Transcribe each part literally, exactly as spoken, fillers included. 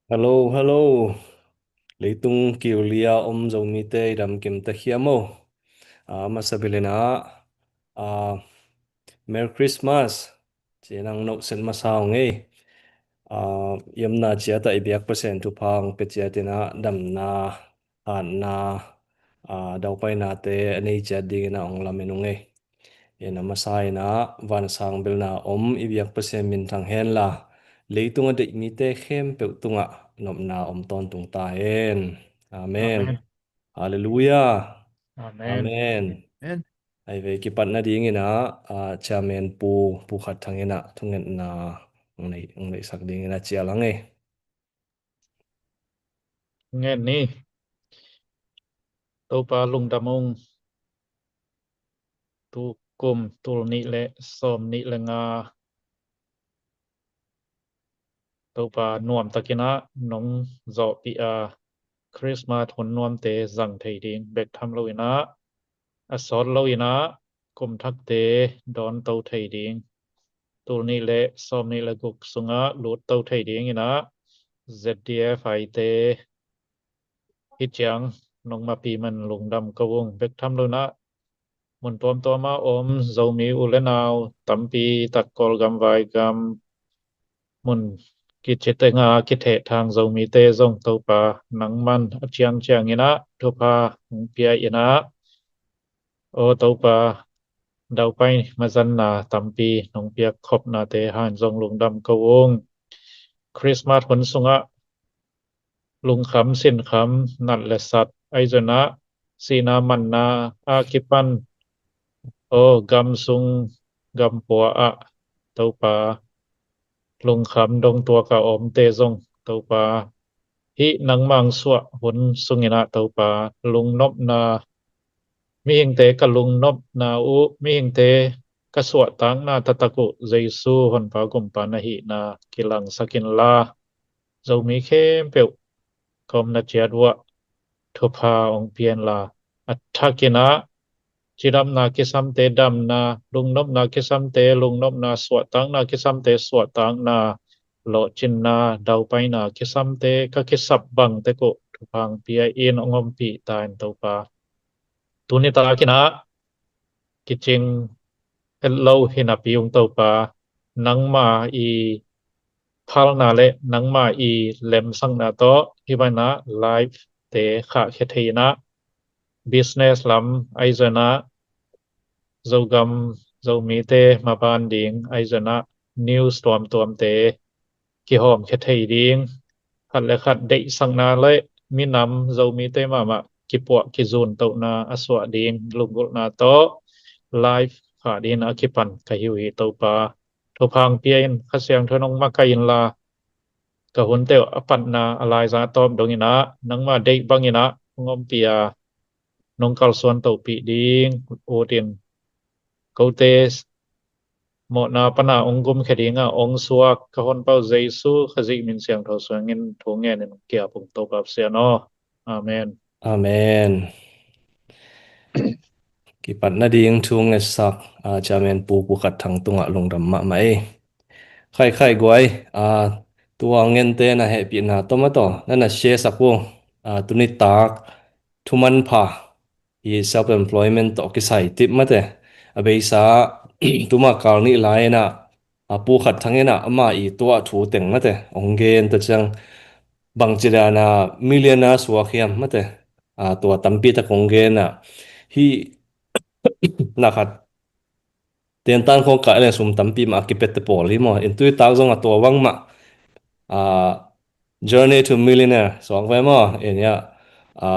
Hello, hello. Leitung kiulia om Zomite i dam kim ta khia maw? A, masa bilin ah, a, Merry Christmas. Ci-in ang nohset masa ung ei. A, i omna ciat ah i biak Pasian thupha ang pia ciat in ah damna, hatna, a, daupainate a nei ciat dingin ah ong lamen ung ei. In a masa in ah vansang belna om i biak Pasian minthang henla, leitung a deih mite khempeuh tungah nopna om tawntung ta hen. Amen. Amen. Halleluiah. Amen. Amen. Amen. Ai ve, kipatna dingin ah, a, Chairman Pu, Pu Khat Thang in ah thungetna ong nei, ong neihsak dingin ah cial ang ei. Ngen ni. Topa lungdam ung. Tukum tul nih le sawm nih le nga, Topa nuamtakin ah nong zawhpih a, Christmas hun nuamte zang thei ding bek tham loin ah, a sawt loin ah kum thakte dawnto thei ding, tul nih le sawm nih le guk sungah lutto thei dingin ah Z D F I te hi ciang nong mapi man lungdam ko ung. Bek tham loin ah mun tuamtuam ah om Zomi u le nau tampi tak, Kawlgam, Vaigam, mun kici tenga kithehthang Zomite zong Topa nangman a ciangciangin ah thupha hong pia in ah, aw Topa, daupai mazanna tampi nong piak khopnate hang zong lungdam ko ung. Christmas hun sungah lungkham sinkham, nat le sat, ahi zongin ah sihna manna a kipan, aw gam sung gam pua ah Topa, lungkham dong tuak a omte zong Topa, hih nangmang suah hun sungin ah Topa, lungnopna, mihingte ka lungnopna uh, mihingte ka suahtakna taktak uh Jesu Honpa Kumpa na hihna kilangsak inla, Zomi khempeuh ka omna ciat uah thupha ong pia inla, a thakin ah cidamna kisamte damna, lungnopna kisamte lungnopna, suahtakna kisamte suahtakna, lawhcinna daupaina kisamte ka kisap bang tek uh thupha ong pia in ong ompih ta in Topa. Tuni takin ah kicing het lo hi napi ung Topa, nangma i phalna le nangma i lemsakna tawh hih bangin ah live te khahkhia thei in ah, business lam ahi zongin ah, Zogam Zomite maban ding ahi zongin ah, news tuamtuamte kihawmkhia thei ding, khat le khat deihsakna le minam Zomite mahmah kipuah kizuntohna a suah ding lunggulhna tawh live khah dingin a kipan ka hi uh hi Topa. Thupha ong pia in, Kha Siangtho in ong makaih inla, ka hunte uh a patna a laiza tawp dongin ah nangma deih bangin ah ong ompih a, nong kalsuan tohpih ding ut in, kote mawhna pana ong gumkhia dingah ong suak ka Honpa uh Jesu Khazih min siangtho suangin thu ngenin ong ki-ap ung Topa Pasian aw. Amen. Amen. Kipatna ding thu ngetsak, a, Chairman Pu, Pu Khat Thang tungah lungdam mahmah ei. Khaikhai guai, a, tua ngente na hehpihna tawh mah tawh na na share sak uh, a, tuni tak thumanpha i self employment tawh kisai tip mate. A beisa tuma kal nih lai-in ah, a, Pu Khat Thang in ah ama i tuah thu teng mate ong gen ta ciang, bangci dan a millionaire suak hiam mate. A, tua tampi tak ong gen ah, hih na khat tentan khong kah le sum tampi mah a kipette pawl hi maw. In tui tak zong a tua bang mah, a, Journey to Millionaire suak ve maw. In ya, a,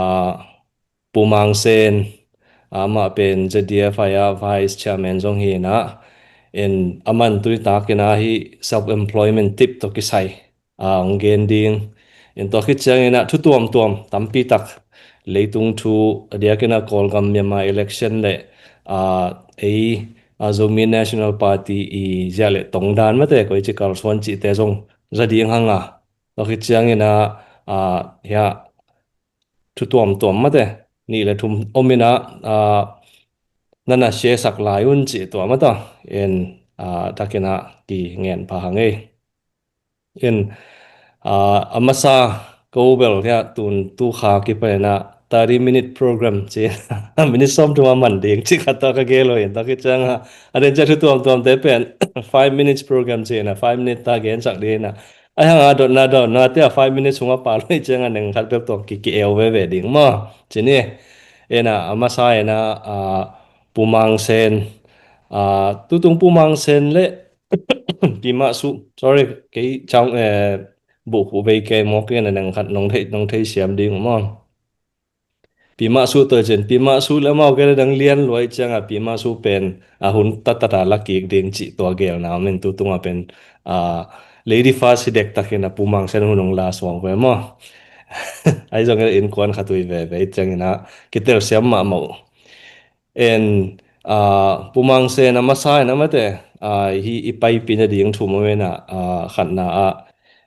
Pu Mang Sen, amah pen Z D F I a Vice Chairman zong hi in ah, in aman tui takin ah hih self employment tip tawh kisai, a, ong gen ding. In tua khit ciangin ah thu tuamtuam tampi tak, leitung thu, a diakin ah Kawlgam Myanmar election le, a, ei, a, Zomi National Party i ziah le tongdan mate, koici kalsuan cihte zong za ding hang a. Tua khit ciangin ah, a, hia, thu tuamtuam mate nih le thum om in ah, a, na na share sak lai un cih tua mah ta. In, a, takin ah kingen pha hang ei. In, Ah, a masa ko bel hia tun tu kha kipan a thirty minute program ci, minute sawm thum a man ding ci khat tawh ka gel uh in, tua khit ciang a, a den ciang thu tuamtuam te pen five minutes program ci na, five minute ta gen sak ding na. Ai hang a dotna dotna te a five minutes hong a pal uh ciang a neng khat bek tawh ki ki eu veve ding maw. Ci ni. Ena a masa ena, ah, Pu Mang Sen, ah, tutung Pu Mang Sen le Pi Mah Su, sorry, kei chang, eh, buh khu vei kei mawk ina neng khat nong thei, nong thei siam ding maw. Pi Mah Su tawh cin, Pi Mah Su le amau kei le dang lian luai ciang a Pi Mah Su pen a hun tatata la kik ding ci tua gel na min tutung a pen, ah, Lady First hi dek takin a Pu Mang Sen hun hong la suang ve maw. Ai zong ina innkuan khat ui veve ciang ina kitel siam mahmah uh. En, ah, Pu Mang Sen a masa ina mate, ah, hi i paipina ding thu maw ina, ah, khatna ah,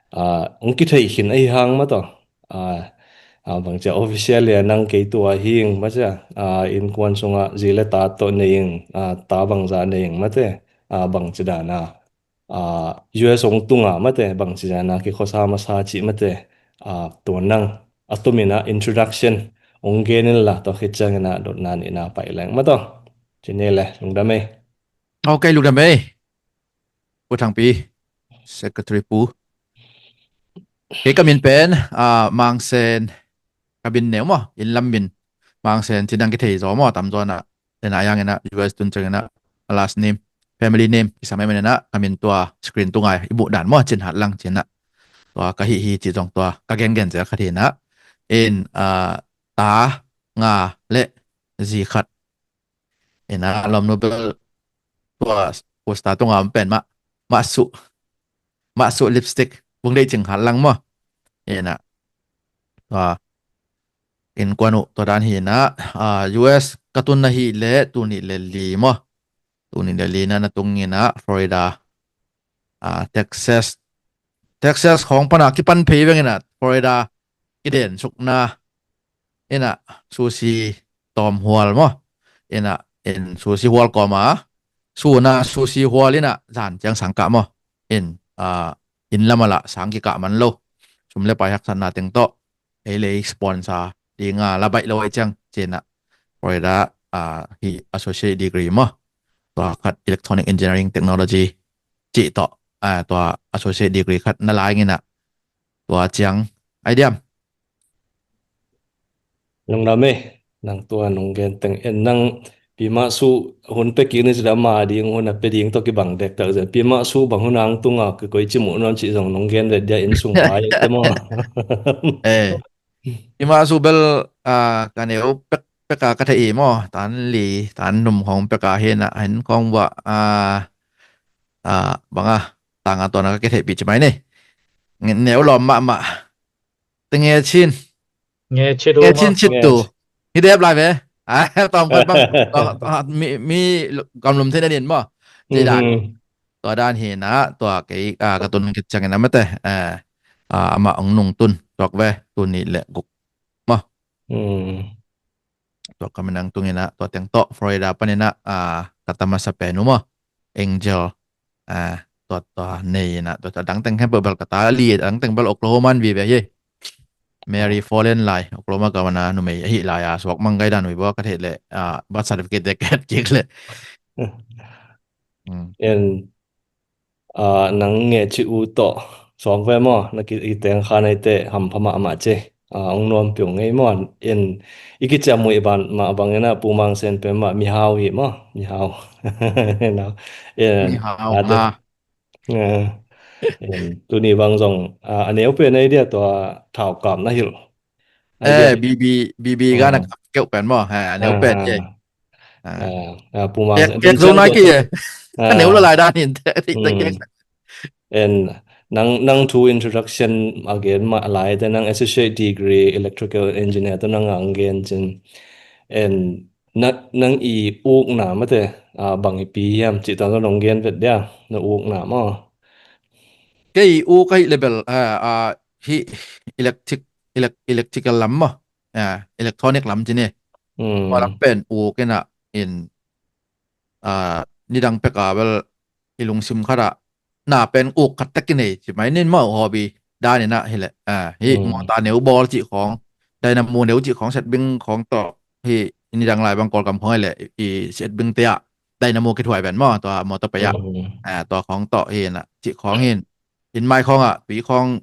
ah, hong kithei khin ahi hang maw tawh. Ah, ah, bangcia official le nang kei tua hing maw cia, ah, innkuan sungah zi le ta tawh nei ing, ah, ta bangza nei ing mate, ah, bangci dana, ah, U S hong tunga mate, bangci dana kikhosa masa cih mate, ah, tua nang a tumin a introduction hong gen in la tua khit ciang ina dotna nihna pai leng maw tawh. Ci ni le, lungdam ei. Ok, lungdam ei. Pu Thangpi, Secretary Pu. Kei ka min pen, ah, Mang Sen, ka min neu maw, inn lam min. Mang Sen ci dang kithei zaw maw, tam zaw na. Ena yang ena U S tun ciang ena a last name, family name kisam em ena ka min tua screen tunga i muh dan maw, Cin Hat Lang ci ena. Tua ka hih hi ci zong tua ka gengen zel khat hi ena. En, ah, ta nga le zi khat. Ena lawmnu bel tua poster tunga om pen mah, Mah Su, Mah Su lipstick, Bung Dei Cing Hat Lang maw. Ena tua innkuan uh tua dan hi ena, ah, U S ka tun na hi le tuni le li maw. Tuni le li na na tung ena Florida, ah, Texas, Texas khawng pana kipan phei veng ena Florida kiden sukna ena sushi tawm hual maw. Ena en sushi hual kawma suna sushi hual ena zan ciang sang kah maw. En, ah, inn lama lah sang kikah man lo. Sum le pai haksatna teng tawh ei lei sponsor dinga la baih lo ai ciang ci ena Florida, ah, hi associate degree maw. Tua khat electronic engineering technology cih tawh, ah, tua associate degree khat na lai ngina. Tua ciang ai diam. Nang dam ei, nang tua nong gen teng en nang Pi Mah Su hun pe kik ni ci dam a ding hun a pe ding tawh kibang dek tak zen. Pi Mah Su bang hun ang tunga kikoi ci muh nuam ci zong nong gen vet dia inn sung pai te maw. Eh, Pi Mah Su bel, ah, ka neu pek pek a ka thei i maw, tan li tan num khong pek a hi na, hin khong bua, ah, ah, banga tanga tuana ka kithei pi ci mai ni. Neu lawm mahmah. Te nge chin. Nge chin, nge chin cit tu. Hi dep lai ve. Ah, tawm khat bang, mi, mi gamlum thei na din maw. Ci dan. Tua dan hi na, tua kei, ah, ka tun kit ciangin a mate, eh, ah, amah ong nung tun tuak ve, tuni le guk maw. Tua ka minang tungin a, tua teng tawh Florida panin a, ah, ka ta masa pen uh maw, Angel, ah, tua, tua nei in a, tua, tua dang teng khempeuh bel ka ta li, dang teng bel Oklahoma an vive hi. Mary Follen lai, Oklahoma governor numei ahi lai a, suak mang gai dan ui bua ka theih leh, ah, birth certificate te ka et kik leh. En, ah, nang ngeh cih uh tawh suak ve maw, na ki, i teng kha nei te hampha mahmah ci. Ah, ong nuam piu ngei maw. En, i kiciam uh i ban mah bangin a Pu Mang Sen pen mah mihau hi maw, mihau. En, mihau, ah, te, ha. Eh, en, tuni bang zong, ah, a neu pen ei dia tua thau kap na hilh. Ai dia. Eh, B B, B B gana kap keuh pen maw, ha, a neu pen ye. Ah, ah, Pu Mang Sen, kek zo na ki ye. A neu lo lai dan hin te, te kek. En, nang, nang thu introduction a gen mah lai te nang associate degree electrical engineer te nang a gen cin. En, na, nang i ukna mate, ah, bang i pi hiam, cih tawh nong gen vet dia, na ukna maw. Kei uk ahi le bel, ah, ah, hi electric, elec-, electrical lam maw, ah, electronic lam ci ni. Tua lam pen uk in a, in, ah, nidang pek a bel i lungsim khat a, na pen uk khat tek i nei, ci mai nin maw, hobby. dan in ah hi leh, ah, hi mawta neu bawl cih khawng, dynamo neu cih khawng, setbing khawng tawh hi. Nidang lai bang Kawlgam khawng hi leh i setbing te ah dynamo kithuai ven maw, tua mawta pei ah, ah, tua khawng tawh hi in ah cih khawng hi in, in mai khawng ah tui khawng,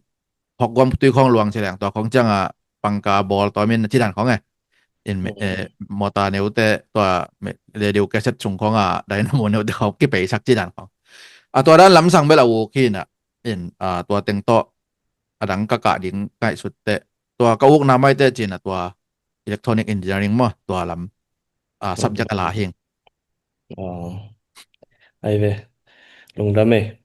hawkguam tui khawng luang ci leng tua khawng ciang ah pangka bawl tawm in a ci dan khawng e. In mawta neute tua radio cassette sung khawng ah dynamo neute khawng kipeisak ci dan khawng. A tua dan lamsang bel a uk hi in ah, in, ah, tua teng tawh a dang ka kah ding ngaihsut teh, tua ka ukna maite cin ah tua electronic engineering maw, tua lam, ah, subject a la hing. Ai ve, lungdam ei.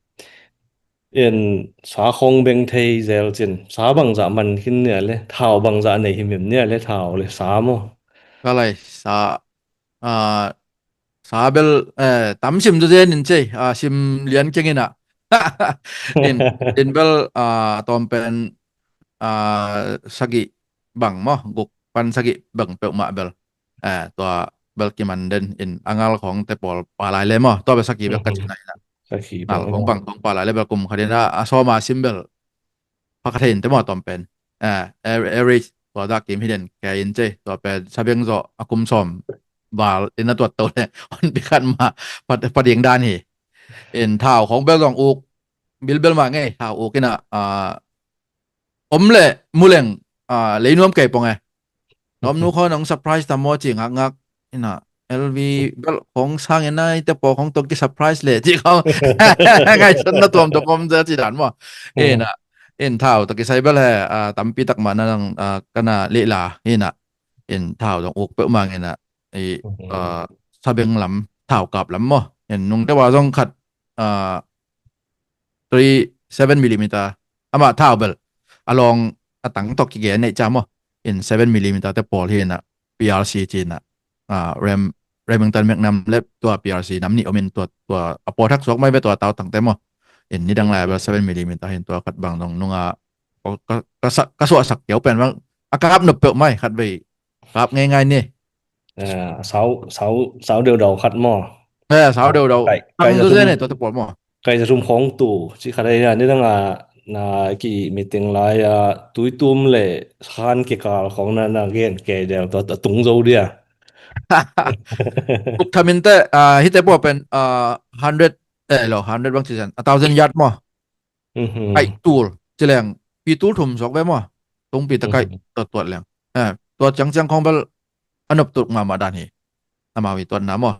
In sa khawng beng thei zel cin, sa bangzah man khin nia le, thau bangzah nei himhim nia le, thau le sa maw? Ka lai sa, ah, sa bel, eh, tam sim zazen in cei, ah, sim lian keng in ah. In, in bel, ah, tawm pen, ah, sagih bang maw, guk pan sagih bang peuhmah bel, eh, tua bel kiman den in, a ngal khawng te pawl pha lai le maw, tua bel sagih bel ka cina in ah. Ngal khawng bang khawng pha lai le bel kum khat in ah, a sawm a sim bel pha kha thei in te maw tawm pen. Eh, average tua dak kim hi den kei in cei, tua pen sabeng zawh a kum sawm val in a tuat to le hon pi khat mah pha ding dan hi. In thau khawng bel zong uk bilbel mah ngei, thau uk in ah, ah, om le mu leng, ah, lei nuam kei pong e. Nuam nu khawng nong surprise tam maw ci ngakngak in ah, L V bel khawng sang in ah, i te pawl khawng tawh ki surprise le ci khawng ngaihsutna tuamtuam om zel ci dan maw. In ah, in thau tawh kisai bel he, ah, tampi tak mah na nang, ah, ka na leh la in ah, in thau zong uk peuhmah in ah, i, ah, sabeng lam, thau kap lam maw. In nung te wa zong khat, ah, three seven millimeter, amah thau bel a lawng a tang tawh kigen neih ca maw. In seven millimeter te pawl hi in ah, P R C ci in ah, ah, Rem-, Remington Magnum le tua P R C nam nih om in, tua, tua a pawl thak suak mai ve tua tau tang te maw. In nidang lai bel seven millimeter hi in, tua khat bang dong nung ah ka, ka, ka suahsak kiau pen bang a kap nop peuh mai, khat vei kap ngeingai ni. Eh, sau, sau, sau deudau khat maw? Eh, sau deudau. Kai, kai zatum, tua te pawl maw? Kai zatum khawng tu ci khat ei a, nidang a na ki meeting lai a, tuitum le khan kikal khawng na, na gen kei del tua, tua tung zo dia. Uk thamin te, ah, hi te pawl pen, ah, hundred, eh, lo, hundred bang ci san, a thousand yard maw? Kaih tul ci leng, pi tul thum suak ve maw? Tungpi ta kaih tuat tuat leng. Eh, tua ciangciang khawng bel a nop tuk mahmah dan hi. Amau i tuatna maw?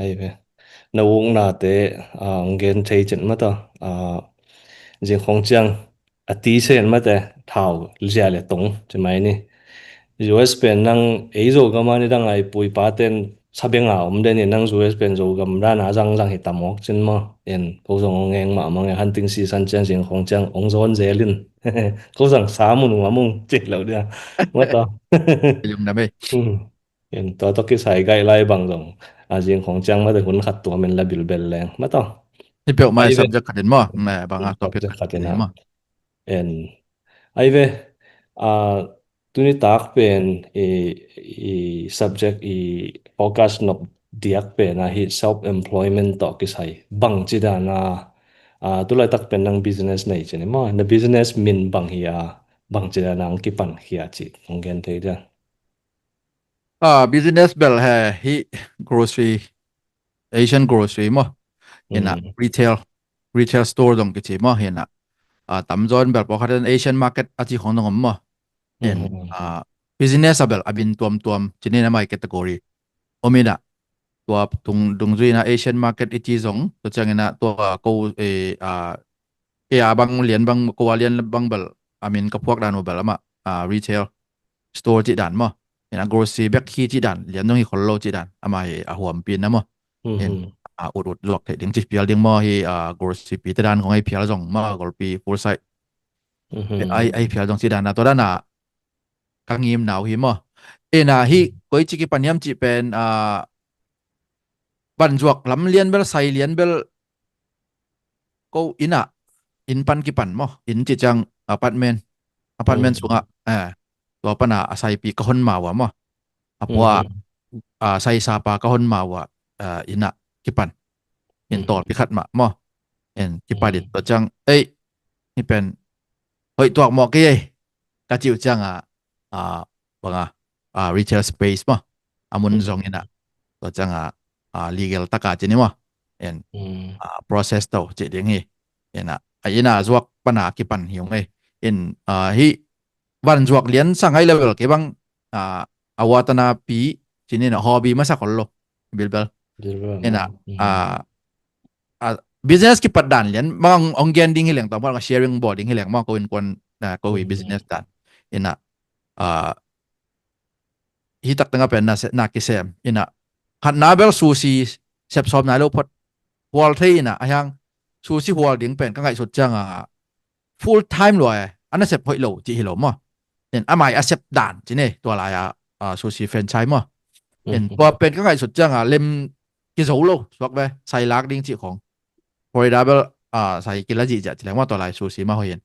Ai ve. Na uknate, ah, hong gen thei cin mata, ah, zing khawng ciang a ti sen mate, thau zia le tong ci mai ni. U S pen nang ei Zogam a nidang a i pu i pa ten sabeng a om den in, nang U S pen Zogam dan a zangzang hi tam awk cin maw. En ko zong hong eng mahmah nge, hunting season ciang zing khawng ciang hong zawn zel in. Ko zang sa mun ua mung cih lo dia. Mata. Lungdam ei. En tua tawh kisai gaih lai bang zong a zing khawng ciang mate hun khat tuam in la bilbel leng mata. Hi peuhmah subject khat in maw? Bang a topic khat in maw? En ai ve, ah, tuni tak pen i, i subject i focus nop diak pen a hi self employment tawh kisai bang ci dan a, ah, tulaitak pen nang business nei ci ni maw? Na business min bang hi a, bang ci dan a hong kipan khia ci hong gen thei dia. Ah, business bel he hi grocery, Asian grocery maw? Ina retail, retail store dong kici maw? Ina, ah, tamzaw in bel pawlkhat in Asian market a ci khawng dong om maw? In, ah, business a bel a min tuamtuam ci ni, na mai category om ina, tua tung dungzui ina Asian market i ci zong, tua ciang ina tua ko, eh, ah, kei a bang lian bang, ko a lian bang bel a min ka phuak dan uh bel amah, ah, retail store cih dan maw? Ina grocery bek hi cih dan, lian dong hi khol lo cih dan, amah hi a huampi na maw? In, ah, ut ut zuak theih ding ci phial ding maw hi, ah, grocery pi te dan khong hi phial zong maw, golpi full side. Ai, ai phial zong cih dan a, tua dan a ka ngimna uh hi maw? Ina hi koi ci kipan hiam cih pen, ah, ban zuak lam lian bel, sai lian bel, ko ina, inn pan kipan maw? Inn cih ciang apartment, apartment sungah, eh, tua pana a saipi ka hon ma ua maw? A pua, ah, sai sapa ka hon ma ua, ah, ina kipan. In tawlpi khat mah maw? En kipat in tua ciang ei, ni pen hoih tuak mawk kei ei, ka cih uh ciangah, ah, bangah, ah, retail space maw, a mun zong inah tua ciangah, ah, legal taka cih ni maw, en, ah, process to cih ding hi. Inah, ah, inah zuak pana kipan hi ung ei. In, ah, hih van zuak lian sang ai level kei bang, ah, a watana pi cih ni inah hobby masa khol lo bilbel. Inah, ah, ah, business kipat dan lian mang ong gen ding hi leng tawh mang sharing bawl ding hi leng mang ko in kuan, ah, ko hi business dan. Inah, ah, hi tak tengah pen na se-, na kisem. Inah, khatna bel sushi sep sawm nai lo phot, hual thei inah, a hiang sushi hual ding pen ka ngaihsut ciangah full time lua e, a nasep hoih lo cih hi lo maw. In a mai a sep dan cih ne, tua lai-ah, ah, sushi franchise maw. In tua pen ka ngaihsut ciangah lem kizo lo suak ve, sai lak ding cih khong. Florida bel, ah, sai kila zihziah ci leng maw, tua lai sushi mah hoih in.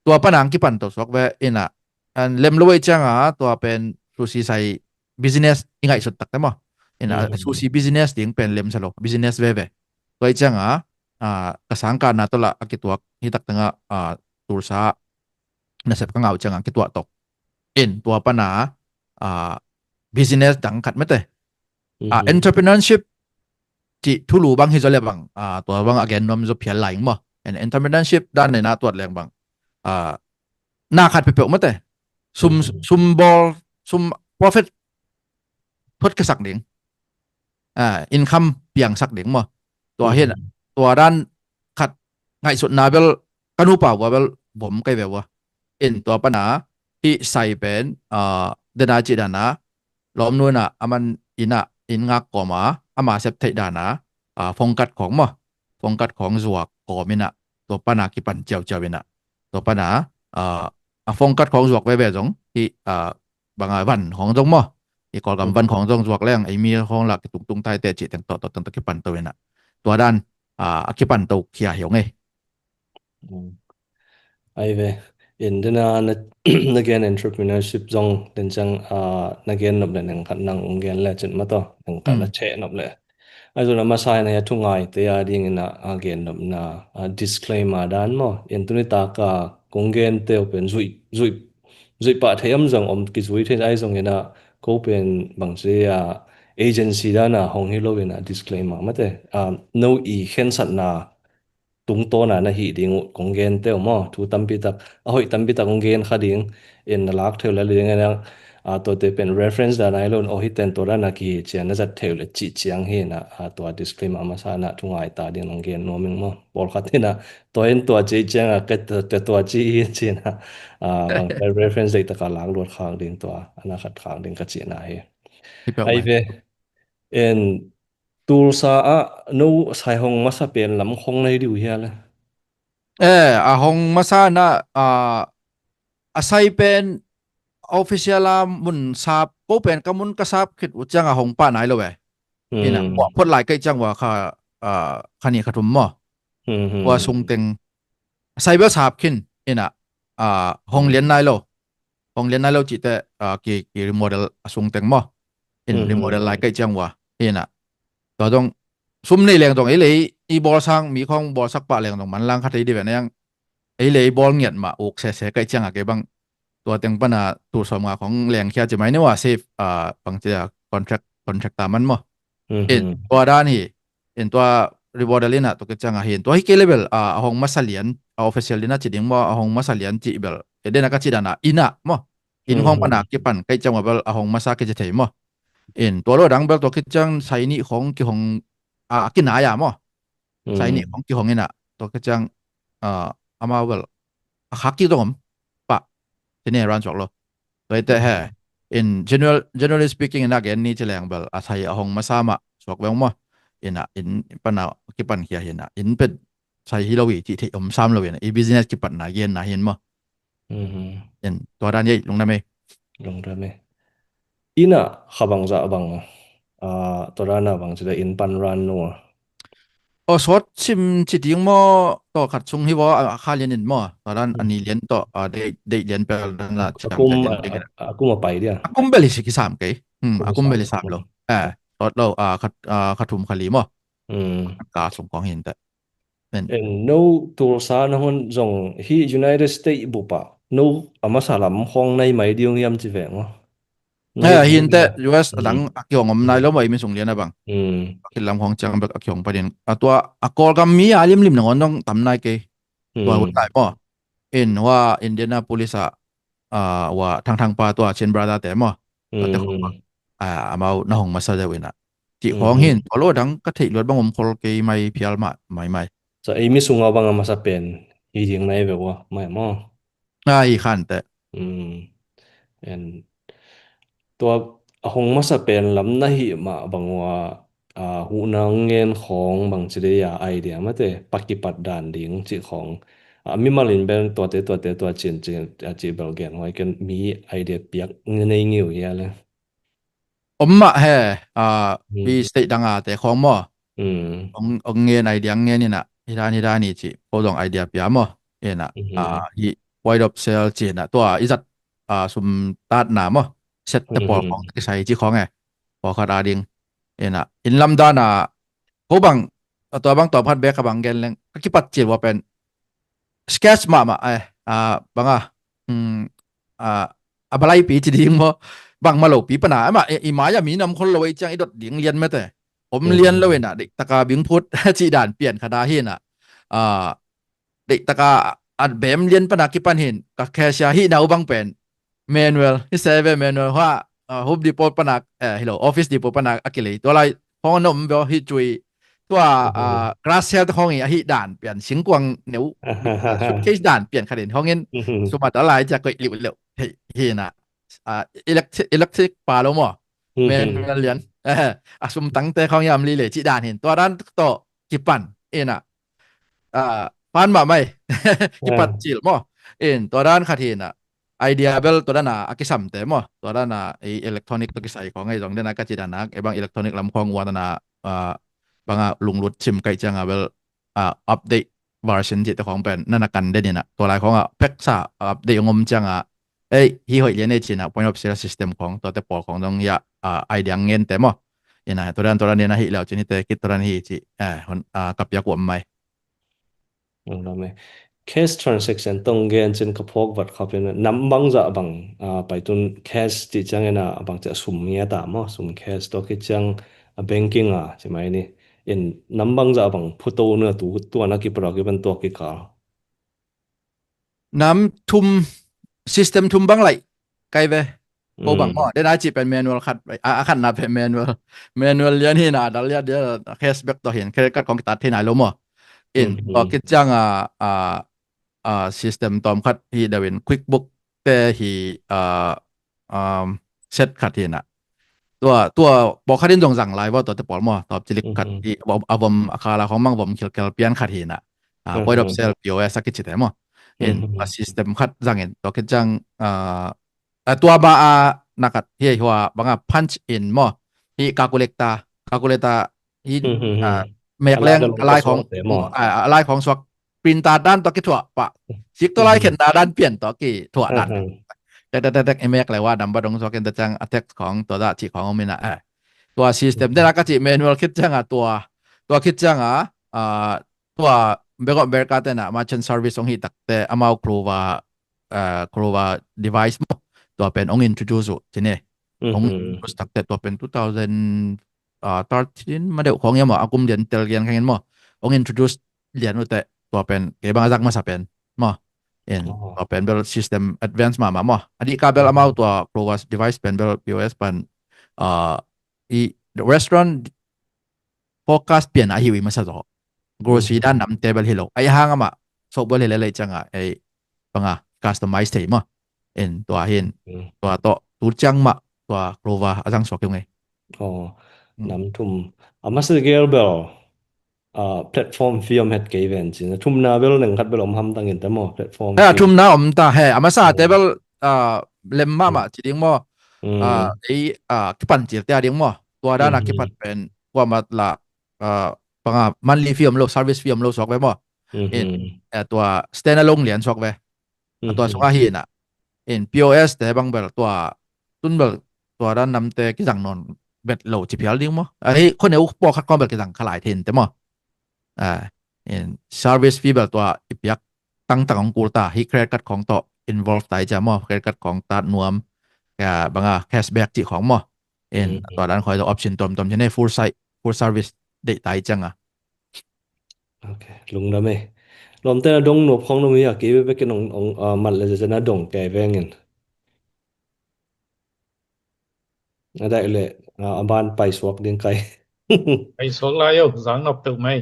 Tua panang kipan to suak ve inah, an lem lo ei ciangah tua pen sushi sai business i ngaihsut takte maw. Inah sushi business ding pen lem sa lo, business veve. Tua ei ciangah, ah, ka sangkahna tawh lah a kituak hi tak tengah, ah, Tulsa nasep ka ngah uh ciangah kituah to. In tua pana, ah, business dang khat mate, ah, entrepreneurship cih thulu bang hi zaw le bang, ah, tua bang a gen nuam zaw phial lai maw. En entrepreneurship dan nei na tuat leng bang, ah, na khat peuhpeuh mate, sum, sum bawl, sum profit thot kisak ding, ah, income piangsak ding maw. Tua hin, tua dan khat ngaihsutna bel ka nupa vua bel vom kai ve vua. In tua pana hih sai pen, ah, dena cih dana lawmnu inah aman inah inn ngak kawma ama sep theih dana, ah, phone card khawng maw, phone card khawng zuak kawm inah tua pana kipan ciauciau inah tua pana, ah, a phone card khawng zuak veve zong hih, ah, banga van khawng zong maw, i Kawlgam van khawng zong zuak leng ei mi khawng lah kitungtung taite cih teng tawh tawh teng tawh kipan to inah tua dan, ah, a kipan to khia hi ung ei. Ai ve, in dena na, na gen entrepreneurship zong den ciang, ah, na gen nop le neng khat nang ong gen le cin mataw, neng khat na cheh nop le. Ai zong na masa in a thu ngaite a ding inah a gen nopna, ah, disclaimer dan maw. In tuni taka kong gen teu pen zui, zui, zui pah thei am zong om kizui thei ai zong inah ko pen bangci, ah, agency dana hong hi lo inah disclaimer mate, ah, no i khensatna tungtawna na hih ding uh kong gen teu maw. Thu tampi tak, a hoih tampi tak kong gen kha ding, in na lak theu le ding inah, ah, tuate pen reference dan ai lo in, oh, hiten tua dan a kihi cian na zat theu le cih ciang hi inah, ah, tua disclaimer a masa inah thu ngaita ding nong gen nuam ing maw. Pawlkhat inah tua in tua cih ciang a ke tua, tua cih hi ci inah, ah, bang reference deih taka lak luat khak ding tua, ana khat khak ding ka cihna hi. Ai ve, en Tulsa ah no sai hong masa pen lam khong nei diu hia le? Eh, a hong masa na, ah, a sai pen official a mun sap, ko pen ka mun ka sap khit uh ciang a hong pah nai lo ve. Inah, phot lai kai ciang ua kha, ah, kha nih kha thum maw. Ua sung teng a sai bel sap khin inah, ah, hong lian nai lo. Hong lian nai lo cihte, ah, ki, ki remodel a sung teng maw. In remodel lai kai ciang ua. Inah tua dong sum nei leng dong ei lei i bawl sang mi khong bawlsak pah leng dong manlang khat ei di ve na yang, ei lei i bawl ngiat mah uk sese kai ciang a kei bang tua teng pana tul sawm nga khong leng khia ci mai ni ua safe, ah, bang ci a contract, contract ta man maw. In tua dan hi, in tua remodel inah tua kiciang a hi, in tua hi kei le bel, ah, a hong masa lian, a official inah ci ding maw, a hong masa lian cih bel, e dena ka ci dana inah maw. In khong pana kipan kai ciang ua bel a hong masa kici thei maw. In tua lo dang bel tua kiciang sai nih khong kihong, ah, a kinai a maw. Sai nih khong kihong inah tua kiciang, ah, amau bel a khak kik dong om pah ci ne ran suak lo. Tua ite he, in general, generally speaking inah gen ni ci leng bel a sai a hong masa mah suak veng maw. Inah in pana kipan khia hi inah in pen sai hi lo hi cih theih om sam lo inah i business kipatna genna hi in maw. In tua dan ei lungdam ei. Lungdam ei. Inah kha bangzah bang, ah, tua dan a bang ci le in pan ran nua. Aw, sawt sim ci ding maw, tawh khat sung hi vaw, a, a kha lian in maw, tua dan a ni lian tawh, a, deih, deih lian pel dan a, a ciang kum, tel lian a, ding a, a kum a pai dia. A kum bel hi si kisam kei. Hmm, a kum bel hi sam lo. Eh, sawt lo, a, khat, a, khat thum kha li maw. Hmm. Ka sung kong hin teh. En no Tulsa na hun zong hi United States bup ah no a masa lam khawng nai mai ding hiam ci veng aw. Nai hinte U S a dang a kihong om nai lo maw, i mi sung lian a bang. A kilam khawng ciang bek a kihong panin a tua a Kawlgam mi a limlim nangawn dong tam nai kei. Tua hun lai maw. In hua Indianapolis ah, ah, hua thangthang pa tua Chin brother te maw. Tua te khawng ah, amau na hong masa deuh inah cih khawng hin tua lo dang ka theih luat bang om khol kei mai phial mah mai mai. Sa ei mi sunga bang a masa pen hi ding nai ve ua mai maw. Ai khan te. En tua a hong masa pen lam na hih mah bang ua, ah, huhna ngen khawng bang ci dei a idea mate pakipat dan ding cih khawng, ah, mimal in bel tuate tuate tua cin cin a cih bel gen huai ken mi idea piak nei ngiu hia le. Om mah he, ah, i state dang a te khawng maw. Ong ngen idea ngen inah hi dan hi dan i cih ko zong idea pia maw. Inah, ah, i point of sale ci inah tua i zat, ah, sum tatna maw. Set te pawl khawng te kisai ci khawng e. Pawlkhat a ding. Inah in lam dan a ko bang a tua bang tua phat bek a bang gen leng ka kipat cil ua pen sketch mahmah ai, ah, bang a, ah, a balaipi ci ding maw. Bang ma lopi pana ama i mai a mi nam khol lo ei ciang i dot ding lian mete om lian lo inah dik taka bing phut cih dan pian khat a hi inah, ah, dik taka a bem lian pana kipan hin ka cashier hi nau bang pen manual hi se ve manual hua, ah, Home Depot pana, eh, hi lo Office Depot pana a kilei tua lai khawng a nom beo hi cui tua, ah, grass sale te khawng i a hi dan pian singkuang neu suitcase dan pian khat in khawng in sum a ta lai cia koih liu liu hi inah, ah, electric, electric pa lo maw. Manual lian a sum tangte khawng i am li le cih dan hin tua dan tawh kipan inah, ah, pan mah mai kipat cil maw. In tua dan khat hi inah idea bel tua dan a a kisamte maw tua dan a i electronic tua kisai khawng ei zong den a ka ci dan a ei bang electronic lam khawng ua dan a, ah, bang a lunglut sim kaih ciang a bel, ah, update version cih te khawng pen na na kan den inah tua lai khawng a peksa update ong om ciang a ei hi hoih lian ei ci inah point of sale system khawng tuate pawl khawng dong ia, ah, idea ngen te maw. Inah tua dan tua dan inah hi leu ci ni te kit tua dan hi ci, eh, hon, ah, ka piak uam mai. Cash transaction tong gen cin ka phawk vat khap in nam bang zah bang, ah, paitun cash cih ciang inah bang ciah sum ngia ta maw sum cash tua kit ciang a banking a ci mai ni. In nam bang zah bang phuto na tu tua na kipara kipan tua kikal. Nam thum system thum bang lai kai ve. Ko bang maw den a cih pen manual khat a khat na pen manual manual lian hi na dal lian dia cashback to hin credit card kong kitat thei nai lo maw. In to kit ciang a, a, a system tom khat hi deuh in QuickBook te hi, a, um, set khat hi na. Tua, tua pawl khat in zong zang lai vaw tua te pawl maw. Tua cilik khat hi a vom a khala khong mang vom khilkhel pian khat hi na. A, point of sale P O S a kici te maw. In a system khat zang in tua kit ciang, a, a tua ba a na khat hi hua bang a punch in maw. Hi calculator, calculator hi, a, mek leng a lai khong, a, a lai khong suak printer dan tua kithuah pah. Sik tua lai khen dan pian tua kithuah dan. Tek tek tek tek i mek le wa number dong suak in tua ciang a text khong tua dah cih khong om in a, eh. Tua system den a ka cih manual kit ciang a tua, tua kit ciang a, a, tua Bank of America te na merchant service hong hi tak te amau Clover, a, Clover device maw. Tua pen hong introduce uh ci ne. Hong introduce tak te tua pen two thousand, a, thirteen ma deuh khong ia maw a kum lian tel lian khang in maw. Hong introduce lian uh te tua pen kei bang a zak masa pen maw. In tua pen bel system advance mahmah maw. A dih ka bel amau tua Clover device pen bel P O S pan, a, i restaurant focus pian a hi ui masa zaw. Grocery dan nam te bel hi lo. Ai hang amah soap bel hi le lei ciang a ei bang a customize thei maw. In tua hin tua tawh tu ciang mah tua Clover a zang suak hi ung ei. Aw, nam thum a masa gel bel, a, platform fee om het kei ven cin a thumna bel neng khat bel om hamtang in te maw platform fee. A thumna om ta he a masa te bel, a, lem mahmah ci ding maw. A, ei, a, kipan cil te a ding maw. Tua dan a kipat pen kuamat la, a, bang a monthly fee om lo service fee om lo suak ve maw. In, a, tua stand alone lian suak ve. A tua sung a hi na. In P O S te bang bel tua tun bel tua dan nam te kizang non bet lo ci phial ding maw. A hi khone u pawl khat kong bel kizang khalai thin te maw. A, In service fee bel tua i piak tangtang hong kul ta, hih credit card khawng tawh involve ta hi cia maw, credit card khawng tat nuam, ka banga cashback cih khawng maw. In tua dan khawng tawh option tuamtuam ci ne, full site, full service deih ta hi cianga. Ok, lungdam e. Lawmte na dong nuam khawng nuam hi a, kei bek in ong, ong, ah, mat le zezena dong kei vengin. A daih le, ah, a ban paisuak ding kai. Paisuak lai uh, zang nop tuk mai.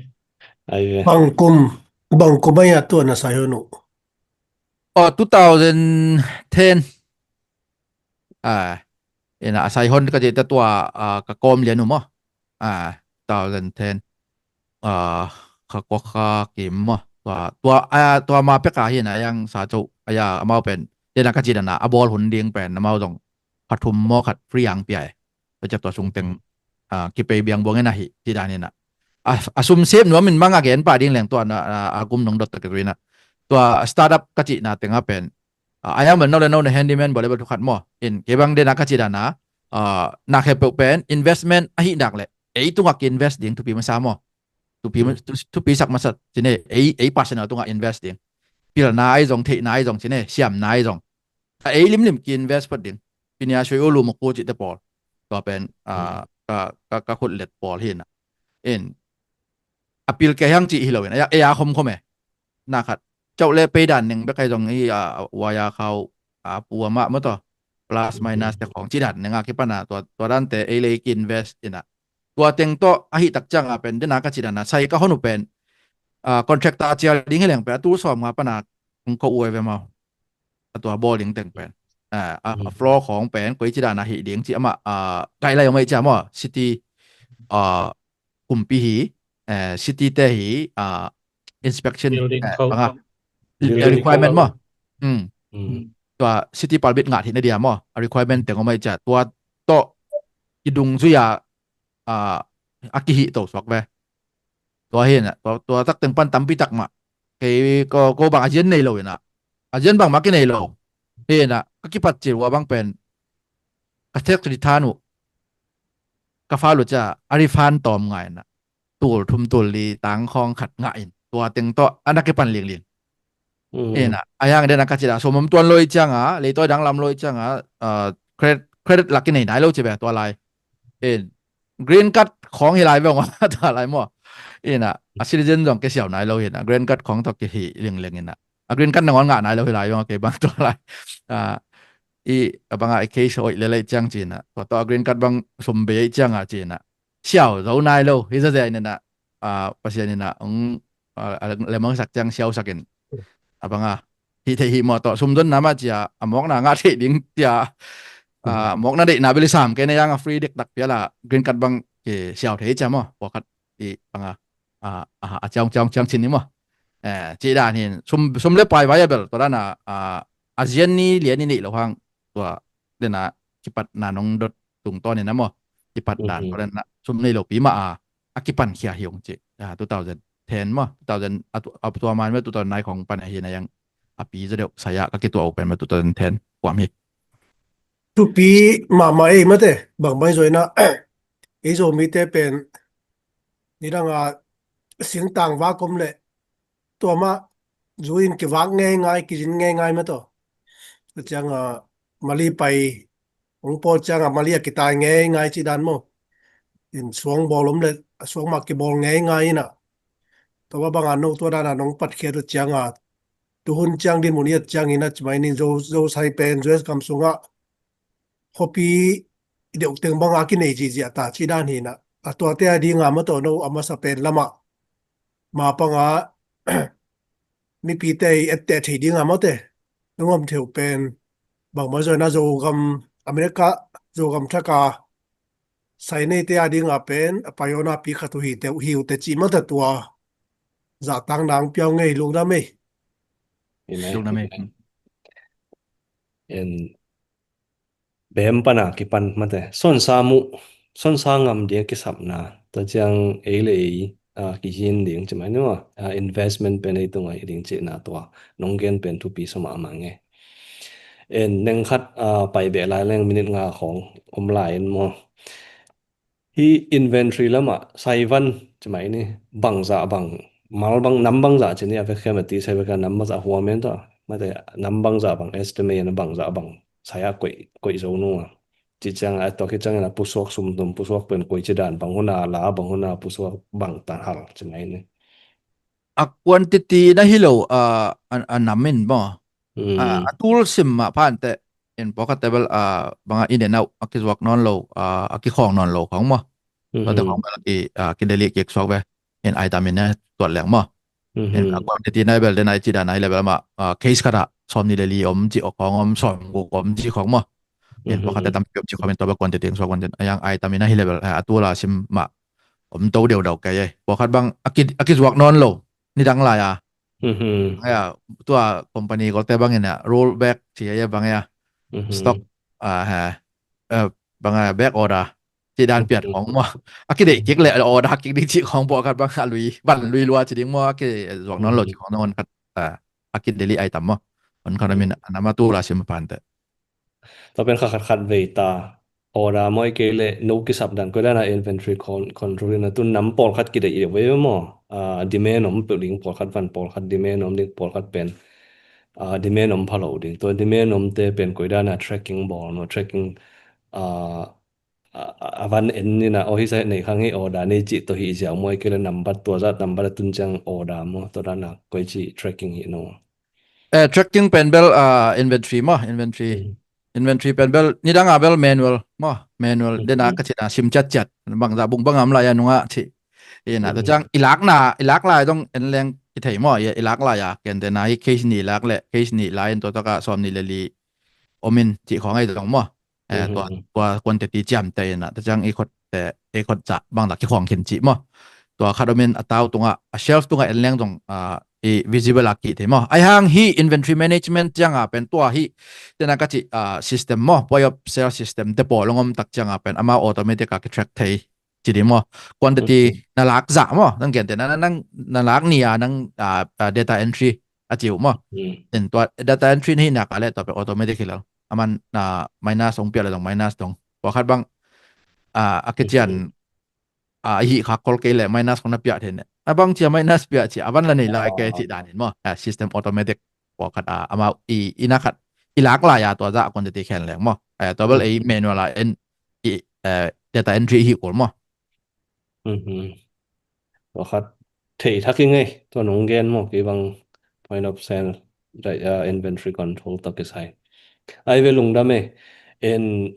Ai ve. Bang kum, bang kum ai a tua na sai hon uh? Oh, two thousand ten. Ah, ina a sai hon ka cih ta tua, ah, ka kawm lian uh maw. Ah, two thousand ten. Ah, ka kua ka kim maw. Tua, tua, ah, tua ma pek a hi na yang sa cau, ah, ya, amau pen. Dena ka cih dana, a bawl hun ding pen, amau zong khat thum maw khat free ang pia e. Tua ciang tua sung teng, ah, kipei biang buang ina hi, ci dan ina. A, a sum sep nuam in mang a gen pa ding leng tua na, a, a gum nong dot ta ke tu ina. Tua startup ka cih na teng a pen. Ah, a yang bel no le no na handyman bawl le bawl thu khat maw. In, kei bang dena ka cih dana, ah, na khe peuh pen, investment a hi nak le. Ei tungah ki invest ding thupi masa maw. Thupi, hmm, thu-, thupi sak masa ci ne, ei, ei personal tungah invest ding. Pilna ai zong, theihna ai zong ci ne, siamna ai zong. A ei limlim ki invest phot ding. Pinia sui ulu muku cih te pawl. Tua pen, ah, ka, ka, ka khut let pawl hi na. In, a pil ke hiang cih hi lo in, a ya, ei a khom khom e. Na khat. Cau le pei dan ning bek ai zong i, ah, waya khau, ah, pu amah maw tua. Plus minus te khawng ci dan ning a kipana tua, tua dan te ei le ei ki invest ina. Tua teng tawh a hih tak cianga pen, dena ka cih dana, sai ka hon uh pen, ah, contractor cial ding hi leng pen, a tul sawm nga pana kong ko uh ai ve mau. A tua bawl ding teng pen. Ah, a, a floor khawng pen, koi ci dana hih ding ci amah, ah, guideline ong ai cia maw, city, ah, kumpi hi, eh, city te hi, ah, inspection, building eh, code banga, building requirement code maw. Hmm. Hmm. Tua city permit ngat hi na dia maw, a requirement teng ong ai cia, tua tawh i dungzui a, ah, a kihih to suak ve. Tua hi na, tua, tua tak teng pan tampi tak mah. Kei ko, ko bang a zian nei lo hi na. A zian bang mah ki nei lo. Hi na, ka kipat cil ua bang pen. Ka tax return uh. Ka file uh cia, a refund tawm ngai na. Tul thum tul li tang khawng khat ngah in. Tua teng tawh, a na kipan lingling. Mm. Ina, a yang dena ka cih dah, sum om tuan lo i cianga, leitawi dang lam lo i cianga, ah, credit, credit lak i nei nai lo ci bia tua lai. In, green card khawng hi lai bia tua lai maw. Ina, a citizen zong kisiau nai lo ina, green card khawng tawh kihi lingleng ina. A green card nangawn ngah nai lo hi lai bia kei bang tua lai. Ah, i, a banga i case hoih lelai ciang cina. Tua tawh a green card bang sum bei cianga cina. Siau zo nai lo, hi zazen ina, ah, Pasian ina, ong, ah, lemang sak ciang siau sakin. A banga, hi thei hi maw tawh, sum don na mah cia, a mawkna ngah thei ding cia, ah, mawkna deihna beli sam kei na yang a free dektak piala, green card bang ki siau thei cia maw, pawlkhat i banga, ah, ah, a ciang, ciang, ciang cin ni maw. Eh, ci dan hin, sum, sum le pai vai a bel, tua dana, ah, a zian ni, lian ni nih lo hang, tua, dena, kipat na nong dot tungtawn in a maw, kipat dan ko den na sum nei lo pi mah a, a kipan khia hi ong ci. Ah, two thousand ten maw, two thousand, a tu-, a tua man maw two thousand nine khong pan a hi na yang a pi za deuh saya ka kituah uh pen maw two thousand ten kuam hi. Thupi mahmah ei mate, bang bai zoi na, ei Zomite pen, nidang a singtang vak om le, tua mah, zu in kivak ngeingai, kizin ngeingai mah tawh. Tua cianga, mali pai, hong pawl cianga, mali a kitai ngeingai ci dan maw. In suang bawl om le, a suang mah kibawl ngeingai ina. Tua banga no tua dana nong patkhiat uh cianga, tuhun ciang din mun iat ciang ina, cimai nin zo, zo sai pen, U S gam sunga, khuapi i deuh teng banga a kinei zihziah ta ci dan hi na. A tuate a dinga maw tawh no a masa pen lama. Ma panga mipite i etteh thei dinga mawte. Nungam theu pen bangmah zawina Zogam, America, Zogam thaka sai neite a dinga pen a payona pi khat uh hi teuh hi uh teh cih mawte tua. Zahtang nang piau ngei lungdam ei. Lungdam ei. En bem pana kipan mate. Sonsa muh, sonsa ngam dia kisapna. Tua ciang ei le ei, a, kizin ding cimai nua, a, investment pen ei tunga i ding cihna tua. Nong gen pen thupi soma amang e. En neng khat, a, pai beh lai leng minute nga khong om lai in maw. Hi inventory lama saivan cimai ni bangzah bang mal bang, nam bangzah ci ni a, vekhiam a ti sai vekhiam nam bangzah huam en tawh. Mate, nam bangzah bang estimate na bangzah bang sai a koih, koih zo nung a. Ci ciang a, tua khit ciangin a pusuak sum tum, pusuak pen koi ci dan bang hun a la, bang hun a pusuak bang tan hal ci mai ni. A quantity na hi lo, a, a, a nam in maw. A, a tul sim mah phante in pawlkhatte bel, a, banga in and out a kizuak nawn lo, a, a kikhawng nawn lo khawng maw. Tuate khawng bel a ki, a, kidelete kik suak ve. In item in a tuat leng maw. In a quantity na bel den a i ci dan a hi le bel mah, a, case khat ah sawmnih le li om ci khawng om, sawmguk om ci khawng maw. In pawlkhatte tampi om ci khawng in tua bel quantity in suak quantity a, yang item in a hi le bel, a, a tul a sim mah om to deudau kei e. Pawlkhat bang a ki, a kizuak nawn lo nidang lai a. Tua company kolte bangin a roll back ci a, bang a stock, a, ha, a, bang a back order ci dan piat khawng maw. A kideih kik le order kik ding ci khawng pawlkhat bang a lui, van lui lua ci ding maw, a kizuak nawn lo ci khawng na on khat, a, a kidelete item maw. On khat a min a nam a tul a sim a phante. Tua pen kha khat khat vei ta. Order maw, i kei le no kisap dan koi dan a inventory con-, control in a tu nam pawlkhat kideih i ve maw. A, demand om peuh ding pawlkhat van, pawlkhat demand om ding pawlkhat pen, a, demand om pha lo ding. Tua demand omte pen koi dan a tracking bawl maw, tracking, a, a, a van en ni na, o hi sa nei khang hi order nei ci tawh hi ziau maw, i kei le nambat tua zat nambat a tun ciang order maw, tua dan a koi ci tracking hi no. Eh, tracking pen bel, ah, inventory maw, inventory. Inventory pen bel, nidang a bel manual maw, manual. Den a ka cina sim ciatciat, bangzah bung bang am lai a nungah ci. Ina, tua ciang i lakna, i lak lai dong en leng i thei maw, i, i lak lai a, ken den a hi case nih lak le, case nih lai in tua taka sawmnih le li om in ci khawng ei dong maw. Eh, tua, tua quantity ciamteh in a, tua ciang i khot, eh, i khot zah bangzah kikhawng khin ci maw. Tua khat om in a tau tungah, a shelf tungah en leng zong, ah, i visible a kih thei maw. Ai hang hi inventory management ciang a pen tua hi, tena ka ci, ah, system maw, point of sale system te pawl ong om tak ciang a pen amau automatic a ki track thei ci ding maw. Quantity na lak zah maw, nang gen tena, nang, na lak ni a, nang, ah, ah, data entry a ci uh maw. In tua data entry na hi nak a le tua pen automatic hi lo. Aman, ah, minus ong piak le dong, minus dong. Pawlkhat bang, ah, a kician, ah, a hih khak khol kei le minus khong na piak thei ne. A bang cia minus piak cia, a van la nei lai kei ci dan in maw. Ah, system automatic. Pawlkhat, ah, amau i, i na khat, i lak lai a tua zah quantity khen leng maw. Ah, tua bel ei manual a en i, eh, data entry hi kul maw. Tua khat thei thak i ngei, tua nong gen maw, kei bang point of sale, dai, ah, inventory control tawh kisai. Ai ve lungdam e, en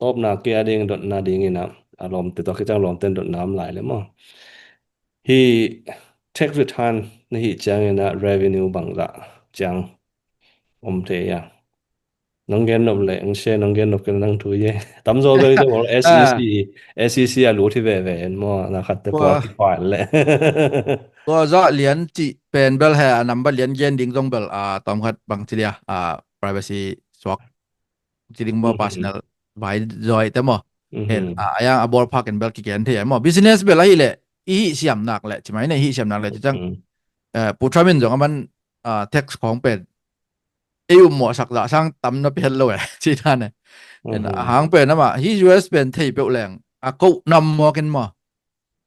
tawpna kia ding, dotna ding ina, a lawmte tawh kiciang lawmte dotna om lai le maw. Hi tax return na hi ciang ina revenue bangzah ciang om thei a. Nong gen nop le, nong share, nong gen nop kei nang thu ye. Tamzaw bel i te bawl S E C, S E C a lut hi veve en maw, na khat te pua ki file le. Tua zah lian cih pen bel he, a number lian gen ding zong bel, a, tawm khat bang ci lia, a, privacy suak ci ding maw, personal vai zoi te maw. Hen, a, a yang a ballpark in bel ki gen thei maw. Business bel ahi le, i hih siam nak le, ci mai ne i hih siam nak le, ci cang. Eh, Pu Trump in zong aman, a, tax khawng pen ei um mawhsak zah sang tam na piat lo e, ci dan e. En, a hang pen ama, hi U S pen thei peuh leng, a koh nam mawk in maw.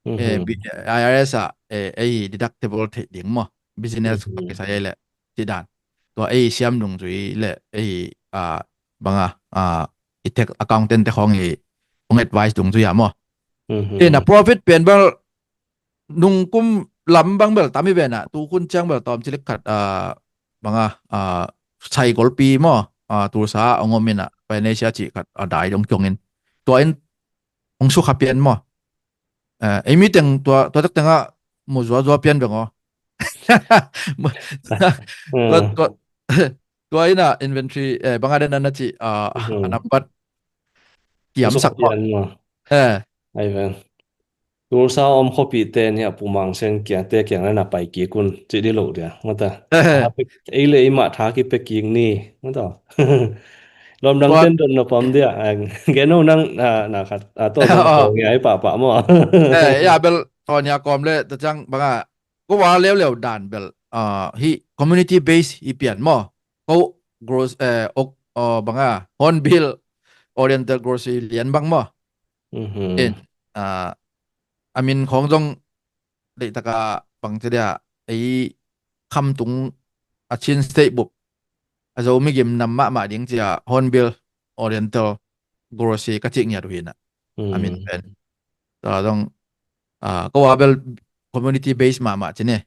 Eh, I R S ah, eh, ei deductible thei ding maw. Business pakisai ei leh, ci dan. Tua ei siam dungzui leh, ei, a, banga, a, i tax accountant te khawng i, hong advice dungzui a maw. En a profit pen bel, nungkum lam bang bel tam i ven a, tu khun ciang bel tawm cilik khat, a, banga, a, sai golpi maw, a, Tulsa a ong om in a, Venetia cih khat, a, dai dong kiong in. Tua in, ong sukha pian maw. A, ei mi teng tua, tua tak tengah mu zuazua pian beng aw. Tua, tua, tua in a inventory, eh, banga den a na ci, a, a nambat kiam sak maw. Eh. Ai ven. Tulsa om khuapi te ni a Pu Mang Sian kiang te kiang na pai kik un ci di lo dia. Mata. Ei le i mah tha ki pe kik ni. Mata. Lom dang ten don na pam dia. Gen no nang na, na khat. A to ngai pa pa mo. Eh, ya bel to nia kom le ta chang banga. Ko wa leu leu dan bel. A, hi community base i pian mo. Ko gross, eh, ok, o, banga. Hornbill Oriental Grocery lian bang mo. En, a, a min khong zong leitak a bang ci dia, ei khamtung a Chin State bup a Zomi gim nam mahmah ding cia Hornbill Oriental Grocery ka cih ngiat uh hi na. A min pen tua zong, ah, ko a bel community base mahmah ci ne.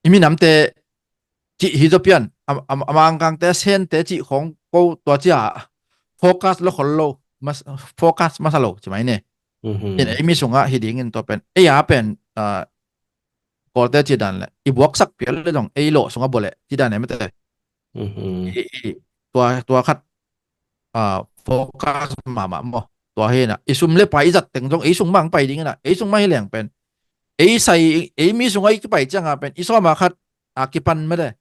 I minamte cih hi zaw pian, a, a, a Mangkangte, Sente cih khong ko tua cia focus lo khol lo, mas, focus masa lo ci mai ne. In ei mi sungah hi dingin tua pen, ei a pen, ah, Kawlte ci dan le i buaksak pial le zong ei lawh sungah bawleh ci dan e mate. I, i, tua, tua khat, ah, focus mahmah maw. Tua hi na, i sum le pai i zat teng zong ei sung mah ang pai ding hi na, ei sung mah hi leng pen, ei sai, ei mi sungah i kipai cianga pen i sawma khat, ah, kipan mate,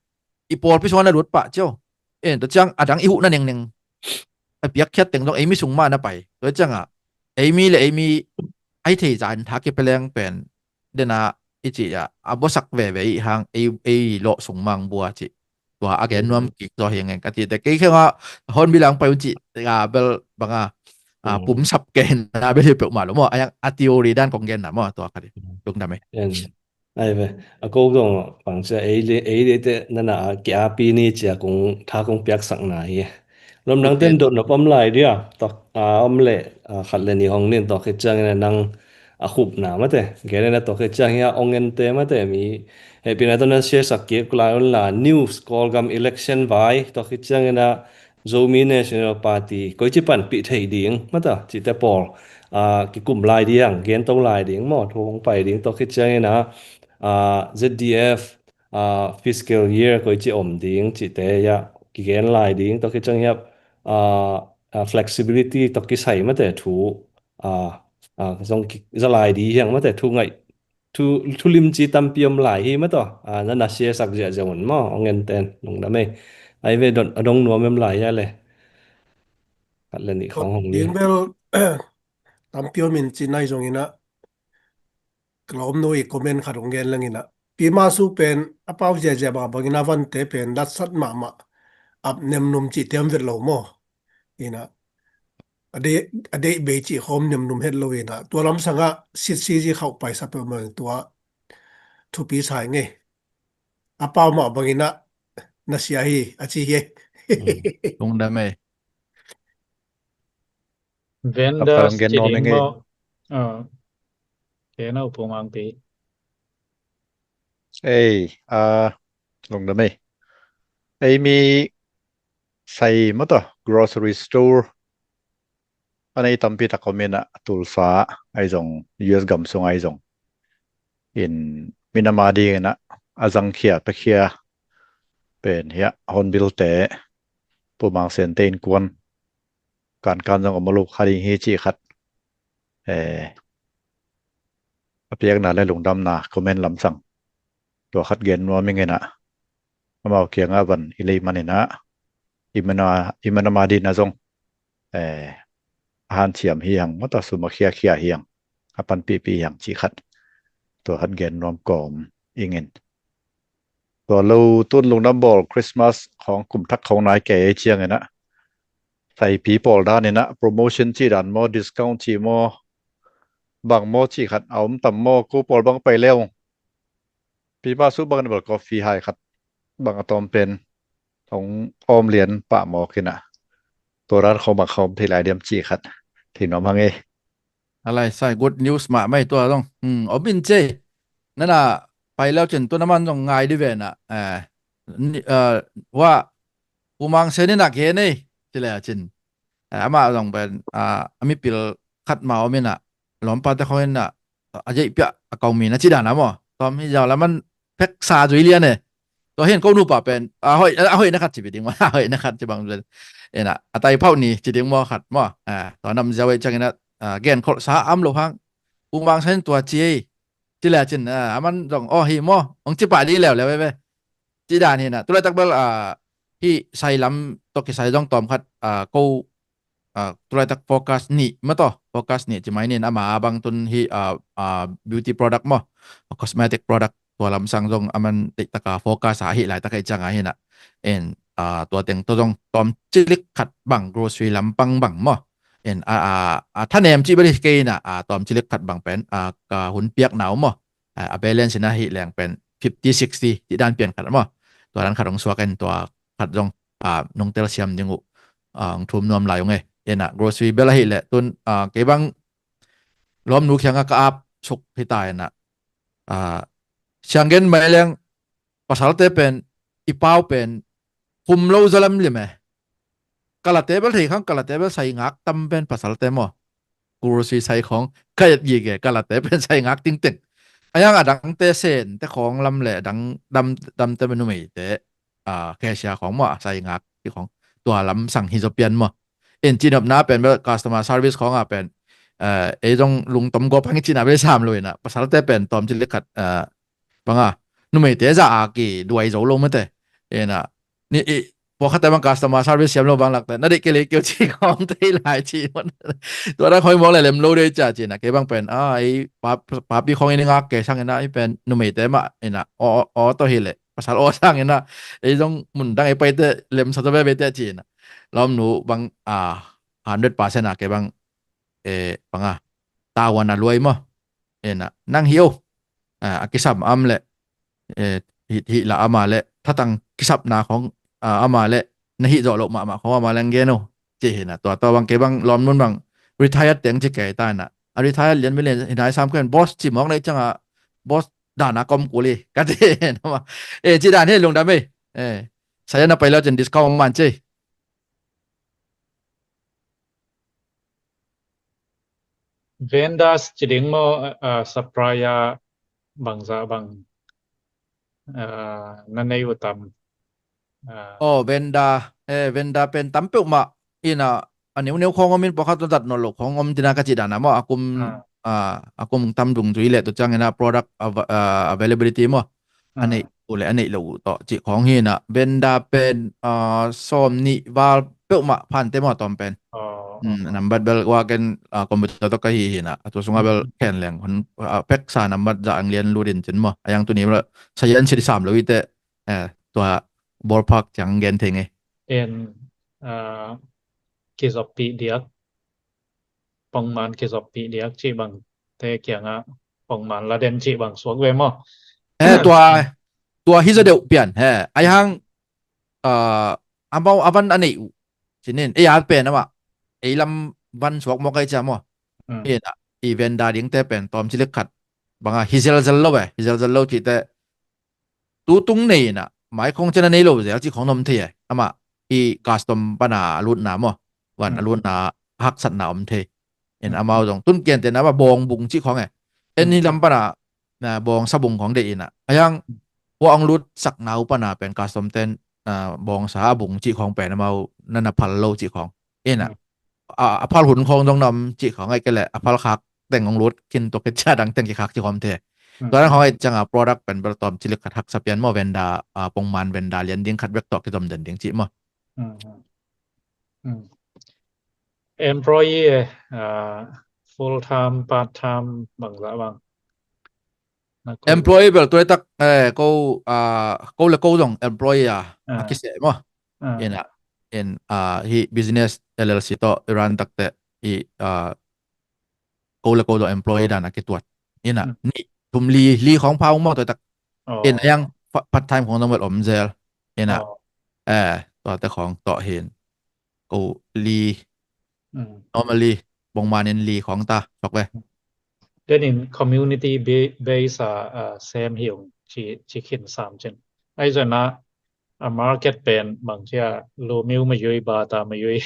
i pawlpi sungah na lut pah cio. En, tua ciang a dang i huhna nengneng a piakkhiat teng zong ei mi sung mah na pai. Tua cianga ei mi le ei mi ai thei zan tha kipia leng pen, dena i cih a, a buasak veve i hang ei, ei lawh sung mang bua cih. Tua a gen nuam kik zaw hi ngeng ka cih te kei khenga Hornbill ang pai un cih, a, bel banga, a, pumsap ke na bel hi peuhmah lo maw. A yang a theory dan kong gen na maw, tua ka di. Lungdam e. Ai ve, a ko zong pang cia ei le, ei le te nana a ki api ni cia kong tha kong piaksakna hi. Lom nang ten dot nop om lai dia, tok, a, om le, a, khat le ni hong nin tok hi ciangin a nang a khupna mate. Gen na tok hi ciang hi a ong en te mate mi. Hepina to na share sak kik lai un la news Kawlgam election vai tok hi ciangin a Zomi National Party koici panpih thei ding mata cite pawl, a, kikum lai ding, gento lai ding maw, thu hong pai ding tok hi ciangin a, a, Z D F, a, fiscal year koici om ding cite ya kigen lai ding tok hi ciangin a, a, flexibility tok kisai mate thu, a, a, zong ki, za lai ding hiang mate thu ngaih thu, thu limci tampi om lai hi mataw. A, nana share sak ziahziah un maw, ong en ten lungdam ei. Ai ve don, a dong nuam em lai hia le. Khat le nih khong hong ni. Ding bel tampi om in ci nai zong ina. Ka lawm nu i comment khat hong gen lang ina. Pi ma su pen a pau ziahziah bang bang ina vante pen datsat mahmah. Ap nem num ci tiam vet lo maw. Ina. A deih, a deih bei cih khawm nemnum het lo ina, tua lamsangah sitsi zi khauh paisa peuhmah tua thupi sai ngei. A pau mah bangin ah na sia hi a ci hi. Lungdam ei. Vendors ci ding maw? Kena upung angpi. Ei, a, lungdam ei. Ei mi sai mata grocery store a nei tampi tak om ina, Tulsa ahi zong, U S gam sung ahi zong. In minam a ding ina a zangkhia pekhia pen hia Hornbill te, Pu Mang Sen te innkuan kankan zong om a lo kha ding hi cih khat. Eh, a piakna le lungdamna comment lamsang tua khat gen nuam ing ina. Amau kiangah van i lei man ina, i mana, i mana ma dina zong, eh, a hanciam hi hang, mata sum a khiakhia hi hang, a panpihpih hi hang cih khat tua khat gen nuam kawm ing in. Tua lo tun lungdam bawl Christmas khawng kum thak khawng nai kei ei ciang ina, saipi pawl dan ina promotion cih dan maw, discount cih maw, bang maw cih khat a om tam maw, ko pawl bang pai leu. Pi ma su bang ina bel coffee hai khat bang a tawm pen hong awm lian pah mawk ina. Tua dan khawng bang khawm thei lai diam cih khat thei nuam hang ei. A lai sai good news mah mai tua zong. Hmm, om in cei. Nana pai leu cin tu na man zong ngai di ve na. Eh, ni, eh, wa Pu Mang Sen ina gen ei ci le cin. Eh, amah zong pen, ah, a mipil khat ma om ina, lawmpa te khawng ina, a zeih piah a kau mi na ci dan a maw. Tawm hi zau la man pek sa zui lian e. Tua hin ko nupa pen, a hoih, a hoih na khat ci bi ding maw, a hoih na khat ci bang pen. Ina, a tai phauh ni ci ding maw khat maw. Ah, tua nam ziau ei ciang ina, ah, gen kholh sa am lo hang. Pu Mang Sen tua ci ei. Ci le cin, ah, aman zong, oh, hi maw, ong ci pah di leuleu veve. Ci dan hi na, tu laitak bel, ah, hi sai lam tawh kisai zong tawm khat, ah, ko, ah, tu laitak focus nih mataw, focus nih ci mai nin ama bang tun hi, ah, ah, beauty product maw, cosmetic product tua lamsang zong aman deih taka focus a hi laitak ei cianga hi na. En, ah, tua teng tawh zong tawm cilik khat bang grocery lampang bang maw. En, a, a, a thanem cih bel hi kei na, a, tawm cilik khat bang pen, a, ka hun piak nau maw. a balance in ahih leng pen fifty sixty cih dan pian khat maw. Tua dan khat hong suak in tua khat zong nong telsiam ding uh hong thum nuam lai ung e. Ina grocery bel ahih leh tun kei bang lawmnu kiangah ka ap suk hi ta ina, sianggen mai leng pasalte pen i pau pen khum lo zalam lim e. Kalate bel thei khang, kalate bel sai ngak tam pen pasalte maw. Grocery sai khong ka et gige, kalate pen sai ngak tingteng. Ayang adangte sen te khong lam le dang dam damte bel numeite cashier khong maw, sai ngak ti khong tua lam sang hi zaw pian maw. In cinopna pen bel customer service khong a pen ei zong lungtom gawp hang i cina bel sam lo ina, pasalte pen tawm ci le khat banga numeite za a ki duai zo lo mate. Ina ni i pawlkhatte bang customer service siam lo bang lakte na deih kei le kei ci khawm tei lai ci. Tua dan khoi mawk le lem lo dei cia cina kei bang pen a ei papi khawng in i ngak kei sang ina i pen numeite mah ina aw tawh hi le pasal aw sang ina ei zong mun dang ei paite lem sa tawh veve te cina lawmnu bang a hundred percent a kei bang banga tawan a luai maw. Ina nang hi o a kisam am le hih la ama le thatang kisapna khong ama le na hih zawh loh mahmah khong ama leng gen o. Ci hina tua tua bang kei bang lawmnun bang retired teng ci kei ta ina a retired lian mi lian hina i sam khen boss ci mawk na i canga boss dana kom kuli ka ti hina ma. E ci dan hi lungdam ei. E saya na pai lo cin discount man ci. Vendors ci ding maw, supplier bangzah bang na nei uh tam? Oh vendor, eh vendor pen tam peuhmah ina a neuneu khawng om in pawlkhat zat nawn lo khawng om tina ka cih dana maw a kum a kum tam dungzui leh tu ciangina product availability maw a neih uh le a neih lo uh tawh cih khawng hi ina vendor pen sawm nih val peuhmah phante maw tawm pen. Nambat bel waken computer tawh ka hi hi ina a tu sungah bel khen leng hun peksa nambat zah ang lian lut in cin maw a yang tuni bel sayan si sam lo ite tua ballpark ciang gen thei ngei. En kizoppih diak pongman kizoppih diak cih bang te kiangah pongman laden cih bang suak ve maw? Eh tua tua hi za deuh pian he ai hang amau a van a neih uh cinin ei a pen amah ei lam van suak mawk ai cia maw? Ina i vendor dingte pen tawm ci lek khat banga hi zelzel lo e hi zelzel lo cihte tutung nei ina mai khong cen a nei lo zel cih khong na om thei e amah i custom pana a lutna maw van a lutna haksatna om thei. In amau zong tun kian tena amah bawng bung cih khong e en hi lam pana bawng sa bung khong deih ina a yang hua ong lut sakna uh pana pen custom ten bawng sa a bung cih khong pen amau nana phal lo cih khong ina a phal hun khawng zong na om cih khawng aih kei leh a phal khak teng hong lut khin tua kei cia dang teng kikhak cih khawm the. Tua dang khawng aih cianga product pen bel tawm cilik khat haksa pian maw vendor pongman vendor lian ding khat bek tawh kizom den ding cih maw? Employee full time part time bangzah bang employee bel tuaitak ko ko le ko zong employee a a kiseh maw? Ina in hi business L L C tawh i run takteh i ko le ko zong employee dan a kituat ina nih thum li li khawng pha ung maw tuaitak in a yang part time khawng zong bel om zel ina eh tuate khawng tawh hin ko li normally bongman in li khawng ta sok ve. Then in community base a sem hi ung ci khin sam cin ai zona a market pen bang cia lu miu ma yui ba ta ma yui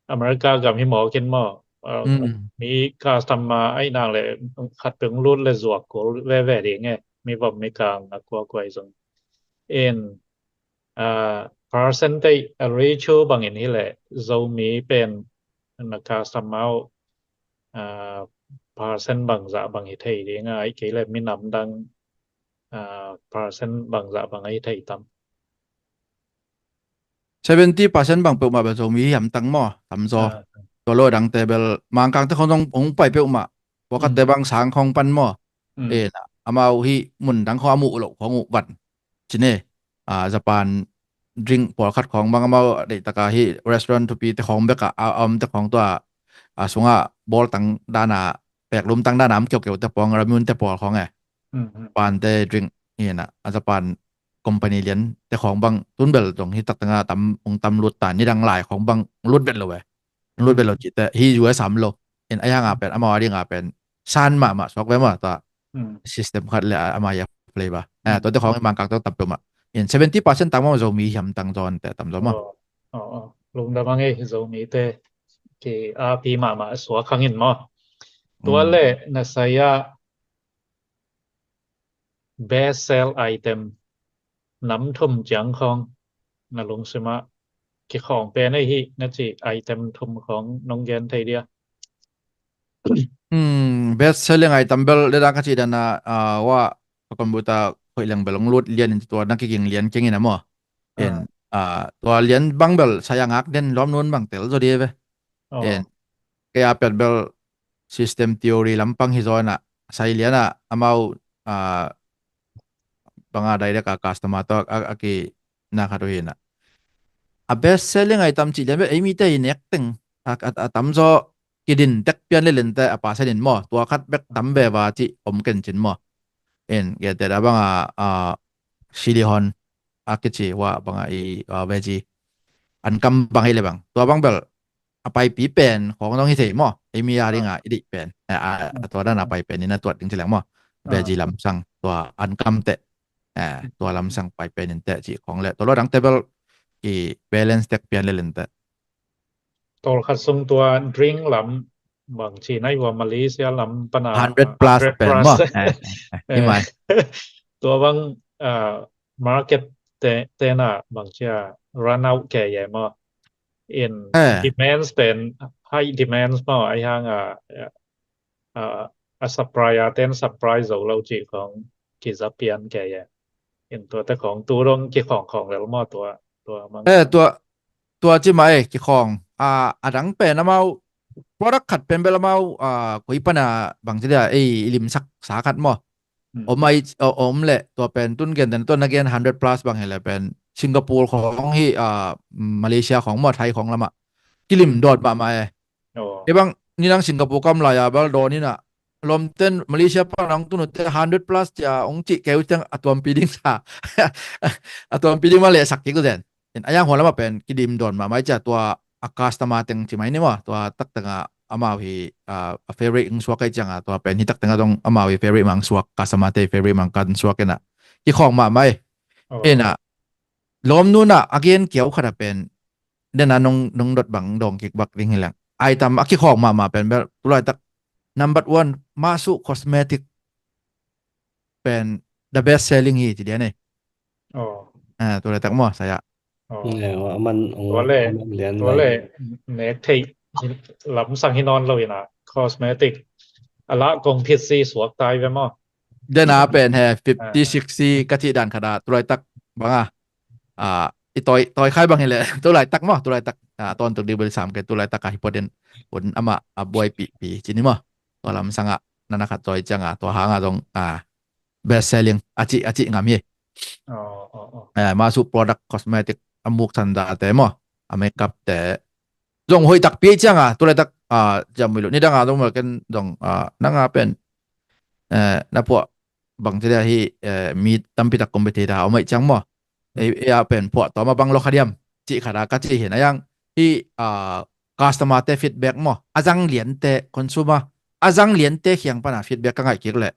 America gam hi maw kin maw mi customer ai nang le khat peng lut le zuak kul veve ding e mi vom mi kang a kua kuai zong in percentage a ratio bangin hi leh Zomi pen na customer uh, percent bangzah bang hi thei ding a ai kei le minam dang uh, percent bangzah bang hi thei tam. Seventy percent bang peuhmah bel Zomi hi hamtang maw tamzaw. Tua lo dangte bel mangkangte khong zong hong pai peuhmah pawlkhatte bang sang khong pan maw? Amau hi mun dang khong a muh loh khong uh van cine Japan drink pawlkhat khong bang amau deihtaka hi restaurant thupi te khong beka a om te khong tua a sunga bawl tang dana peklum tang dana am keukeu te pawng ramun te pawl khong e. Japan te drink hi na, a Japan company lian te khawng bang tun bel zong hi tak tengah tam ong tam lut ta, nidang lai khawng bang lut vet lo ve. Lut vet lo ci te hi U S am lo. In a yang a pen amau a ding a pen san mahmah suak ve mah ta. System khat le amau a flavor. Tua te khawng i Mangkang tawh tam peuhmah. In seventy percent tang mah Zomi hiam tang zaw te tam zaw mah. Lungdam a ngei Zomi te ki a pi mahmah suak hangin maw. Tua le na saya best sell item nam thum ciang khawng na lungsim ah kikhawng pen ei hi na ci item thum khawng nong gen thei dia? Best selling item bel deda ka ci dana wa ka computer khoih leng bel ong lut lian in tua na kiging lian keng in a maw. In tua lian bang bel saya ngak den lawm nun bang tel zaw di ve. In kei a piat bel system theory lampang hi zaw in a sai lian a amau banga direct a customer tawh a ki na khat uh hi na. A best selling item cih lian bel ei mite i nek teng a tam zaw kidin tek pian le lente a pasen in maw tua khat bek tam ve va cih om ken cin maw. In gete da banga silihon a kici wa banga i veji an kam bang hi le bang tua bang bel a paipi pen khawng dong hi thei maw. Ei mi a ding a i deih pen a tua dan a pai pen in a tuat ding ci leng maw. Veji lamsang tua an kam teh tua lamsang pai pen in teh cih khawng le tua lo dang te bel i balance tek pian le lente. Tawlkhat sung tua drink lam bang ci nai ua Malaysia lam pana hundred plus pen maw. Tua bang market tena bang cia run out ke ye maw. In demands pen high demands maw ai hang a a supply a ten supply zo lo cih khawng kiza pian ke ye. In tua te khawng tu dong kikhawng khawng lel maw tua tua mang. Tua tua ci mah e kikhawng a a dang pen amau product khat pen bel amau a koi pana bang ci dia ei i limsak sa khat maw. Om ai om le tua pen tun gen den tua na gen hundred plus bang hi le pen Singapore khawng hi a Malaysia khawng maw Thai khawng lamah kilim dawt mahmah e. Kei bang nidang Singapore kam lai a bel dawn in a lawmten Malaysia pan ang tun uh te hundred plus cia ong cih keu ciang a tuampi ding sa a tuampi ding ma lehsak kik uh zen. In a yang huan lamah pen kidim dawn mahmah i cia tua a customer teng ci mai ni maw tua tak tengah amau hi a favorite ong suak kai ciang a tua pen hi tak tengah dong amau hi favorite mang suak customer te favorite mang kan suak in a kikhawng mahmah i. In a lawm nun a a gen kiau khat a pen dena nong nong dot bang dong kik bak ding hi leng. Ai tam a kikhawng mahmah pen bel tulai tak number one masu cosmetic pen the best selling hi ci dia nei. Tulai tak maw saya. Tua le nek thei lamsang hi nawn lo in a cosmetic a lah kong phit si suak tai ve maw. Dena pen he fifty sixty ka cih dan khat a tulai tak banga a i tawi tawi khai bang hi le tulai tak maw tulai tak a tawntung ding bel sam ke tulai tak a hi pawtin un amah a buai pihpi ci ni maw. Tua lamsang a nana khat tawi ciang a tua hang a zong a best selling a cih a cih ngam hi. Masu product cosmetic a muk sanda te maw a makeup te zong hoih takpi ciang a tulai tak a ciam mui lo nidang a zong mel ken zong a nanga pen na puah bang ci dia hi mi tampi tak competitor a om aih ciang maw. Ei a pen puah tawm a bang lo kha diam cih khat a ka cih hin a yang hi a customer te feedback maw a zang lian te consumer a zang lian te khiang pana feedback ka ngaih kik leh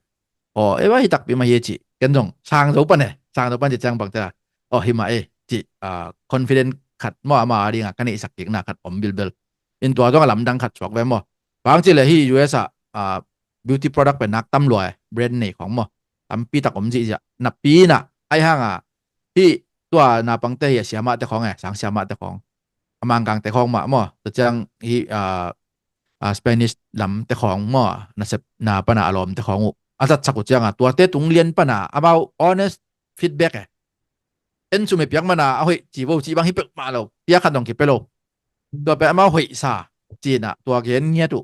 aw ei va hi takpi mah hi e cih ken zong sang zo pan e sang zo pan cih ciang bang te a aw hi mah e cih confident khat maw ama a ding a ka neihsak kikna khat om bilbel. In tua zong a lamdang khat suak ve maw. Bang ci le hi U S a beauty product pen nak tam lua e brand nei khong maw. Tampi tak om zihziah napi na ai hang a hi tua napangte hi a siamahte khong e sang siamahte khong a mangkangte khong mah maw tua ciang hi a Spanish lamte khong maw nasep na pana a lawmte khong uh a zatsak uh ciang a tuate tung lian pana amau honest feedback e en sum e piak mana a hoih ci vo ci bang hi pek mah lo piak khat dong kipia lo. Tua pen amau hoih sa cina tua gen ngiat uh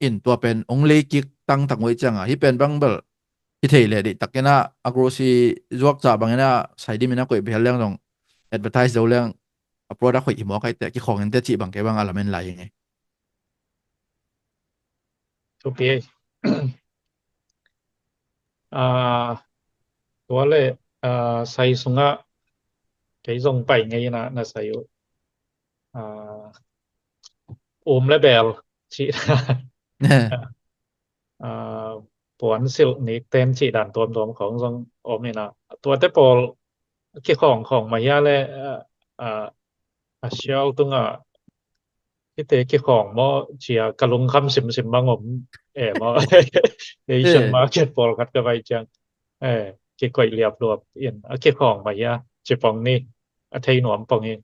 in tua pen ong lei kik tangtang uh i ciang a hi pen bang bel hi thei leh deih takin a grocery zuak ca bangin a saidim in a koih bihal leng zong advertise zo leng a product hoih hi mawk aih teh kikhawng in teh cih bang kei bang a lamen lai hi ngei. Thupi ei. Ah, tua le, ah, sai sungah kei zong pai ngei na, na sai uh. Ah, um le bel cih, ah, puan silh nik ten cih dan tuamtuam khong zong om ina. Tuate pawl kikhawng khawng mah hia le, ah, ah, a sial tungah hite kikhawng maw cia ka lungkham simsim bang om e maw. Asian market pawlkhat ka vai ciang, eh, kikoih liapluap in a kikhawng mah hia ci pong ni, a thei nuam pong hi.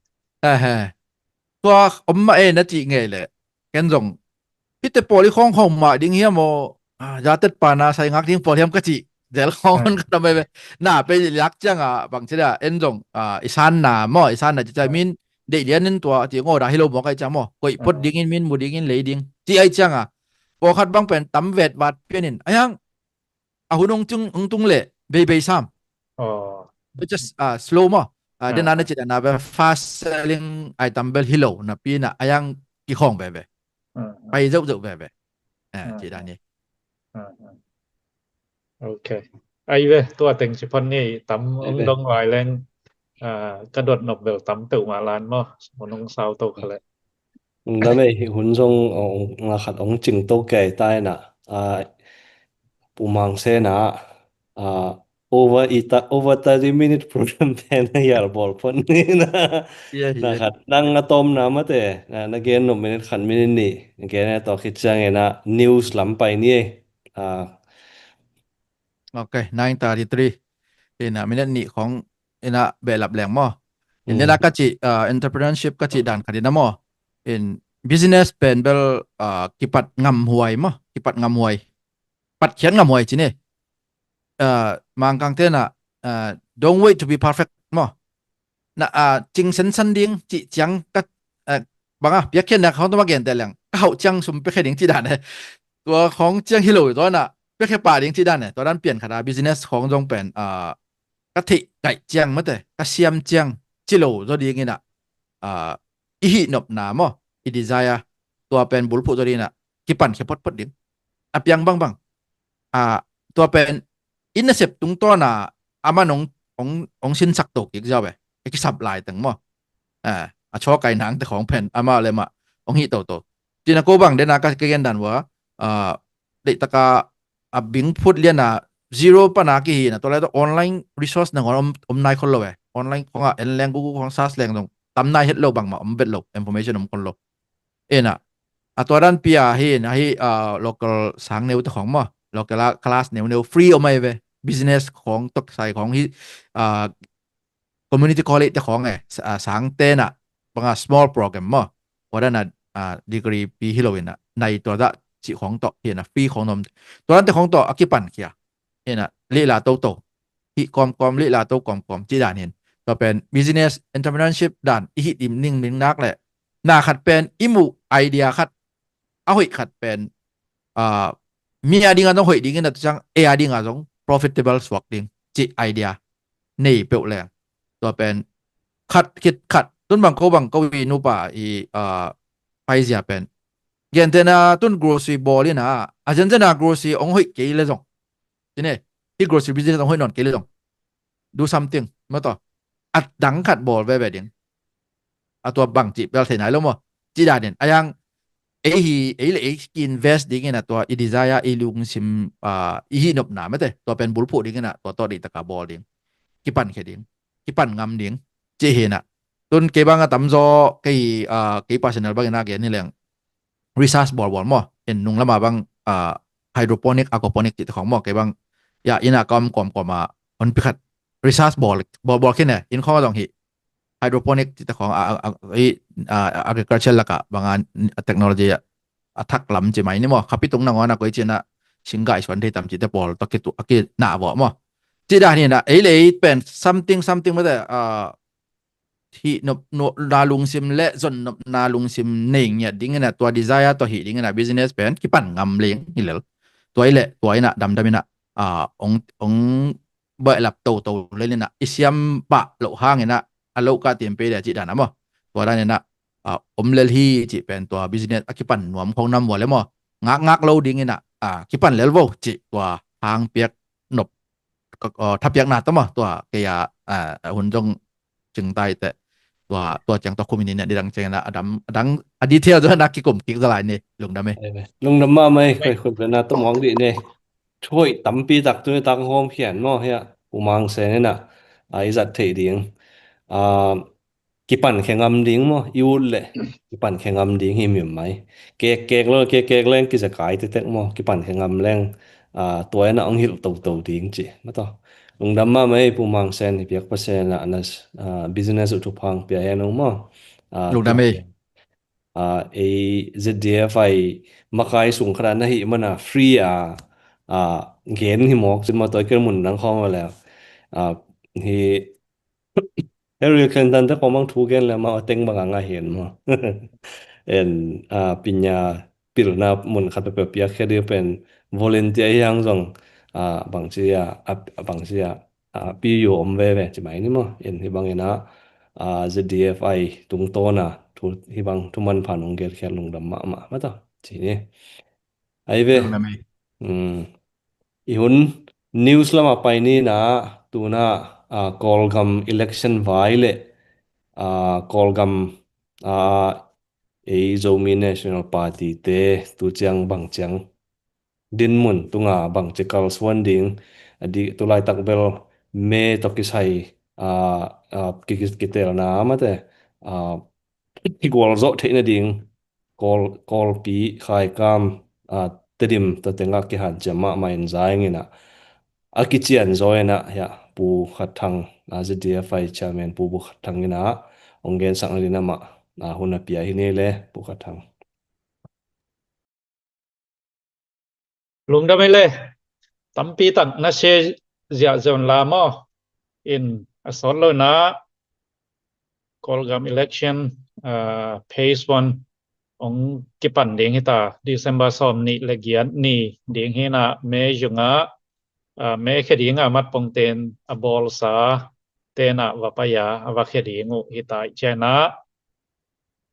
Tua om mah e na cih ngei leh ken zong hite pawl i khawng khawng mah ding hiam aw, ah, zatet pana sai ngak ding pawl hiam ka cih zel khawng hon ka tam ve. Na pe lak ciang a bang ci dah en zong, ah, i sanna maw, i sanna ci ciang min deih lian in tua ci ngaw dah hi lo maw kai ciang maw, koih phot dingin min mu dingin lei ding ci ai ciang a pawlkhat bang pen tam vet vat pian in a hiang a hun hong tung, hong tung leh beibei sam. Just, ah, slow maw. Ah, den ana ci dan a be fast selling ai tam bel hi lo na pi na a hiang kikhawng veve. Pai zeuhzeuh veve. Ah, ci dan hi. Ok. Ai ve, tua teng ci phot ni tam hong dong lai leng, ah, ka dot nop bel tam peuhmah lan maw. Hun hong sau to kha leh. Dam ei, hun zong ong, nga khat ong cing to kei tai na. Ah, Pu Mang Sen ah, ah, over i ta, over thirty minute program te na hial bawl phot ni na. Na khat nang a tawm na mate, na, na gen nop minute khat minute nih, na gen e tawh khit ciang e na news lam pai ni e. Ah. Ok, nine thirty-three. Ina minute nih khong ina behlap leng maw. In ina ka cih, ah, entrepreneurship ka cih dan khat ina maw. In business pen bel, ah, kipat ngamhuai maw, kipat ngamhuai. Patkhiat ngamhuai ci ni. Ah, Mangkang te na, ah, don't wait to be perfect maw. Na, ah, cing sensan ding cih ciang ka, ah, bang a piakkhiatna khong tuma gente leng ka hauh ciang sum piakkhe ding ci dan e. Tua khong ciang hi lo tua na piakkhe pah ding ci dan e. Tua dan pian khat a business khong zong pen, ah, ka theih kaih ciang mate, ka siam ciang ci lo zaw ding ina, ah, i hih nopna maw, i desire, tua pen bulphuh zaw ding ina kipan khia photphot ding. A piang bangbang, ah, tua pen i nasep tungtawn a aman ong, ong, ong sinsak to kik ziau e. A kisap lai teng maw. Ah, a chaw kai nang te khong pen ama le mah ong hih toto. Tina ko bang den a ka, ka gen dan ua, ah, deihtaka a bing phut lian a zero pana kihi na, tua lai to online resource nangawn om, om nai khol lo e. Online khong a en leng Google khong search leng zong tam nai het lo bangmah om bet lo, information om khol lo. Ina, a tua dan pia hi na hi, ah, local sang neu te khong maw, local a class neu neu free om ai ve. Business khong tok sai khong hi, ah, community college te khong e, sa-, ah, sang te na banga small program maw. Tua dan a, ah, degree pi hi lo ina, nai tua dah cih khong tawh hi na free khong nom. Tua dan te khong tawh a kipan khia. Hi na lihla toto. Hih kawmkawm, lihla to kawmkawm ci dan hin. Tua pen business entrepreneurship dan i hih dim ning ning nak le. Na khat pen i muh idea khat, a hoih khat pen, ah, mi a ding a zong hoih ding ina tu ciang, ei a ding a zong profitable suak ding cih idea nei peuh leng. Tua pen khat khit khat, tun bang ko bang ko i nupa i, ah, paizia pen gentena tun grocery bawl ina, a zenzen a grocery ong hoih kei le zong, cine, i grocery business ong hoih nawn kei le zong, do something, maw tua, a dang khat bawl veve ding. A tua bang cih bel thei nai lo maw. Cih dan in a yang ei hi, ei le ei ki invest ding ina tua i desire, i lungsim, ah, i hih nopna mate, tua pen bulphuh ding ina tua tawh deihtaka bawl ding, kipan khia ding, kipan ngam ding cih hi na. Tun kei bang a tamzaw kei, ah, kei personal bang ina gen hi leng research bawlbawl maw. In nung lama bang, ah, hydroponic, aquaponic cihte khawng maw, kei bang, ya, inn a ka om kawmkawm a, hon pi khat research bawl, bawl, bawl khin e, inn khawng a zong hi hydroponic cihte khawng a, a, a, i, a, agriculture laka banga, a technology a, a thak lam ci mai ni maw, khapi tung nangawn a koi cina singgai suan thei tam cihte pawl tawh kitu, a kinah vawh maw. Cih dan hi na, ei le ei pen something, something mate, ah, hih nop, nop, na lungsim le zon nopna lungsim nei ngiat ding ina, tua desire tawh hih ding ina business pen kipan ngam leng hi lel. Tua i le tua ina damdam ina, ah, ong, ong baih lap toto lel ina, i siam pah loh hang ina, a loh ka tiam pe le cih dan a maw. Tua dan ina, ah, om lel hi cih pen tua business a kipan nuam khong nam vua le maw. Ngak ngak lo ding ina, ah, kipan lel vo cih tua hang piak nop ka, uh, thapiakna tawh maw, tua kei a, uh, hun zong cingtai teh, tua, tua ciang tua khum in, nidang ciang a dam, a dang, a detail zong na kikum kik zalai ni, lungdam e. Lungdam mahmah e, khoi khut na tawh mawk dih ni. Thuhoih tampi tak tu ni tak hawm khian maw, hiah Pu Mang Sen in a, a i zat theih ding. Ah, kipan khe ngam ding maw, i ut leh kipan khe ngam ding hi mimmai. Kek kek lo, kek kek leng kizekai tektek maw, kipan khe ngam leng, ah, tua in a hong hilh toto ding ci. Mataw. Lungdam mahmah e, Pu Mang Sen, i piak Pasian a na, ah, business uh thupha pia hen ung maw. Ah, lungdam e. Ah, ei Z D F I makai sung khat a na hih mana free a, ah, gen hi mawk cin maw, tua i kei mun dang khawng a leh. Ah, hi Hillary Clinton te khawng bang thu gen le amau a teng bang a ngai hen maw. En, ah, pinya pilna mun khat peuhpeuh piak khia ding pen volunteer hi hang zong, ah, bangci a, a, bangci a, ah, pi yo om veve ci mai ni maw. En hih bangin a, ah, Z D F I tungtawn a thu hih bang thu manpha nong gelkhiat lungdam mahmah mataw ci ni. Ai ve. Lungdam e. Um, i hun news lamah pai ni na, tuna, ah, Kawlgam election vai leh, ah, Kawlgam, ah, ei Zomi National Party te tu ciang bang ciang dinmun tunga bang ci kalsuan ding, a di tu laitak bel me tawh kisai, ah, ah, ki, ki, kitelna mate, ah, kigualzawh theih nading Kawl, Kawlpi, Khaikam, ah, Tedim tua tengah kihanciam mahmah in za ing in a, a kician zaw in a, hiah Pu Khat Thang, ah, Z D F I chairman Pu, Pu Khat Thang in a hong gensak nading amah, ah, hun a pia hi ni le, Pu Khat Thang. Lungdam e le, tampi tak na share ziahziah un la maw. In a sawt lo na, Kawlgam election, ah, phase one hong kipan ding hi ta, December sawm nih le giat ni ding hi na, me zung a, ah, me khe ding a mat pong ten a bawlsa ten a va pai a, a va khe ding uh hi ta i cian a.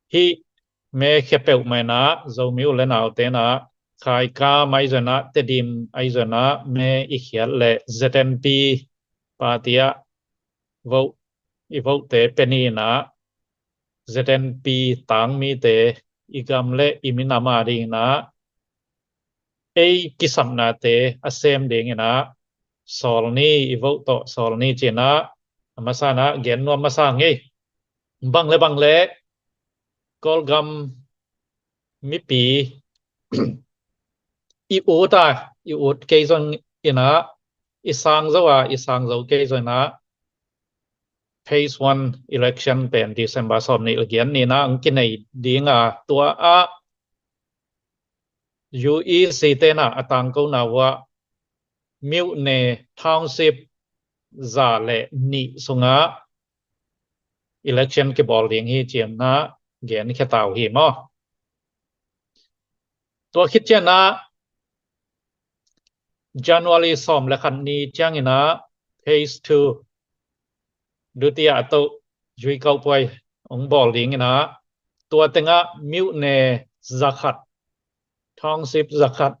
Hih me khe peuhmah in a, Zomi u le nau ten a, Khaikam ahi zong a, Tedim ahi zong a, me i khiat leh Z N P party ah vote, i vote te pe ni in a, Z N P tangmite i gam le i minam a ding in a, ei kisapnate a sem ding in a, sawl ni, i vote tawh sawl ni ci in a, a masa in a gen nuam masa ngei. Bang le bang le Kawlgam mipi i ut a, i ut kei zong in a, i sang zo a, i sang zo kei zong in a, phase one election pen December sawm nih le giat ni in a hong kinei ding a, tua ah U E C ten a a tangkona uh ah မြို့နယ် township za le nih sungah election kibawl ding hi ci in a gen khia ta uh hi maw. Tua khit ciang a January sawm le khat ni ciang in a phase two, dutiya a toh ရွေးကောက်ပွဲ hong bawl ding in a, tua tengah မြို့နယ် za khat, township za khat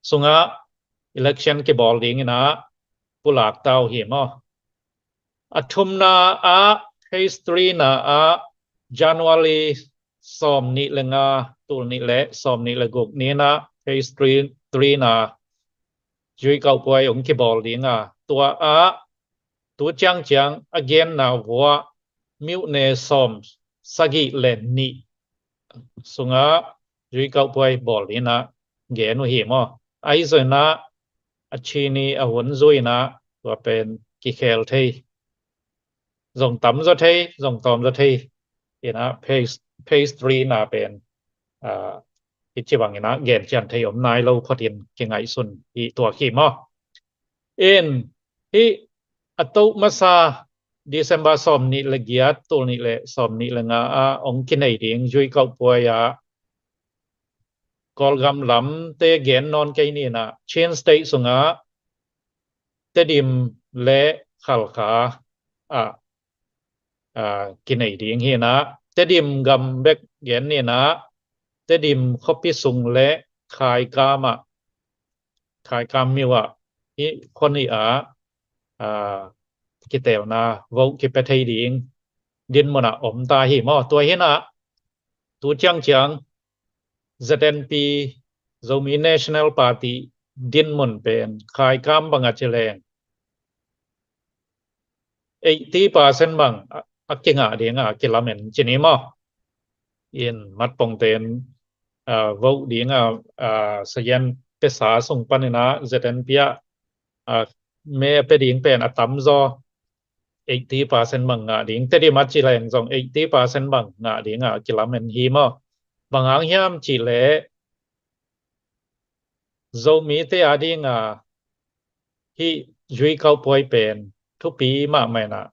sungah election kibawl ding in a pulak ta uh hi maw. A thumna ah, phase three na ah, January sawm nih le nga, tul nih le sawm nih le guk ni in a phase three, three na ရွေးကောက်ပွဲ hong kibawl ding a, tua ah tu ciangciang a genna uh ah မြို့နယ် sawm sagih le nih sungah ရွေးကောက်ပွဲ bawl ding in a gen uh hi maw. Ahi zong in a, a ci ni a hun zui in a, tua pen kikhel thei, zong tam zaw thei, zong tawm zaw thei in a, phase, phase three na pen, ah, hih ci bang in a gen cian thei om nai lo phot in kingaihsun hi tua hi maw. In hih a toh masa December sawm nih le giat, tul nih le sawm nih le nga ah hong kinei ding ရွေးကောက်ပွဲ ah Kawlgam lamte gen nawn kei ni in a, Chin State sungah Tedim le Khalkha ah, ah, kinei ding hi in a, Tedim gam bek gen ni in a, Tedim khuapi sung le Khaikam ah Khaikam Myo ah, i khua nih ah, aa, kitelna vote kipia thei ding dinmun ah om ta hi maw. Tua hi in ah, tu ciangciang Z N P, Zomi National Party dinmun pen Khaikam bang a ci leng eighty percent bang a, a kingah ding a kilamen ci ni maw. In matpongten, aa, vote ding a, aa, sayan pesa sung panin ah Z N P ah, aa, me pia ding pen a tamzaw eighty percent bang ngah ding, Tedim a ci leng zong eighty percent bang ngah ding a kilamen hi maw. Bang hang hiam cih leh Zomite a ding a hih Zui Kauh Puai pen thupi mahmah in ah,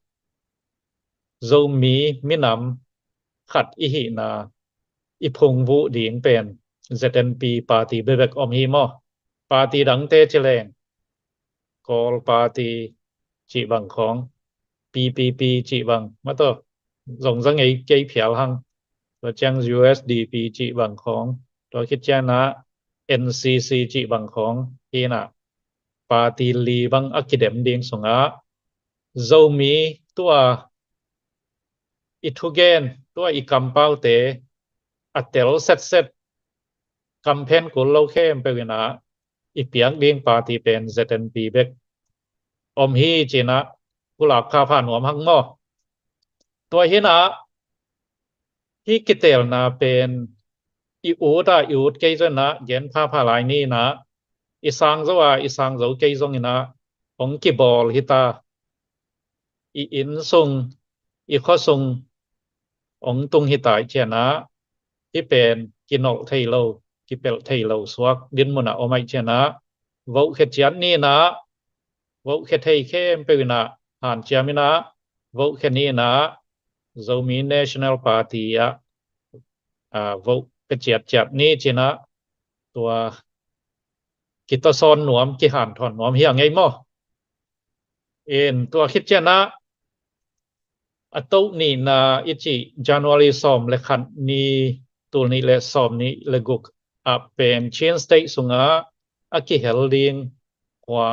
Zomi minam khat i hihna i phungvuh ding pen Z N P party bekbek om hi maw. Party dangte ci leng Kawl Party cih bang khawng, P P P cih bang, mataw, zong za ngei kei phial hang. Tua ciang U S D P cih bang khawng, tua khit ciang ah N C C cih bang khawng hi in ah, party li bang a kidem ding sungah Zomi tua i thugen, tua i kampaute a tel setset, kamphen kul lo khempeuh in ah i piak ding party pen Z N P bek om hi ci in ah pulak phapha nuam hang maw. Tua hi in ah hih kitelna pen i ut a i ut kei zong in ah gen phapha lai ni in ah, i sang zo a i sang zo kei zong in ah hong kibawl hi ta, i inn sung, i khua sung hong tung hi ta ahih ciang ah, hih pen kinolh thei lo, kipelh thei lo suak dinmun ah om ahih ciang ah, vote khia ciat ni in ah, vote khia thei khempeuh in ah hanciam in ah, vote khia ni in ah, Zomi National Party ah, aa, vote pia ciatciat ni ci in ah, tua kitawsawn nuam, kihanthawn nuam hi a ngei maw. In tua khit ciang ah a toh nihna i cih January sawm le khat ni, tul nih le sawm nih le guk ah pen Chin State sungah a kihel ding khua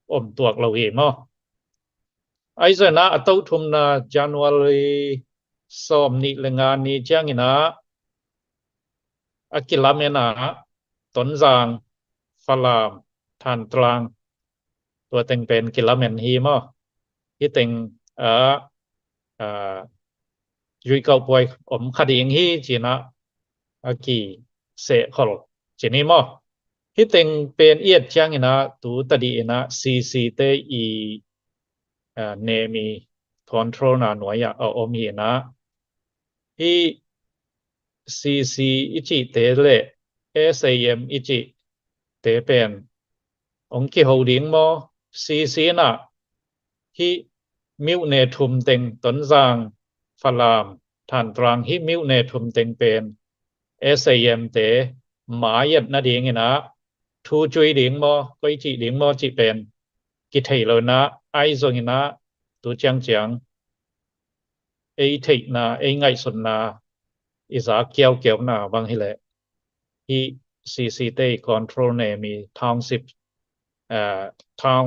om tuak lo hi maw. Ahi zongin ah a toh thumna January sawm nih le nga ni ciangin ah a kilamen ah Tonzang, Falam, Thantlang, tua teng pen kilamen hi maw. Hih teng ah, aa, Zui Kauh Puai om kha ding hi ci in ah a kisehkhol ci ni maw. Hih teng pen i et ciangin ah tu tadih in ah C C te i, aa, nem i control na nuai ah a om hi in ah, hih C C i cihte le S A M i cihte pen hong kiho ding maw. C C in ah hih myone thum teng, Tonzang, Falam, Thantlang, hih myone thum teng pen S A M te mai-et nadingin ah thu cui ding maw, koi cih ding maw cih pen kithei lo in ah, ahi zongin ah tu ciangciang ei theihna, ei ngaihsutna, i za kiaukiauna bang hileh hih C C te i control nem i township, aa, town,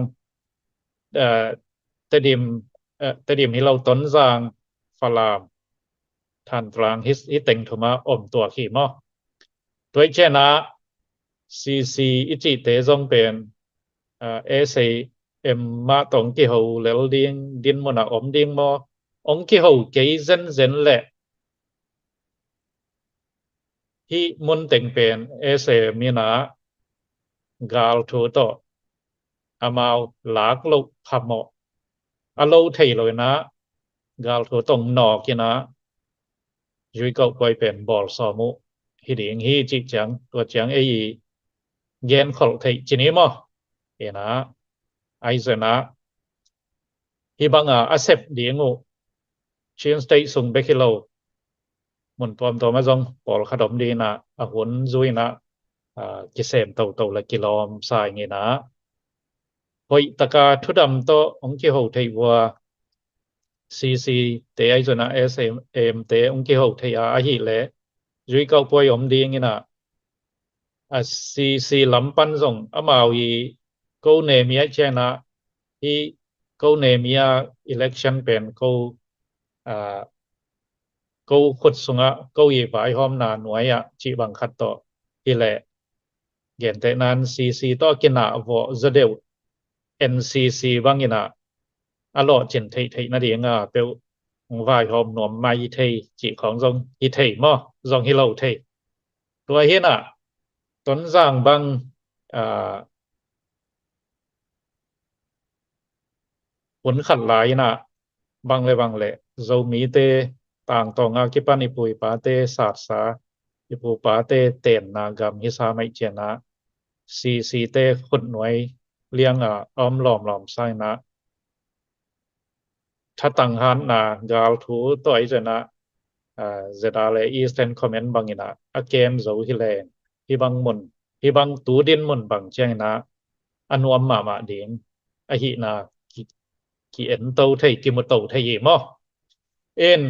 aa, Tedim, aa, Tedim hi lo, Tonzang, Falam, Thantlang, hih, hih teng thum ah om tuak hi maw. Tua ahih ciang ah C C i cihte zong pen, aa, S A M mah tawh hong kiho lel ding dinmun ah om ding maw. Hong kiho kei zenzen leh hih mun teng pen S A M in ah gal thu tawh amau lak loh phamawh a lo thei lo in ah, gal thu tawh nawk in ah Zui Kauh Puai pen bawl sawm uh hi ding hi cih ciang, tua ciang ei i genkholh theih ci ni maw. In ah, ahi zongin ah hih bang a a sep ding uh Chin State sung bek hi lo, mun tuamtuam ah zong pawlkhat om ding in ah, a hun zui in ah, aa, kisem toto le kilawm sa ing in ah, hoih tak a thudam tawh hong kiho theih uh a, C C te ahi zongin ah S A M te hong kiho theih a, ahih leh Zui Kauh Puai om ding in ah, a C C lam pan zong amau i ko nemi ah ciangin ah, hi ko nemi ah election pen ko, ah, ko khut sungah ko i vaihawmna nuai ah cih bang khat tawh hi leh, gentehna in C C tawh a kinah vawh zaw deuh N C C bangin ah a lawhcin theihtheih nading a peuh hong vaihawm nuam mai hi thei cih khawng zong hi thei maw, zong hi lo thei. Tua hi in ah Tonzang bang, ah, hun khat lai in ah bang le bang le Zomite tangtawng a kipan i pu i pate satsa, i pu pate tenna gam hi sa mai ciangin ah C C te khut nuai liang a om lawmlawm sa in ah thatang hatna gal thu tawh ahi zongin ah, ah, Z R A Eastern Command bangin ah a kem zo hi leng, hi bang mun, hi bang tu din mun bang ciangin ah a nuam mahmah ding ahihna ki, ki en to thei, ki mu to thei hi maw. In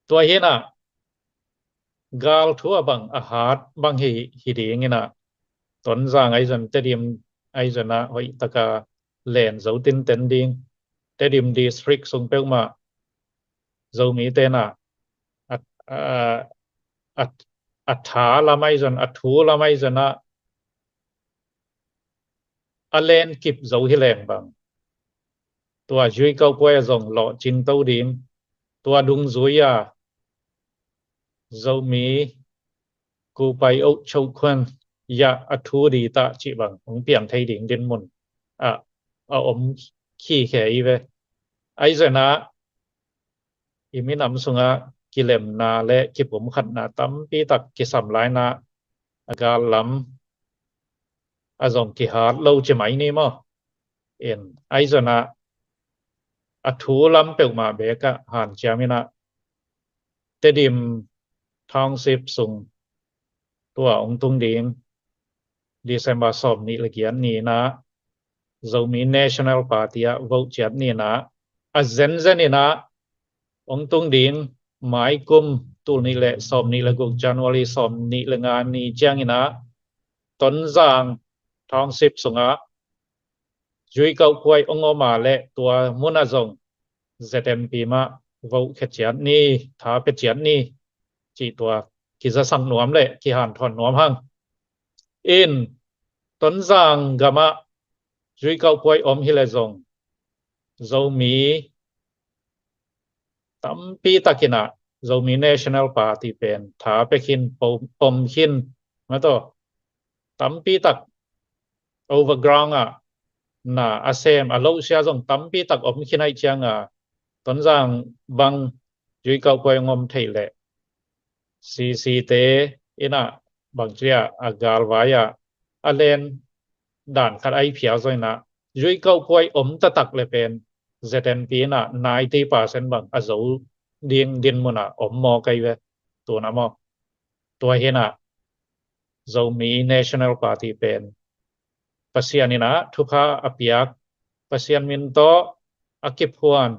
tua hi in ah gal thu a bang a hat bang hi, hi ding in ah Tonzang ahi zong Tedim ahi zong ah hoih taka len zo tinten ding, Tedim District sung peuhmah Zomite in ah a, a, a, a tha lam ahi zong, a thu lam ahi zong ah a len kip zo hi leng bang, tua Zui Kauh Kuai a zong lawhcing to ding, tua dungzui a Zomi kupai oh choh khuan ya a thu di ta cih bang hong piang thei ding din mun ah a om khikhe hi ve. Ahi zongin ah i minam sungah kilemna le kipumkhatna tampi tak kisam lai in ah a gal lam a zong kihat lo ci mai ni maw. In ahi zongin ah a thu lam peuhmah bek ah hanciam in ah Tedim Township sung tua hong tung ding December sawm nih le giat ni in ah Zomi National Party ah vote ciat ni in ah a zenzen in ah hong tung ding mai kum tul nih le sawm nih le guk, January sawm nih le nga ni ciangin ah Tonzang Township sungah Zui Kauh Kuai hong om a le tua mun ah zong Z N P mah vote khia ciat ni, tha pia ciat ni cih tua kizasak nuam le kihanthawn nuam hang. In Tonzang gam ah Zui Kauh Kuai om hi le zong Zomi tampi tak in ah Zomi National Party pen tha pia khin, pom, pom khin, mataw, tampi tak overground ah na a sem a loh sia zong tampi tak om khin ahih ciang a, Tonzang bang Zui Kauh Kuai hong om thei leh C C te in ah bangci a, a galvai ah a len dan khat ahi phial zongin ah Zui Kauh Kuai om taktak le pen Z N P in ah ninety percent bang a zo ding din mun ah om mawk ahi ve. Tuna maw, tua hi in ah Zomi National Party pen Pasian in ah thupha a piak, Pasian min tawh a kiphuan,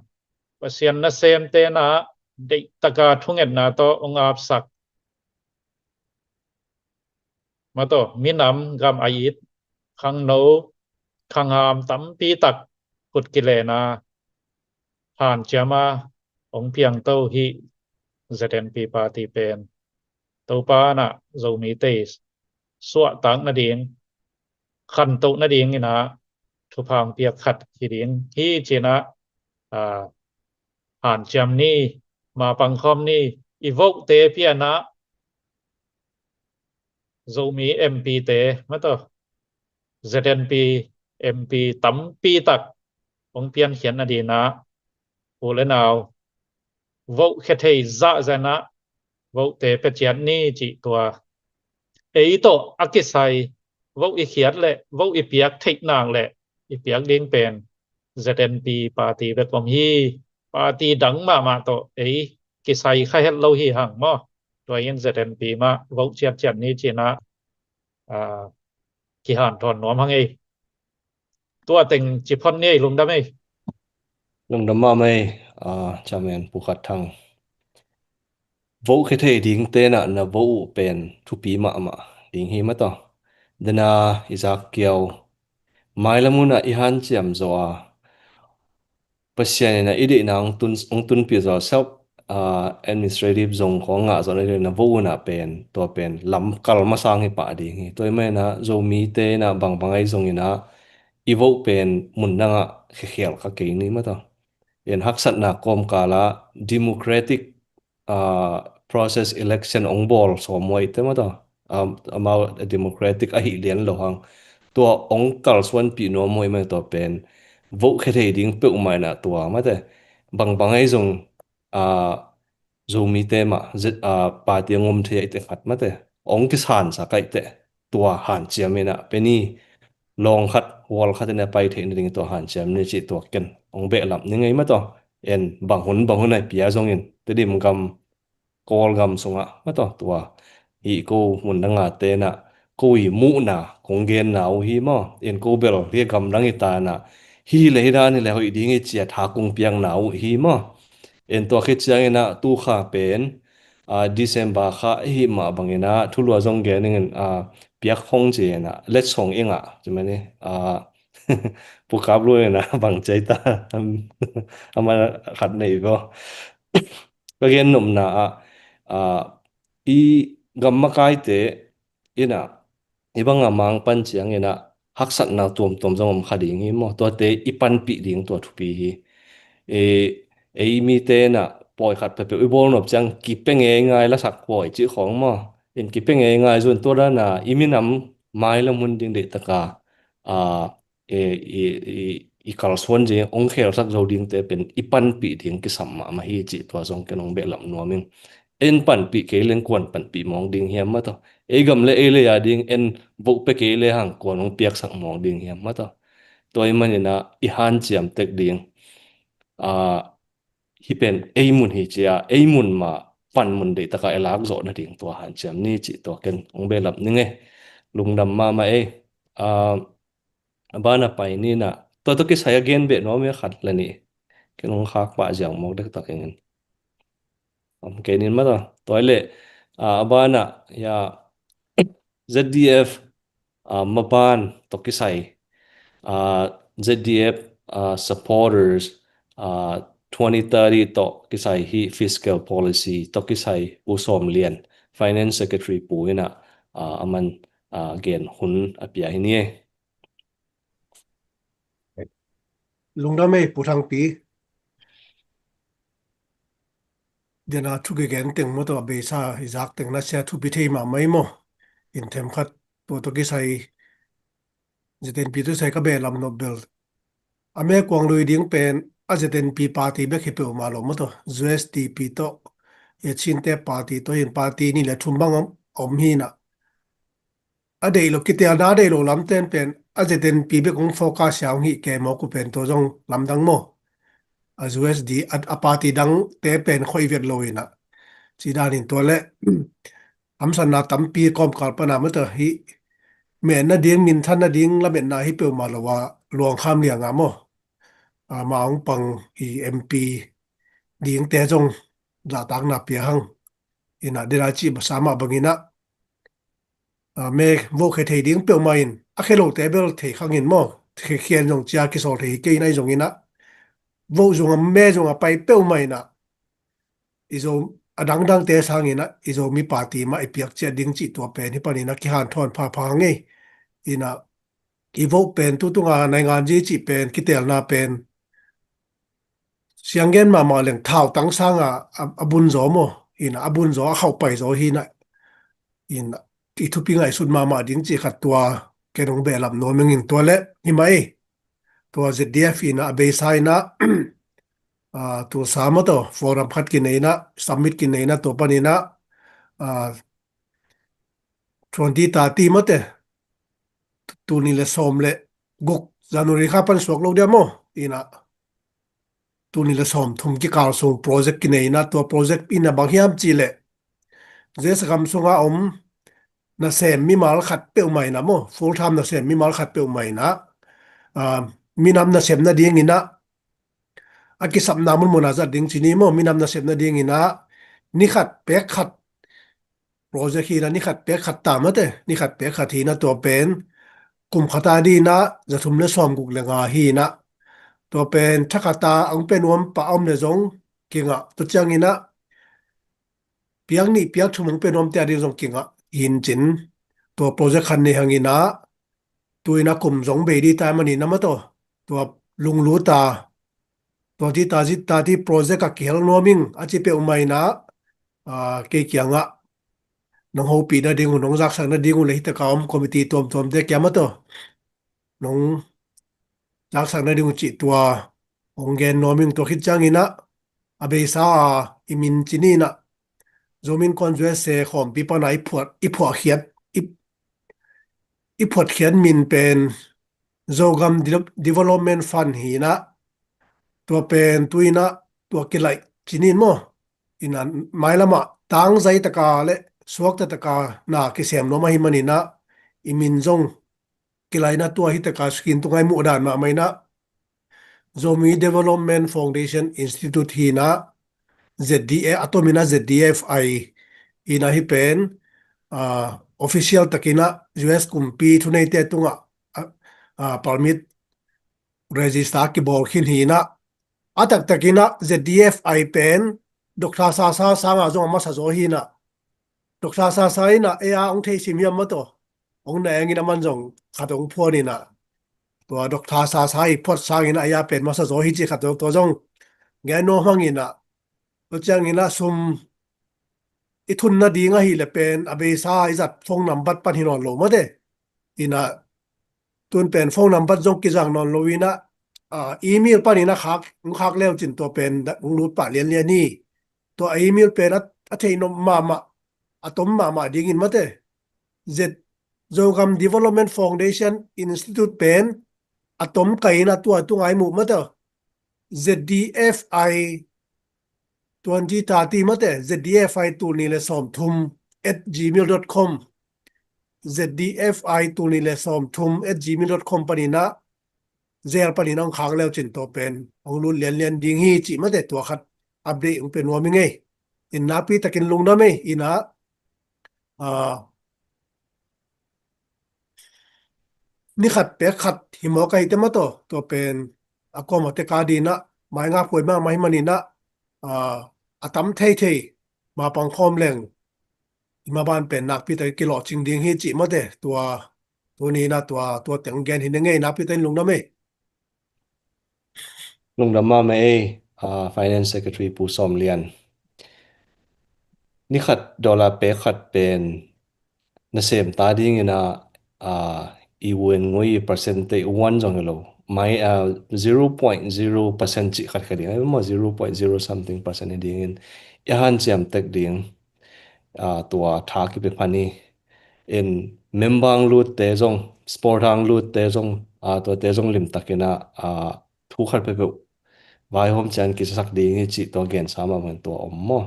Pasian nasemte in ah deihtak a thungetna tawh hong apsak, mataw, minam gam a it khangno khangham tampi tak khut kilen a hanciam a hong piang to hi Z N P party pen. Topa in ah Zomite suahtak nading, khantoh nading in ah thupha hong piak khat hi ding hi ci in ah, ah, hanciam ni, mapang khawm ni, i vote te pia in ah Zomi M P te, mataw, Z N P M P tampi tak hong piankhiat nading in ah u le nau vote khia thei zahzah in ah vote te pia ciat ni cih tua ei tawh a kisai vote i khiat le vote i piak theih nang le i piak ding pen Z N P party bek om hi. Party dang mahmah tawh ei kisai kha het lo hi hang maw. Tua in Z N P mah vote ciatciat ni ci in ah, ah, kihanthawn nuam hang ei. Tua teng ci phot ni ei, lungdam ei. Lungdam mahmah ei, ah, Chairman Pu Khat Thang. Vote khia thei dingte in ah na vote uh pen thupi mahmah ding hi, mataw. Dena i zak kiau mailam hunah i hanciam zawh a, Pasian in a i deihna hong tun, hong tunpih zawh a, self, ah, administrative zong khawng ngah zawh nading in a vote hunah pen, tua pen lam kal masa hong hi pah ding hi. Tua ahih manin a Zomite in a bangbang ahi zongin a i vote pen mun dangah khekhial kha kei ni maw taw. In haksatna kawmkal ah democratic, ah, process election hong bawl sawm uh ahih teh maw taw. Um, amau democratic ahih lian lo hang. Tua hong kalsuanpih nuam uh ahih manin tua pen vote khia thei ding peuhmah in a tua maw teh. Bangbang ahi zong, ah, Zomite mah, Z-, ah, party hong om thei ahih teh khat maw teh. Hong kisansak ahih teh tua hanciam in a pen i lawng khat, wall khat in a pai theih nading tua hanciam ni cih tua ken hong behlap ni ngei maw taw. En bang hun, bang hun a i pia zongin, Tedim gam, Kawlgam sungah maw taw, tua hi ko mun dang a te in a ko i muhna kong genna uh hi maw. En ko bel hi gamdang hi ta in a hi le hi dan hi le hoih ding hi ci a tha kong piakna uh hi maw. En tua khit ciangin a tu kha pen, ah, December kha ahih mah bangin a thulu a zong gen ing in, ah, piak hong ci in a let song ing a ci mah ni, ah, Pu Kap Lun in a bang ci ta, amah khat nei vaw. Ka gen nopna ah, ah, i gam makaite in a i bang a mang pan ciangin a haksatna tuamtuam zong om kha ding hi maw. Tuate i panpih ding tua thupi hi. E, ei mite in a pawi khat peuhpeuh i bawl nop ciang kipe ngeingai lasak pawi cih khawng maw. In kipe ngeingai zun tua dan a i minam mailam hun ding deih tak a, a, e, i, i, i kalsuan ding, hong khelsak zo dingte pen i panpih ding kisam mahmah hi cih tua zong ken hong behlap nuam ing. En panpih kei leng kuan panpih mawng ding hiam maw taw. Ei gam le ei lei a ding en vote pia kei le hang kuan hong piaksak mawng ding hiam maw taw. Tua ahih manin a i hanciam tek ding, ah, hi pen ei mun hi ci a, ei mun mah panmun deih tak a i lak zawh nading tua hanciam ni cih tua ken hong behlap ni ngei. Lungdam mahmah ei. Ah, a ban a pai ni in a, tua tawh kisai a gen beh nuam hi a khat le nih. Ken hong khak pah ziau mawk dektak ing in. Om kei ni maw taw. Tua hi leh, ah, a ban a, ya, Z D F, ah, maban tawh kisai, ah, Z D F, ah, supporters, ah, twenty thirty tawh kisai hi fiscal policy tawh kisai U Sawm Lian, Finance Secretary pu in a, ah, aman, ah, gen hun a pia hi ni ei. Lungdam ei, Pu Thangpi. Dena thu kigen teng maw taw, a beisa i zak teng na sia thupi thei mahmah ei maw. In themkhat tua tawh kisai, Z N P tawh kisai ka behlap nop bel, a mekuang lui ding pen a Z N P party bek hi peuhmah lo maw taw. U S D P tawh, i Chinte party tawh in party nih le thum bang om, om hi in a, a deih lo, kitelna a deih lo lamte in pen a Z N P bek hong focus sia hong hih kei mawk uh pen tua zong lamdang maw. A U S D, a, a party dangte pen khoih vet lo in a. Ci dan in tua le, hamsatna tampi kawmkal pan a maw taw hi, metna ding, minthan nading lametna hi peuhmah lo a, Luang Kham Liang a maw. Ah, amah hong pang i M P dingte zong zahtakna pia hang. In a, dena cih basa mah bangin a, ah, me vote khia thei ding peuhmah in, a khia lote bel thei khang in maw, khia, khian zong cia kisawl thei hi kei in a, i zongin a, vote zong a, me zong a pai peuhmah in a, i Zo, a dangdangte sangin a, i Zomi party mah i piak ciat ding cih tua pen hi panin a kihanthawn phapha ngei. In a, i vote pen tutung a nainganzi cih pen, kitelna pen sianggen mahmah leng thautang sang a, a, a bun zaw maw. In a, a bun zaw, a khauh pai zaw hi in a. In a, i thupi ngaihsut mahmah ding cih khat tua ken hong behlap nuam ing in tua le hi mah ei. Tua Z D F in a, a beisa in a, ah, Tulsa maw taw, forum khat kinei in a, summit kinei in a, tua panin a, ah, twenty thirty maw teh, tul nih le sawm le guk January kha pan suak lo dia maw. In a, tul nih le sawm thum kikal sung project kinei in a, tua project in a bang hiam cih leh, U S gam sunga om nasem mimal khat peuhmah in a maw, full time nasem mimal khat peuhmah in a, ah, minam nasem nading in a, a kisapna munmun a zat ding ci ni maw, minam nasem nading in a, ni khat pek khat project hi in a, ni khat pek khat ta maw teh, ni khat pek khat hi in a, tua pen kum khat a dingin ah za thum le sawm guk le nga hi in ah, tua pen tha khat a hong pia nuam pah a om le zong kingah, tua ciangin ah piak nih piak thum hong pia nuam te a ding zong kingah hi in cin, tua project khat nei hang in ah, tu in ah kum zong bei ding ta manin ah maw, tua lunglut a, tua ti ta zi ta ti project a kihel nuam ing a ci peuhmah in ah, aa, kei kiangah nong hopih nading uh, nong zaksak nading uh le hi taka om committee tuamtuamte kiang maw, tua nong zaksak nading uh cih tua hong gen nuam ing. Tua khit ciangin ah a beisa a i min ci ni in ah, Zomi Innkuan U S A khawmpi pana i phuah, i phuahkhiat, i, i phuatkhiat min pen Zogam De-, Development Fund hi in ah, tua pen tu in ah tua kilaih ci ni in maw, in ah mailamah tangzai taka le suakta taka na kisem nuam ahih manin ah, i min zong kilaihna tua hi taka screen tungah i muh dan mahmah in ah, Zomi Development Foundation Institute hi in ah, Z D A, a tom in ah Z D F I hi in ah, hih pen, aa, official takin ah U S kumpi thuneite tungah, aa, aa, permit register kibawl khin hi in ah, a taktakin ah Z D F I pen Doctor Sasa sangah zong a masa zaw hi in ah, Doctor Sasa in ah ei a hong thei sim hiam maw, tua hong na eng in ah, aman zong khat hong phuan in ah, tua Doctor Sasa i phuat sangin ah ei a pen masa zaw hi cih khat zong, tua zong gen nuam hang in ah, tua ciangin ah sum i thun nading ahih leh pen a beisa i zat phone number pan hi nawn lo maw te. In ah tun pen phone number zong kizang nawn lo in ah, aa, email panin ah khak, hong khak le uh cin tua pen da-, hong lut pah lianlian hi. Tua email pen a, a theih nop mahmah, a tom mahmah dingin maw te, Z-, Zogam Development Foundation Institute pen a tom kah in ah tua tungah i muh maw te, Z D F I twenty thirty maw te, Z D F I tul nih le sawmthum at gmail dot com, Z D F I tul nih le sawmthum at gmail dot com panin ah, Zelle panin ah hong khak le uh cin tua pen hong lut lianlian ding hi cih maw te, tua khat update hong pia nuam ing ei. In nakpi takin lungdam ei. In ah, aa, ni khat pek khat hi mawk ahih teh maw, tua, tua pen a kuamah tek a dingin ah maingap huai mahmah ahih manin ah, aa, a tam theithei mapang khawm leng i maban pen nakpi takin kilawhcing ding hi cih maw te, tua, tuni in ah tua, tua teng gen hi ning ei. Nakpi takin lungdam ei. Lungdam mahmah ei, ah, Finance Secretary Pu Sawm Lian. Ni khat dollar pek khat pen nasem ta dingin ah, ah, i vun ngui i percent te one zong hi lo. Mai, ah, zero point zero percent cih khat kha ding, ai maw, zero point zero something percent hi dingin i hanciam tek ding, ah, tua tha kipia phan hi. In member hong lutte zong, sponsor hong lutte zong, ah, tuate zong limtakin ah, ah, thu khat peuhpeuh vaihawm ciang kisak ding hi cih tua gensa mahmah in tua om maw.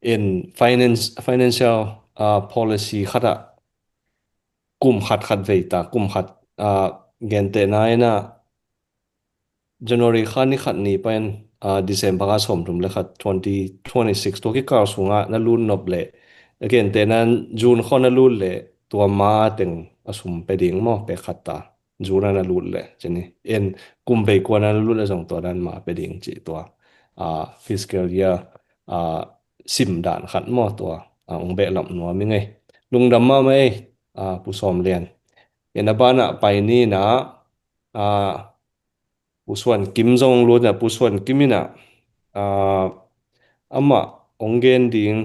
In finance, financial, ah, policy khat ah kum khat khat vei ta, kum khat, ah, gentehna in ah January kha ni khat ni pan, ah, December kha sawmthum le khat twenty twenty-six tua kikal sungah na lut nop leh, a gentehna June kha na lut leh tua ma teng a sum pia ding maw, pek khat ta. June a na lut leh, ci ni. In kum vei kua na lut leh zong tua dan ma pia ding cih tua, ah, fiscal year, ah, sim dan khat maw, tua, ah, hong behlap nuam ing ei. Lungdam mahmah ei, ah, Pu Sawm Lian. In a banah pai ni in ah, ah, Pu Suan Kim zong lut in ah, Pu Suan Kim in ah, ah, amah hong gen ding,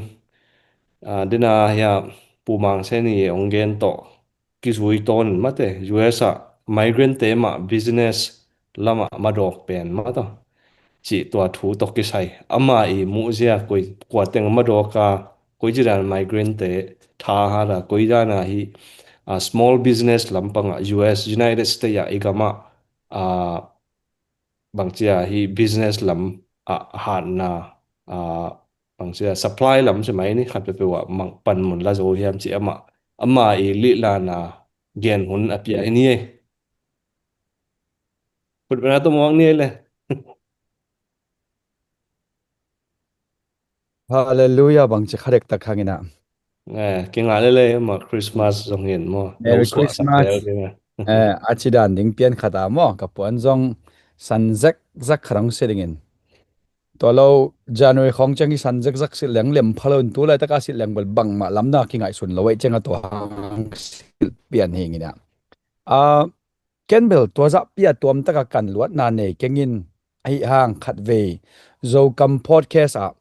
ah, dena hi a, Pu Mang Sen in hong gen tawh kizui tawn in maw te, U S ah migrant te mah business lamah madawk pen maw tawh cih tua thu tawh kisai. Ama i muhzia koi, kua teng madawk a, koi ci dan migrant te tha hat a, koi dan a hi, ah, small business lampang ah U S, United States ah i gam ah, ah, bangci a hi business lam ah hatna, ah, bangci a supply lam ci mai ni, khat peuhpeuh ah mang panmun la zo hiam cih amah, ama i lihlana gen hun a pia hi ni ei. Khut beng a tum uang ni ei le. Hallelujah, bangci kha dektak hang in ah. Eh, kinga lele, ama Christmas zong hi in maw. Merry Christmas. Lo suahsak lel ding a. Eh, a ci dan ding pian khat a maw, ka puan zong san zekzak khat hong si dingin. Tua lo January khawng ciang hi san zekzak silh leng lem pha lo in, tu laitaka silh leng bel bangmah lamdang a kingaihsun lo ei ciang a tua hang silh pian hi ngin ah. Ah, ken bel tua zahpi a tuamtaka kan luatna nei kengin ahi hang khatvei Zokam podcast ah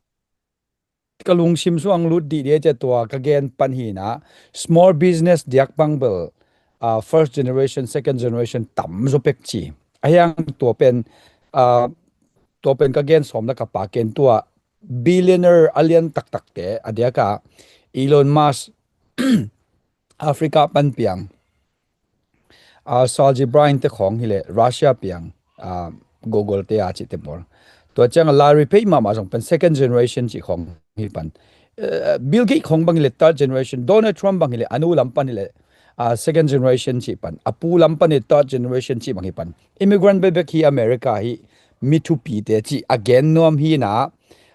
ka lungsim sung lut dih dih cia tua ka gen pan hi na, small business diak bang bel, ah, first generation, second generation tam zo pek ci. Ahiang tua pen, ah, tua pen ka gen sawm na ka pa ken tua billionaire a lian taktakte a diaka Elon Musk, Africa pan piang, ah, Sergey Brin te khawng hi le Russia piang, ah, Google te a ci te pawl. Tua ciang a Larry Page mahmah zong pen second generation ci khawng hi pan. Eh, Bill Gates khawng bang hi le third generation, Donald Trump bang hi le a nu lam pan hi le, ah, second generation ci pan, a pu lam pan hi third generation ci bang hi pan. Immigrant bekbek hi America hi mi thupi te ci a gen nuam hi na,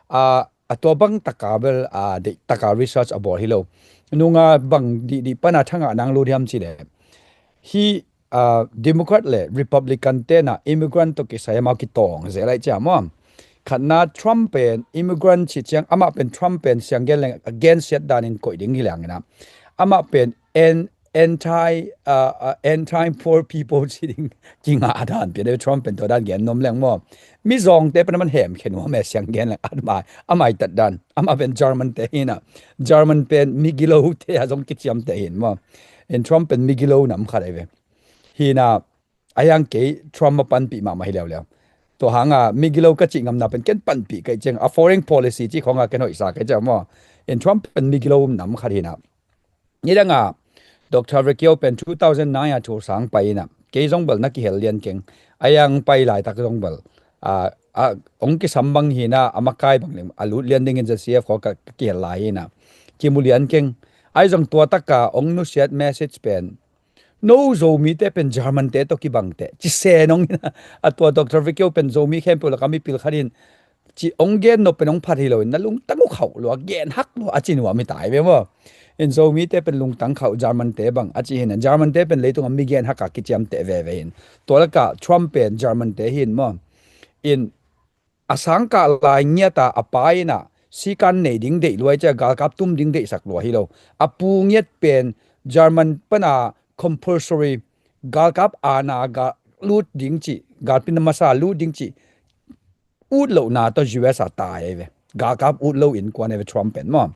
ah, a tua bang taka bel, ah, deih taka research a bawl hi lo. Nunga bang dihdih pana thangah nang lut hiam ci le. Hi, ah, Democrat le Republican te na immigrant tawh kisai amau kitawng zel lai cia maw. Khatna Trump pen immigrant ci ciang amah pen Trump pen siang gen leng a gensiat danin koih ding hi leng ina. Amah pen en anti, uh, uh, anti poor people ci ding kinga dan pia de Trump pen tua dan gen nuam leng maw. Mi zawngte pen man hem khen nuam e siang gen leng amai, amai tat dan. Amah pen German te hi na. German pen migilo te a zong kiciam te hin maw. In Trump pen migilo nam khat ai ve. Hi na, a yang kei Trump a panpih mahmah hi leuleu. Tua hanga migilo ka cih ngamna pen ken panpih kai ciang a foreign policy ci khonga ken hoihsa kai ciang maw. In Trump pen migilo nam khat hi na. Nidanga Doctor Vekio pen two thousand nine a thu sang pai ina. Kei zong bel na kihel lian keng. A yang pai laitak zong bel. A, a, ong kisam bang hi na, a makai bang lim, a lut lian dingin Z C F kho ka, ka kihel lai hi na. Kimu lian keng. Ai zong tua taka ong nusiat message pen. No Zomite pen German te tawh kibangte. Ci se nong hi na. A tua Doctor Vekio pen Zomi khempeuh laka mipil khat in ci ong gen nop pen ong phat hi lo in na lungtang uh khauh lua, gen hak lua, a ci nuam hi tai ve maw. In Zomite pen lungtang khauh German te bang, a ci hi na German te pen leitung a mi gen hak a kiciam te veve hin. Tua laka Trump pen German te hin maw. In a sangkah lai ngiata a pa ina sikan nei ding deih luai cia galkap tum ding deihsak lua hi lo. A pu ngiat pen German pana compulsory galkap ana ga lut ding ci, galpina masa lut ding ci ut lohna tawh U S a tai ai ve. Galkap ut lo in kuan ai ve Trump pen maw.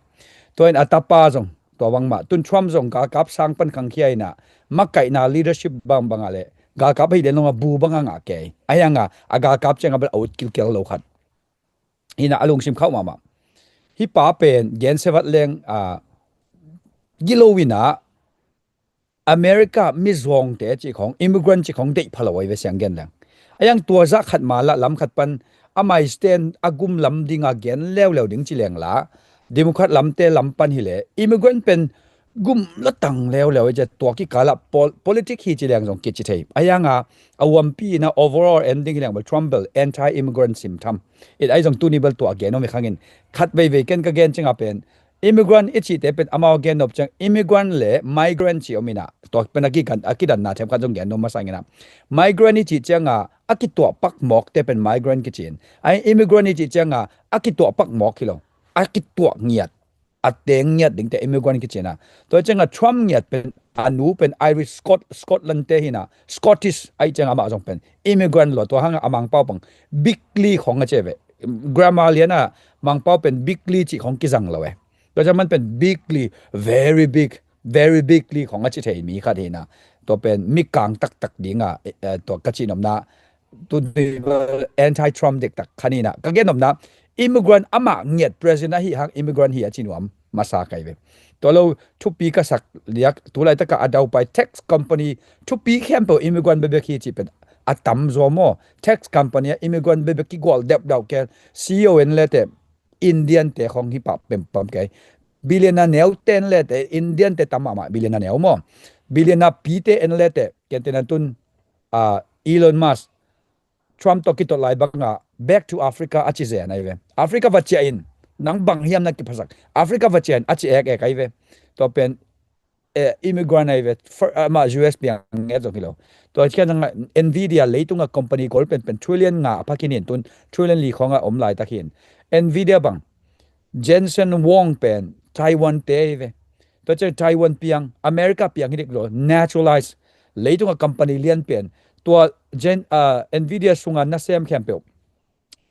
Tua in a tapa zong tua bangmah tun Trump zong galkap sang pan khangkhia ina makaihna leadership bangbanga le galkap ahi den longa bu banga ngah kei. Ahianga a galkap cianga bel a ut kilkel lo khat. Ina a lungsim khauh mahmah. Hi pa pen gensevat leng a gilo ina America mi zuangte cih khong, immigrant cih khong deih pha lo ai ve siang gen leng. A yang tua zah khat ma lah lam khat pan a mai stand a gum lam dinga gen leuleu ding ci leng la Democrat lamte lam pan hi le immigrant pen gum la tang leuleu ai cia tua kikala pol-, politic hi ci leng zong kici thei. A yanga a uampi ina overall ending hi leng bel Trump bel anti-immigrant sim tham. It ai zong tuni bel tua gen om i khangin khat veivei ken ka gen cinga pen immigrant i cihte pen amau gen nop ciang immigrant le migrant ci om ina tua pen a kigan, a kidanna them khat zong gen nop masa ngina. Migrant i cih cianga a kituah pak mawkte pen migrant kici in. Ai immigrant i cih cianga a kituah pak mawk hi lo. A kituah ngiat. A teng ngiat dingte immigrant kici ina. Tua cianga Trump ngiat pen a nu pen Irish Scot-, Scotland te hina. Scottish ai cianga amah zong pen immigrant lo tua hanga a mangpau pang bigly khong a ci ve. Grammar liana mangpau pen bigly cih khong kizang lo e. Tua ciang man pen bigly, very big, very bigly khong a ci thei mi khat hina. Tua pen mi kang taktak dinga, eh, tua ka ci nopna, tu anti-Trump dektak khat hina. Ka gen nopna, immigrant amah ngiat president ahi hang immigrant hi a ci nuam masa kai ve. Tua lo thupi ka sak liak, tu laitaka a daupai tax company, thupi khempeuh immigrant bebek hi ci pen a tam zaw maw. Tax company a immigrant bebek kigual deuhdeuh ken, C E O en lete, Indian te khong hi pah pempam kei. Billionaire neu ten lete, Indian te tam mahmah billionaire neu maw. Billionaire pi te en lete, ken te nan tun, ah, Elon Musk, Trump tawh kitot lai banga, back to Africa a ci zen ai ve. Africa va ciah in, nang bang hiam na kiphasak. Africa va ciah in, a ci ek ek ai ve. Tua pen, eh, immigrant ahi ve, for, ah, amah U S piang nget zong hi lo. Tua ciang Nvidia leitunga company gol penpen trillion nga a pha khin in, tun trillion li khawng a om laitak hi in. Nvidia bang, Jensen Huang pen Taiwan te hi ve. Tua ciang Taiwan piang, America piang hi dik lo, naturalize. Leitunga company lian pen. Tua Gen, ah, Nvidia sunga nasem khempeuh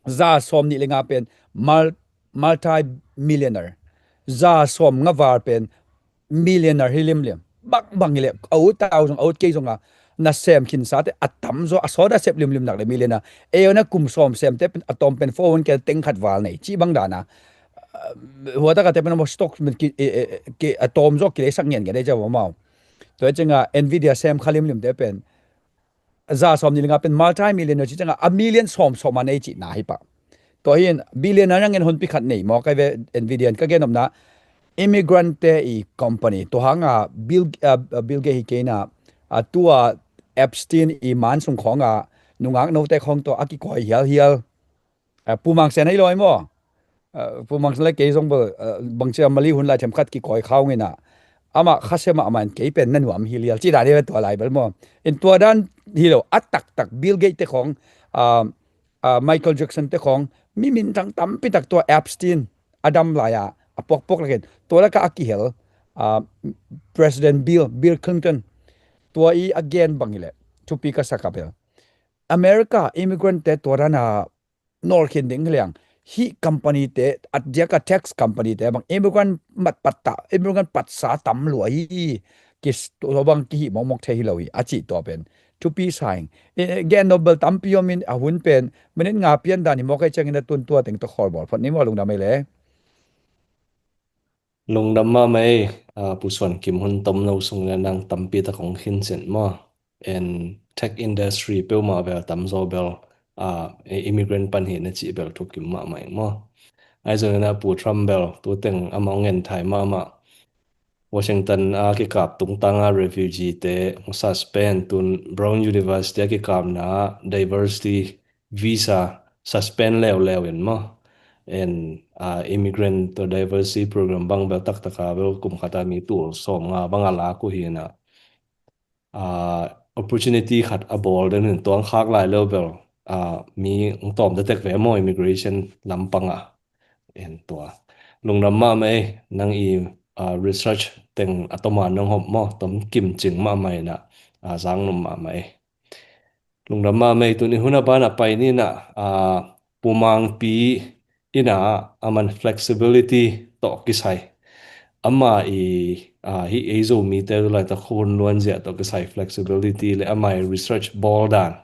za sawm nih le nga pen mul-, multi-millionaire. Za sawm nga val pen millionaire hi limlim. Bangbang hi le, a ut tau zong, a ut kei zong a, nasem khinsate a tamzaw, a sawt a sep limlim nak le millionaire. Ei na kum sawm semte pen, a tawm pen four hundred K teng khat val nei, cih bang dan a. Ah, hua tak a te pen a maw stock pen ki, e, e, ki, a tawmzaw kileisak ngen ngen dei ciang maw. Tua ciang a Nvidia sem kha limlimte pen, za sawm nih le nga pen multi-millionaire cih ciang a, a million sawm sawm a nei cihna hi pah. Tua hi in billionaire ngen honpi khat nei maw, ka hi ve. Nvidia in ka gen nopna, immigrant te i company, tua hang a Bill, ah, Bill Gates hi kei na, ah, tua Epstein i man sung khawng a nungak note khawng tua a kikawi hialhial. Ah, Pu Mang Sen hi lo ai maw? Ah, Pu Mang Sen le kei zong bel, ah, bangci a Mali hun lai themkhat kikawi khawng in a, amah khasia mahmah in kei pen na nuam hi lial, cih dan hi ve tua lai bel maw? In tua dan hi lo, a taktak Bill Gates te khawng, ah, ah, Michael Jackson te khawng, mi minthang tampi tak, tua Epstein a dam lai a, a puakpuak lakin tua laka a kihel, ah, President Bill, Bill Clinton, tua i a gen bang hi le thupi ka sa ka bel, America immigrant te tua dan a nawlkhin ding hi leng, hih company te, a diak a tax company te bang immigrant mat pat ta, immigrant patsa tam lua hi, ki, tua bang kihi mokmok thei hi lo hi, a cih tua pen thupi sa ing. Eh, gen nop bel tampi om in, a hun pen minute nga pian dan hi mawk ei ciangin a tun tua teng tawh khawl bawl phot ni maw, lungdam ei le. Lungdam mahmah ei, ah, Pu Suan Kim, hun tomno sungin a nang tampi tak hong khin sin maw. En tech industry peuhmah bel tamzaw bel, ah, e, immigrant pan hi na cih bel thukim mahmah ing maw. Ahi zongin a Pu Trump bel tu teng amah hong en thai mahmah. Washington a kikap tungtang a refugee te hong suspend, tun Brown University a kikapna diversity visa suspend leuleu in maw. En, ah, immigrant to diversity program bang bel taktak a bel kum khat a mi tul sawm nga bang a lak uh hi na. Ah, opportunity khat a bawl den in tuang khak lai leu bel, ah, mi hong tawm ta tek ve maw immigration lampang a. En tua. Lungdam mahmah ei, nang i, ah, research teng a tom a nong hawm maw, tom kim cing mahmah in a, ah, zang nop mahmah ei. Lungdam mahmah ei, tun i hun a ban a pai ni na, ah, Pu Mangpi in a, aman flexibility tawh kisai. Ama i, ah, hih ei Zomite laitak hun luanzia tawh kisai flexibility le ama i research bawl dan.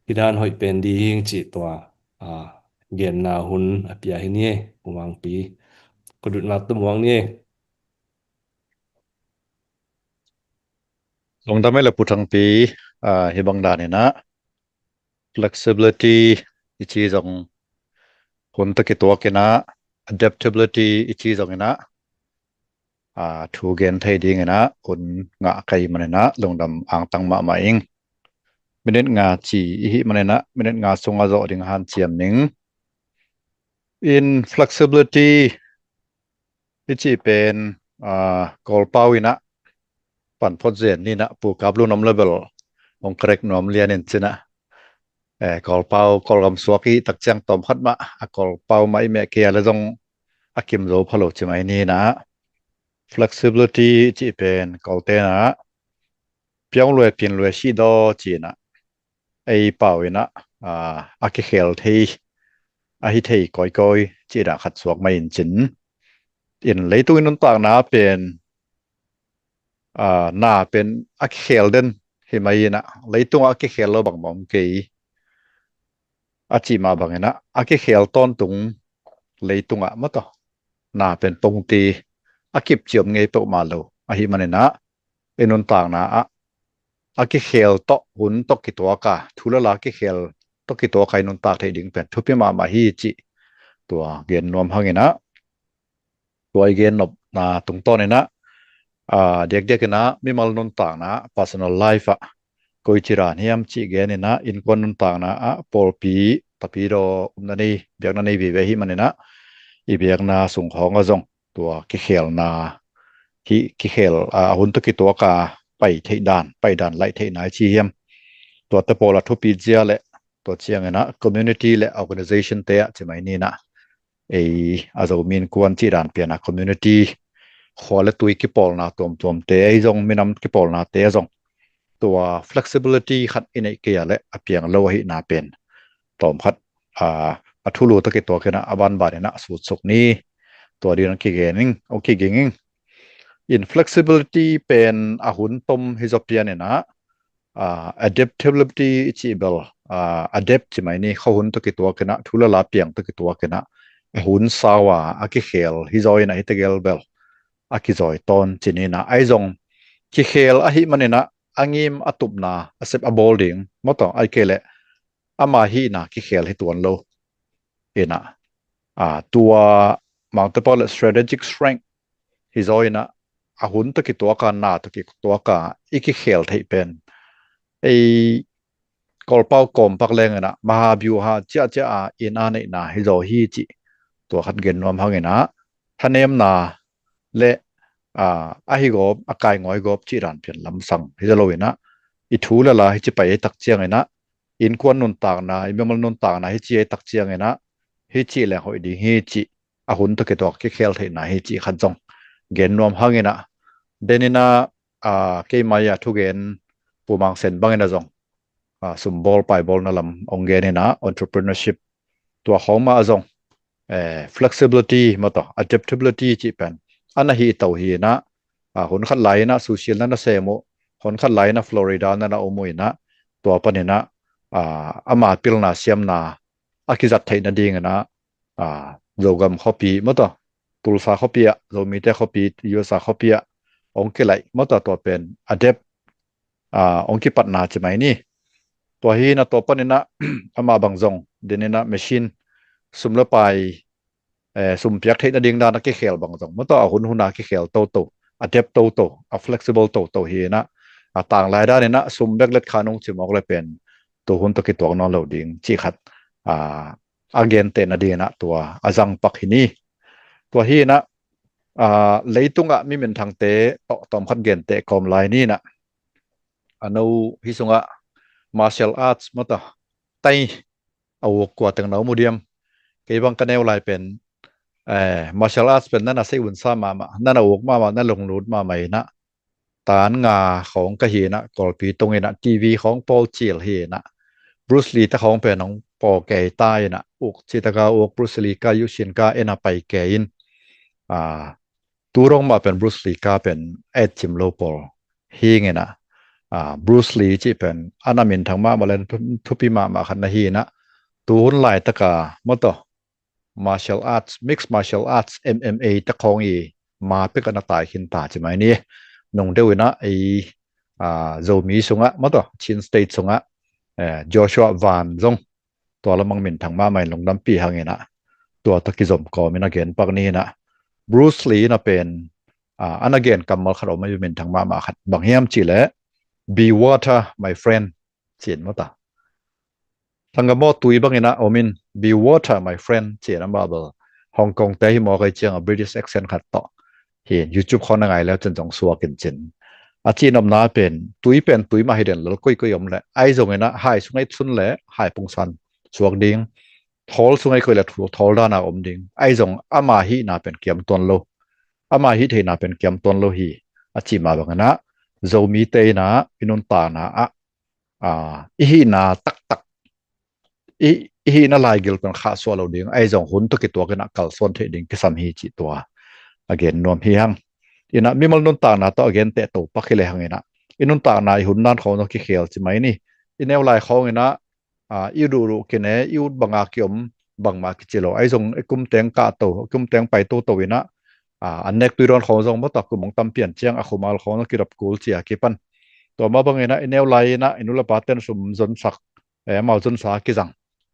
Hi dan hoih pen di hing cih tua, ah, genna hun a pia hi ni ei, Pu Mangpi. Ko dutnak tumuang ni ei. Lungdam ei le Pu Thangpi, ah, hi bang dan in a, flexibility i ci zong hun tawh kituak in a, adaptability i ci zong in a, ah, thu gen thei ding in a, hun ngah ka hih man in a, lungdam angtang mahmah ing. Minute nga ci i hih man in a, minute nga sung a zawh ding hanciam ning. In flexibility i cih pen, ah, Kawlpau in a pan phot zen ni na, Pu Kap Lun om le bel hong correct nuam lian in ci na. Eh, Kawlpau, Kawlgam suak i tak ciang tawm khat mah, a Kawlpau mah i meh kei a le zong a kim zo pha lo ci mai ni na. Flexibility i cih pen Kawlte na, piang lue, pin lue, sih daw ci na. Ei pau in a, ah, a kikhel thei, a hi thei kawikawi cih dan khat suak mai in cin. In leitung i nuntakna pen, ah, na pen a kikhel den hi mai in a, leitung a kikhel lo bangmah om kei. A cih mah bang in a, a kikhel tawntung leitung ah maw taw, na pen pongti a kip ciom ngei peuhmah lo. Ahih man in a, i nuntakna ah a kikhel tawh, hun tawh kituak a, thu le la kikhel tawh kituak a i nuntak theih ding pen thupi mahmah hi cih tua gen nuam hang in a, tua i gen nopna tungtawn in a, ah, diakdiak in a mimal nuntakna, personal life ah koici dan hiam cih gen in a, innkuan nuntakna ah pawlpi, tapidaw umna nei, biakna nei vive ahih man in a, i biakna sung khawng ah zong tua kikhelna hi kikhel a hun tawh kituak a pai theih dan, pai dan laih theihna i ci hiam? Tuate pawl a thupi zia le tua ciangin ah community le organization te ah ci mai ni nah, ei a Zomi Innkuan cih dan pian a community, khua le tui kipawlna tuamtuamte ahi zong, minam kipawlnate ah zong tua flexibility khat i neih kei a le a piang lo ahihna pen tawmkhat a thulu tawh kituakin ah a banbanin ah sutsuk ni. Tua ding hong kigen ing, hong kiging ing. In flexibility pen a hun tom hi zaw pianin ah, adaptability i cih bel, adapt ci mai ni, khuahun tawh kituakin ah, thu le la piang tawh kituakin ah a hun sau a a kikhel hi zaw in ah hi tegel bel a kizawi tawn ci ni nah, ahi zong kikhel ahih manin ah a ngim a tupna a sep a bawl ding maw tawh, ahih kei leh ama hihna kikhel hi tuan lo. In ah tua Mangtepa le strategic strength hi zaw in ah a hun tawh kituak a, na tawh kituak a i kikhel theih pen ei Kawlpau kawmpak lengin ah maha byuha ciahciah a in a neihna hi zaw hi cih tua khat gen nuam hangin ah thanemna le a hi gawp, a kaingawi gawp cih dan pian lamsang hi zaw lo in ah i thu le la hi ci pai ei tak ciangin ah innkuan nuntakna, i mimal nuntakna hi ci ei tak ciangin ah hi cih leng hoih ding hi cih a hun tawh kituak kikhel theihna hi cih khat zong gen nuam hangin ah, denin ah keimah a thugen Pu Mang Sen bangin ah zong sumbawl paibawlna lam hong gen in ah entrepreneurship tua khawng mah ah zong flexibility maw tawh, adaptability cih pen a na hi to hi in ah, hun khat lai in ah sushi na na sem uh, hun khat lai in ah Florida na na om uh in ah, tua panin ah ama pilna siamna a kizat theih nadingin ah Zogam khuapi maw tawh, Tulsa khuapi ah, Zomite khuapi, U S A khuapi ah hong kilaih maw tawh, tua pen adapt hong kipatna ci mai ni. Tua hi in ah tua panin ah amah bang zong denin ah machine, sum le pai, sum piak theih nading dan a kikhel bang zong maw tawh, a hun hun a kikhel toto, adapt toto, a flexible toto hi in ah, a tanglai danin ah sum bek let kha nung ci mawk le pen tu hun tawh kituak nawn lo ding cih khat a genteh nadingin ah tua a zangpak hi ni. Tua hi in ah leitungah mi minthangte tawh tawmkhat genteh kawm lai ni nah, a no hi sungah martial arts maw tawh, tai a uk kua teng na om uh diam? Kei bang ka neu lai pen martial arts pen na na sei unsa mahmah, na na uk mahmah, na lunglut mahmah in ah tan nga khawng ka hi in ah, Kawlpi tung in ah T V khawng pawl cil hi in ah Bruce Lee te khawng pen hong paw kei ta in ah, uk citaka uk, Bruce Lee ka, Yushin ka en a pai kei in, tu dong mah pen Bruce Lee ka pen et cim lo pawl hi ing in ah, Bruce Lee cih pen a na minthang mahmah le thupi mahmah khat na hi in ah, tu hun laitaka maw tawh martial arts, mixed martial arts, M M A te khawng i ma pek a na tai khin ta ci mai ni. Nung deuh in ah ei Zomi sungah maw tawh, Chin State sungah Joshua Van zong tua lamang minthang mahmah in lungdampih hangin ah tua tawh kizom kawmin a gen pak ni in ah, Bruce Lee in ah pen a na gen kammal khat om a, minthang mahmah khat, bang hiam cih leh, "Be water, my friend," ci in maw tawh. Sanggamawh tui bangin ah om in, "Be water, my friend," ci in amah bel Hong Kong te hi mawk ei ciang a British accent khat tawh hi in, YouTube khawng na ngai le cin zong suak in cin. A cihnopna pen tui pen tui mah hi den lel, koikoi om le, ahi zongin ah hai sung ei sun le hai pungsan suak ding, thawl sung ei koih le thawl dan a om ding, ahi zong ama hihna pen kiam tuan lo, ama hih theihna pen kiam tuan lo hi. A cih mah bangin ah Zomite in ah i nuntakna ah i hihna taktak, i hihna laigil pen khahsuah lo ding, ahi zong hun tawh kituakin ah kalsuan theih ding kisam hi cih tua a gen nuam hi hang. In ah mimal nuntakna tawh a genteh to pak hi le hangin ah i nuntakna, i hun dan khawng zong kikhel ci mai ni. I neu lai khawngin ah i duhduh kine, i ut banga kiom bangmah kici lo, ahi zong i kum teng kah to, i kum teng pai toto in ah an nek tui dawn khawng zong maw tawh kum hong tam pian ciang a khumal khawng zong kidop kul ci a kipan. Tua mah bangin ah i neu lai in ah i nu le pa ten sum zonsak, amau zonsa kizang,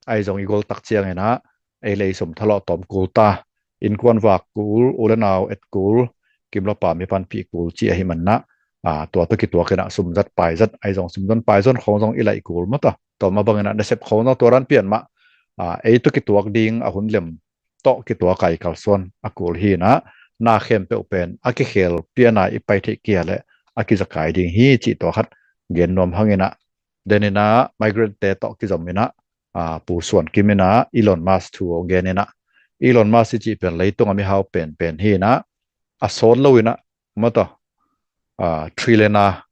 ahi zong i gol tak ciangin ah ei le i sum thalawh tawm kul ta, innkuan vak kul, u le nau et kul, kim le pam i panpih kul ci ahih manin ah tua tawh kituakin ah sum zat pai zat, ahi zong sum zon pai zon khawng zong i laih kul maw tawh. Tua mah bangin ah nasep khawng zong tua dan pian mah ei tawh kituak ding a hun lem tawh kituak a i kalsuan a kul hi in ah, na khempeuh pen a kikhel piana i pai theih kia le a kizakai ding hi cih tua khat gen nuam hang inah, den inah migrant te tawh kizom inah, ah, Pu Suan Kim inah Elon Musk thu a gen inah, Elon Musk i cih pen leitung a mihau penpen hi inah, a sawt lo inah, mataw, ah, trillionaire,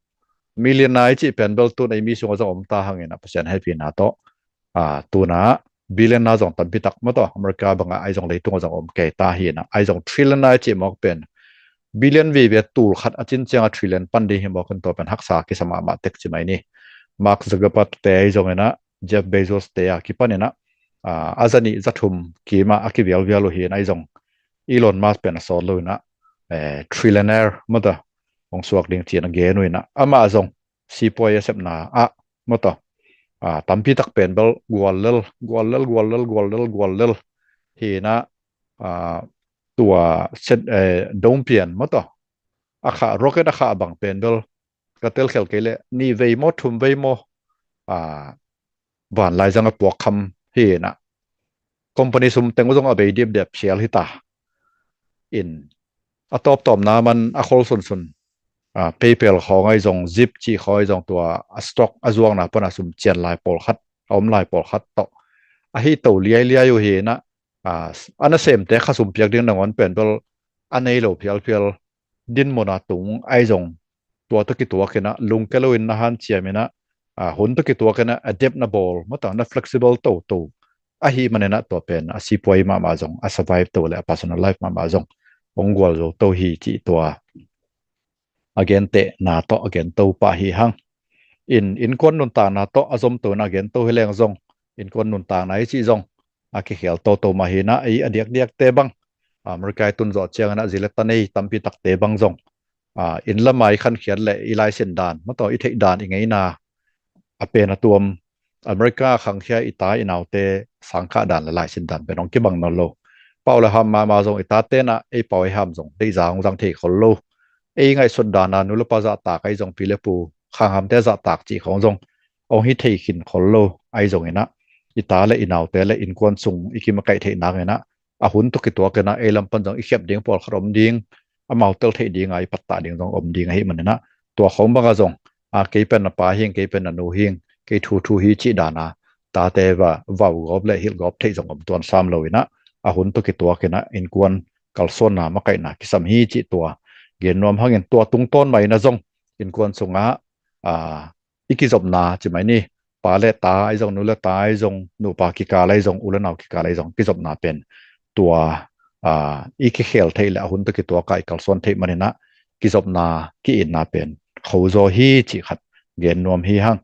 millionaire i cih pen bel tun ei mi sungah zong om ta hang inah Pasian hehpihna tawh, ah, tuna billionaire zong tampi tak mataw America bangah ai zong leitung a zong om kei ta hi inah, ai zong trillionaire i cih mawk pen billion vive tul khat a cin ciang a trillion pan ding hi mawk in tua pen haksa kisa mahmah tek ci mai ni. Mark Zuckerberg te ai zong inah, Jeff Bezos te a kipan inah, ah, a zanih zathum kima a kivialvial uh hi inah ai zong Elon Musk pen a sawt lo inah, eh, trillionaire mataw hong suak ding ci inah gen uh inah, amah zong sipuai a sepna ah mataw, ah, tampi tak pen bel guallel guallel guallel guallel guallel hi inah, ah, tua set, eh, dongpian mataw a khah, rocket a khah bang pen bel ka telkhel kei le nih vei maw thum vei maw, ah, vanlaizang a puak kham hi inah, company sum teng uh zong a bei dipdep phial hi ta in, a tawptawpna man a khol sunsun, ah, PayPal khawng ai zong, Zip cih khawng ai zong tua a stock a zuakna pana sum cian lai pawlkhat, a om lai pawlkhat tawh ahi to liailiai uh hi inah, ah, a nasemte kha sum piak ding nangawn pen bel a nei lo phialphial dinmuna tung ai zong tua tawh kituak inah lungke loin na hanciam inah, ah, hun tawh kituak inah adapt na bawl mataw, na flexible toto ahi man inah tua pen a sipuai mahmah zong a survive to le a personal life mahmah zong hong gualzo to hi cih tua a gentehna tawh a gen to pah hi hang. In, innkuan nuntakna tawh a zom to inah a gen to hi leng zong, innkuan nuntakna i cih zong a kikhel toto mah hi inah, ei a diakdiakte bang, ah, America i tun zawh ciang inah zi le ta nei tampi takte bang zong, ah, inn lamah i khankhiat le i laisin dan mataw i theih dan i ngeina a pen a tuam, America a khangkhia i ta i naute sangkhah dan le laisin dan pen hong kibang nawn lo. Pau le ham mahmah zong i tate inah ei pau ei ham zong deihza hong zang thei khol lo. Ei ngaihsut dana nu le pa zahtak ai zong, pi le pu khanghamte zahtak cih khawng zong hong hi thei khin khol lo. Ai zong inah i ta le i naute le innkuan sung i kimakaih theih nak inah a hun tawh kituak inah ei lam pan zong i khiap ding pawlkhat om ding, amau tel theih dinga i pattah ding zong om ding ahi man inah, tua khawng bangah zong, a, kei pen na pa hing, kei pen na nu hing, kei thuthu hi cih dana tate va vau gawp le hilh gawp theih zong om tuan sam lo inah, a hun tawh kituak inah innkuan kalsuanna makaihna kisam hi cih tua gen nuam hangin, tua tungtawn mah inah zong innkuan sungah, a, i kizopna ci mai ni, pa le ta ai zong, nu le ta ai zong, nupa kikal ai zong, u le nau kikal ai zong kizopna pen tua, a, i kikhel theih le a hun tawh kituak a i kalsuan theih man inah kizopna ki-itna pen khozaw hi cih khat gen nuam hi hang.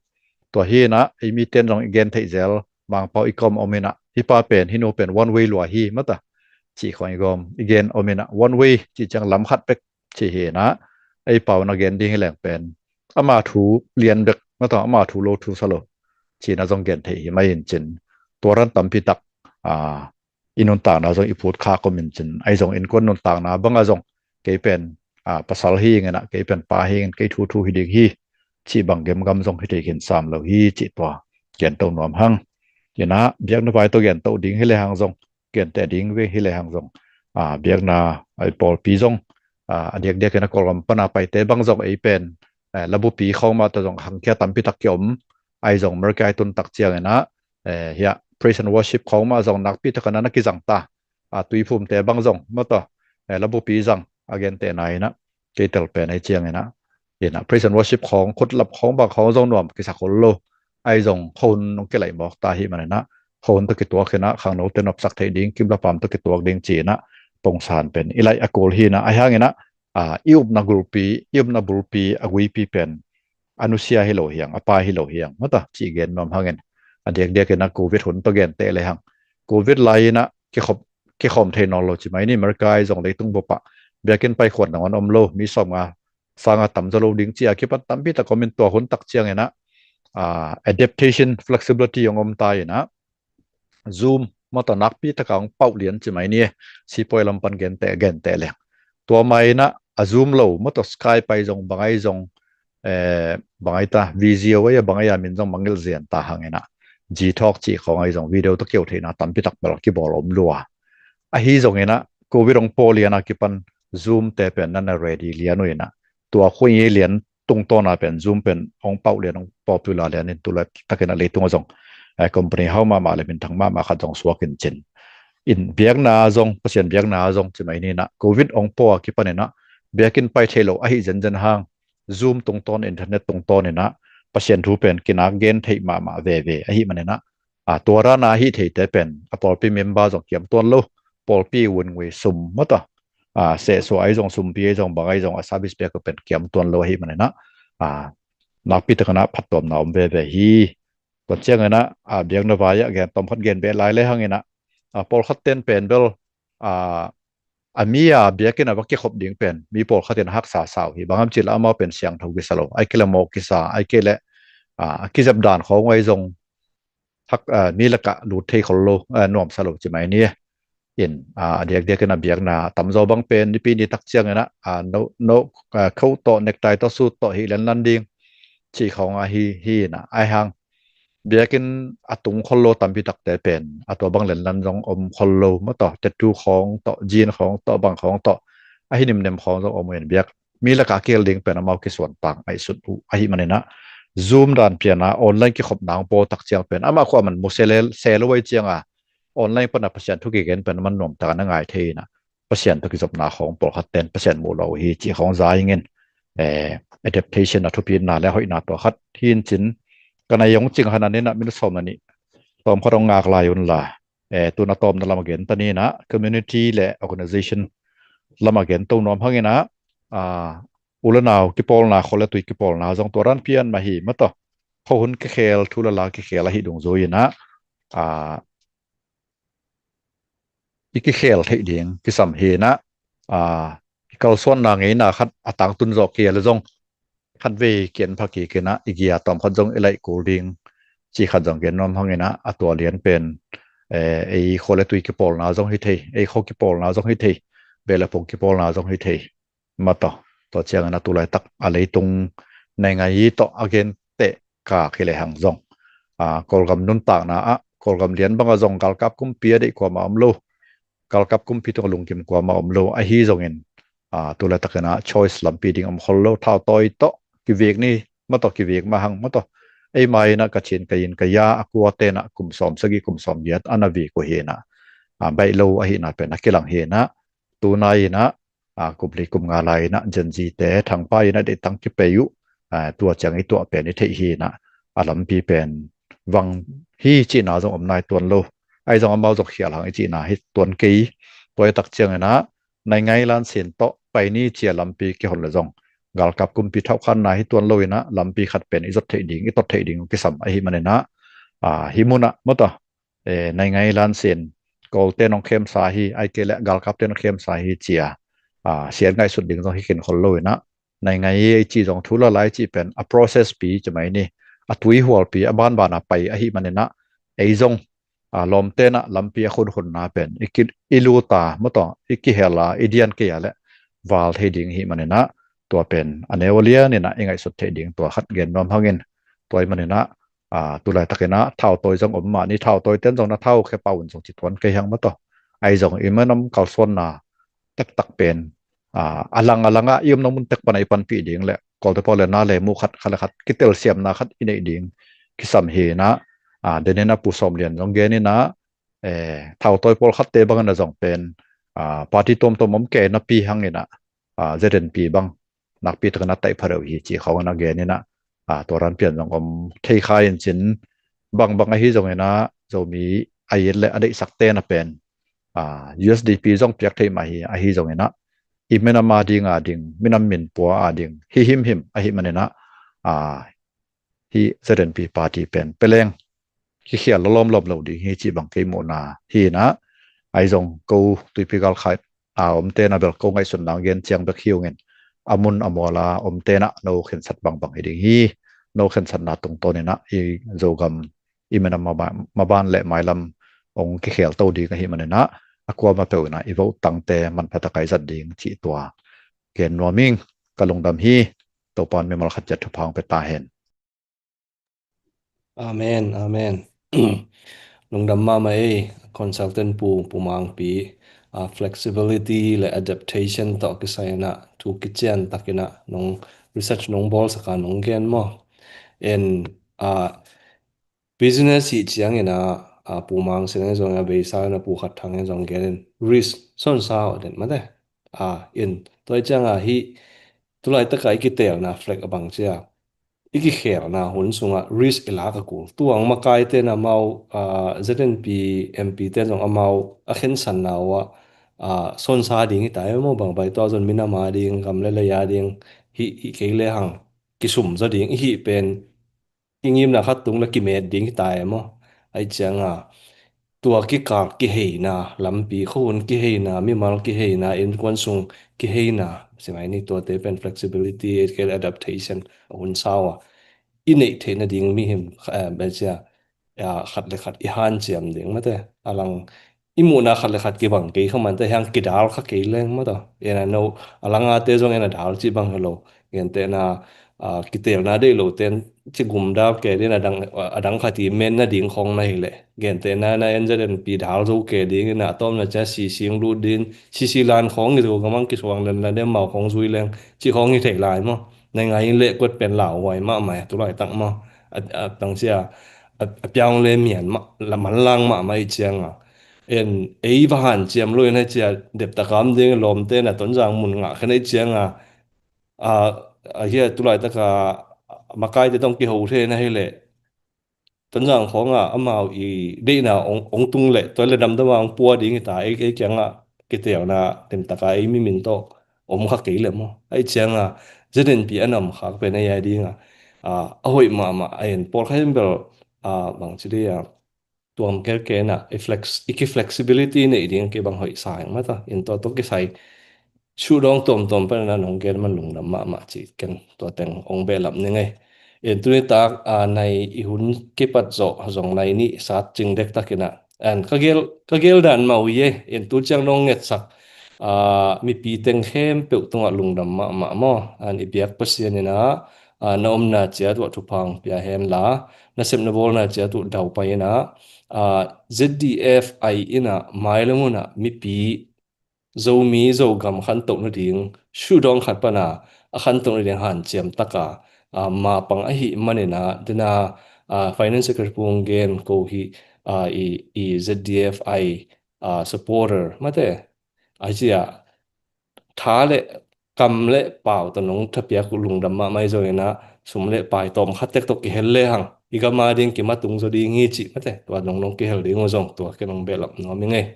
Tua hi inah ei mite in zong i gen theih zel, Mangpau i kawm om inah, hih pa pen, hih nu pen one way lua hi mataw cih khawng i gawm i gen om inah, one way cih ciang lam khat bek cih hi inah, ei pau na gen ding hi leng pen ama thu lian bek mataw, ama thu lo thu sa lo cih inah zong gen theih hi mai in cin, tua ran tampi tak, a, i nuntakna zong i phut khak om in cin, ai zong innkuan nuntakna bangah zong kei pen, a, pasal hi ing inah, kei pen pa hi ing in, kei thuthu hi ding hi cih bang gemgam zong hi thei khin sam lo hi cih tua gen to nuam hang. Inah biakna vai tawh gen to ding hi le hang zong, genteh ding ve hi le hang zong, a, biakna ai pawlpi zong, a, a diakdiak inah Kawlgam pana paite bang zong ei pen, eh, labupi khawng mah tawh zong khangkhia tampi tak kiom. Ai zong America i tun tak ciang inah, eh, hiah praise and worship khawng mah zong nakpi tak a na kizang ta, a, tuiphumte bang zong mataw, eh, labupi zang a gentehna inah kei tel pen ai ciang inah, inah praise and worship khawng, khutlap khawng bang khawng zong nuam kisa khol lo. Ai zong khuahun hong kilaih mawk ta hi man inah, khuahun tawh kituak inah khangnote nopsak theih ding, kimla pam tawh kituak ding ci inah pongsan pen i laih a kul hi inah, ai hang inah, a, i upna gulpi, i upna bulpi a guipi pen a nusia hi lo hi hang, a pai hi lo hi hang mataw cih gen nuam hangin, a diakdiak inah Covid hun tawh genteh le hang, Covid lai inah kikhop, kikhawm thei nawn lo ci mai ni, America ai zong leitung bupah biakinn paikhuat nangawn om lo, mi sawmnga sanga tamzaw lo ding ci a kipan tampi tak om in, tua hun tak ciang inah, a, adaptation, flexibility hong om ta inah, Zoom mataw nakpi taka hong pauh lian ci mai ni, sipuai lam pan genteh, genteh leng. Tua mah inah a Zoom lo mataw Skype ai zong, bang ai zong, eh, bang ai ta, Visio ai a bang ai a min zong mangngilh zian ta hang inah, Gtalk cih khawng ai zong video tawh keu theihna tampi tak bel kibawl om lua. Ahi zong inah Covid hong paw lian a kipan Zoom te pen na na ready lian uh inah, tua khuai lian tungtawna pen Zoom pen hong pauh lian, hong popular lian in tulai takin a leitung a zong, eh, company hau mahmah le minthang mahmah khat zong suak in cin. In biakna zong, Pasian biakna zong ci mai ni inah, Covid hong pua kipan inah biakinn pai thei lo ahi zenzen hang, Zoom tungtawn, internet tungtawn inah Pasian thu pen kinak gen theih mahmah veve ahi man inah, a, tua rana ahi theite pen a pawlpi member zong kiam tuan lo, pawlpi vun ngui sum mata, a, sehsuah ahi zong, sumpi ahi zong, bang ahi zong, a service pek uh pen kiam tuan lo ahi man inah, a, nakpi takin ah phattuamna om veve hi. Tua ciang inah, a, biakna vai ah gen, tawm khat gen beh lai le hang inah, a, pawlkhat ten pen bel, a, a mi a biakinn a va kikhop ding pen mi pawlkhat in a haksa sa uh hi. Bang hiam cih leh amau pen siangtho kisa lo, ai kei leh mawk kisa, ai kei leh, a, a kizep dan khawng ahi zong hak, a, mi lakah lut thei khol lo, a, nuamsa lo ci mai ni. In, a, a diakdiak in a biakna tamzaw bang pen nipi ni tak ciang inah, a, no, no, a, coat tawh, necktie tawh, suit tawh hi lenlan ding cih khawng ahi, hi inah, ai hang biakinn a tung khol lo tampi takte pen a tua bang lenlan zong om khol lo mata, tattoo khawng tawh, jean khawng tawh, bang khawng tawh, ahi nimnem khawng zong om uh in biak mi lakah kihel ding pen amau kisuan tang ngaihsut uh ahi man inah, Zoom dan pian a online kikhopna hong pua tak ciang pen amah khua man mu se le, se lo ahi ciang a, online pan a Pasian thu kigen pen man nuam takin a ngai thei inah, Pasian tawh kizopna khawng pawlkhat ten Pasian muh lo uh hi cih khawng za ing in, eh, adaptation a thupitna le hoihna tua khat hi in cin. Ka nai hong cing han a ni inah minute sawm na nih tawm khat hong ngak lai un la, eh, tun a tawmna lam a gen ta ni inah, community le organization lam a gen to nuam hang inah, a, u le nau kipawlna, khua le tui kipawlna zong tua ran pian mah hi mata, khuahun kikhel, thu le la kikhel ahi dungzui inah, a, i kikhel theih ding kisam hi inah, a, i kalsuanna ngeina khat a tangtun zawh kei a le zong khatvei kian pha kik inah i gia tawm khat zong i laih kul ding cih khat zong gen nuam hang inah, a tua lian pen, eh, ei khua le tui kipawlna zong hi thei, ei khua kipawlna zong hi thei, beh le phung kipawlna zong hi thei mata. Tua ciang inah tulaitak a leitung nai ngai tawh a gen teh ka kei le hang zong, a, Kawlgam nuntakna ah Kawlgam lian bang a zong galkap kumpi a deih kuamah om lo, galkap kumpi tungah lungkim kuamah om lo ahi zongin, a, tulaitak inah choice lampi ding om khol lo, thautawi tawh kivik ni mata, kivik mah hang mata. Ei mai inah ka chin ka in ka ya a kua te inah kum sawm sagih, kum sawm giat a na vik uh hi inah, a, baih lo ahihna pen a kilang hi inah, tu nai inah, a, kum li kum nga lai inah Gen Z te thangpai inah deih tang kipei uh, a, tua ciang i tuah pen i theih hi inah, a lampi pen vang hi cihna zong om nai tuan lo. Ahi zong amau zong khial hang i cihna hi tuan kei. Tua i tak ciang inah nai ngai lan sin tawh pai ni ci a lampi kihon le zong galkap kumpi thauhkhanna hi tuan lo inah lampi khat pen i zot theih ding, i tot theih ding kisam ahi man inah, a, hi mun ah mata, eh, nai ngai lan sin Kawlte nong khemsa hi, ai kei leh galkapte nong khemsa hi ci a, a, siat ngaihsut ding zong hi khin khol lo inah, nai ngai ei cih zong thu le la ei cih pen a process pi ci mai ni, a tuihual pi, a banban a pai ahi man inah, ei zong, a, lawmte inah lampi a khunkhunna pen i ki, i lut a mata, i kihel a, i dian kei a leh val thei ding hi man inah, tua pen a neu a lian inah i ngaihsut theih ding tua khat gen nuam hang in, tua hi man inah, a, tulaitak inah thautawi zong om mah ni, thautawi ten zong na thau khe pau un zong ci tuan kei hang mata. Ahi zong i minam kalsuanna tektak pen, a, a lang a lang ah i omna mun tek pan a i panpih ding le Kawlte pawl le na le mu khat, khat le khat kitelsiamna khat i neih ding kisam hi inah, a, den inah Pu Sawm Lian zong gen inah, eh, thautawi pawlkhatte bang inah zong pen, a, party tuamtuam om kei napi hang inah, a, Z N P bang nakpi takin a taih pha deuh hi cih khawng inah gen inah, a, tua ran pian zong om thei kha in cin, bangbang ahi zong inah Zomi a it le a deihsak te na pen, a, U S D P zong piak thei mah hi, ahi zong inah i minam a ding a ding, minam minpua a ding hi himhim ahi man inah, a, hi Z N P party pen peleng kikhial lawlawm lawm lo ding hi cih bang kei muhna hi inah, ahi zong ko Tuipi Galkap a omte na bel ko ngaihsutna gen ciang bek hi ung in, a mun a mual a omte na no khensat bangbang hi ding hi. No khensatna tungtawn inah i Zogam i minam maban, maban le mailam hong kikhel to ding ahi man inah, a kuamah peuh inah i vote tangte manpha tak a i zat ding cih tua gen nuam ing. Ka lungdam hi. Topa'n mimal khat ciat thupha hong pia ta hen. Amen, amen. Lungdam mahmah ei, consultant Pu, Pu Mangpi. ah, flexibility le adaptation tawh kisai in ah thu kician takin ah nong research nong bawlsak a nong gen maw. En, ah, business hi ciangin ah, ah, Pu Mang Sian in zong a beisa in ah Pu Khat Thang in zong gen in risk sonsa aw den mate. Ah, in tua hi ciang ah hih tulaitak a i kiteelna flag a bang cia i kikhelna hun sungah risk i lak a kul. Tuang makaite in amau, ah, Z N P M P te zong amau a khensanna uh ah, sonsa ding hi ta e maw, bang bai tua zon minam a ding, gam le lei a ding, hih, hih kei le hang kisum zaw ding, i hih pen i ngimna khat tung le kimet ding hi ta e maw. Ahi ciang a tua kikal kiheina, lampi khuahun kiheina, mimal kiheina, innkuan sung kiheina, si mai ni tuate pen flexibility, kei le adaptation a hun sau a i neih theihna ding mihim, eh, bel cia, ah, khat le khat i hanciam ding mate. A lang i muhna khat le khat kibang kei kha mante hiang kidal kha kei leng mata. En a no a lang a te zong en a dal ci bang hi lo. Gentehna, ah, kiteelna deih lo ten ci gum dal ke ding a dang, a dang khat i men na ding khong na hi le. Gentehna na N Z N P dal zo ke ding in a tawm na cia sising lut ding, sisi lan khong i zo gamang kisuang len la dem mau khong zui leng ci khong i thei lai maw. Nai ngai in le kuat pen lau huai mahmah, tu laitak maw. A, a, tang cia, a, a piang le mian mah, la man lang mahmah i ciang a. En, ei va hanciam lo in a cia, dep takam ding lawmte na Tonzang mun ngah khen i ciang a. A, a hia tu laitak a, makaite tong kiho thei na hi le. Tonzang khong a amau i deihna ong, ong tung le, tua le damdam a ong pua ding hi ta, ei, ei kiang a kiteelna lemtak a ei mimin tawh om kha kei le maw. Ahi ciang a Z N P a nam khak pen ei a ding a, a, a hoih mahmah a en pawl kha in bel, a, bang ci ding a, tuam kelkel na, i flex, i ki flexibility nei ding kei bang hoih sa eng mata, in tua tawh kisai, sudawng tuamtuam pan na nong gen man lungdam mahmah ci ken tua teng ong behlap ni ngei. En tuni tak, a, nai i hun kipat zawh zong nai nih sat cing dek takin a. An ka gel, ka gel dan mau ye, en tu ciang nong ngetsak, a, mipi teng khempeuh tungah lungdam mahmah maw. An i biak Pasian in a, a, na omna ciat uh thupha ong pia hen la, na sep na bawlna ciat uh daupai in a, a, Z D F I in a, mai le mun a, mipi Zomi Zogam khantoh nading, sudawng khat pan a, a khantoh nading hanciam tak a, a, mapang ahih manin a, dena, a, Finance Secretary Pung gen ko hi, a, i, i Z D F I, a, supporter, mate, a cia, tha le, kam le, pau tawh nong thapiak uh lungdam mahmah i zong in a, sum le pai tawm khat tek tawh kihel le hang, i gam a ding kimatung zaw ding hi ci, mate, tua nong nong kihel ding uh zong, tua ke nong behlap nuam i ngei.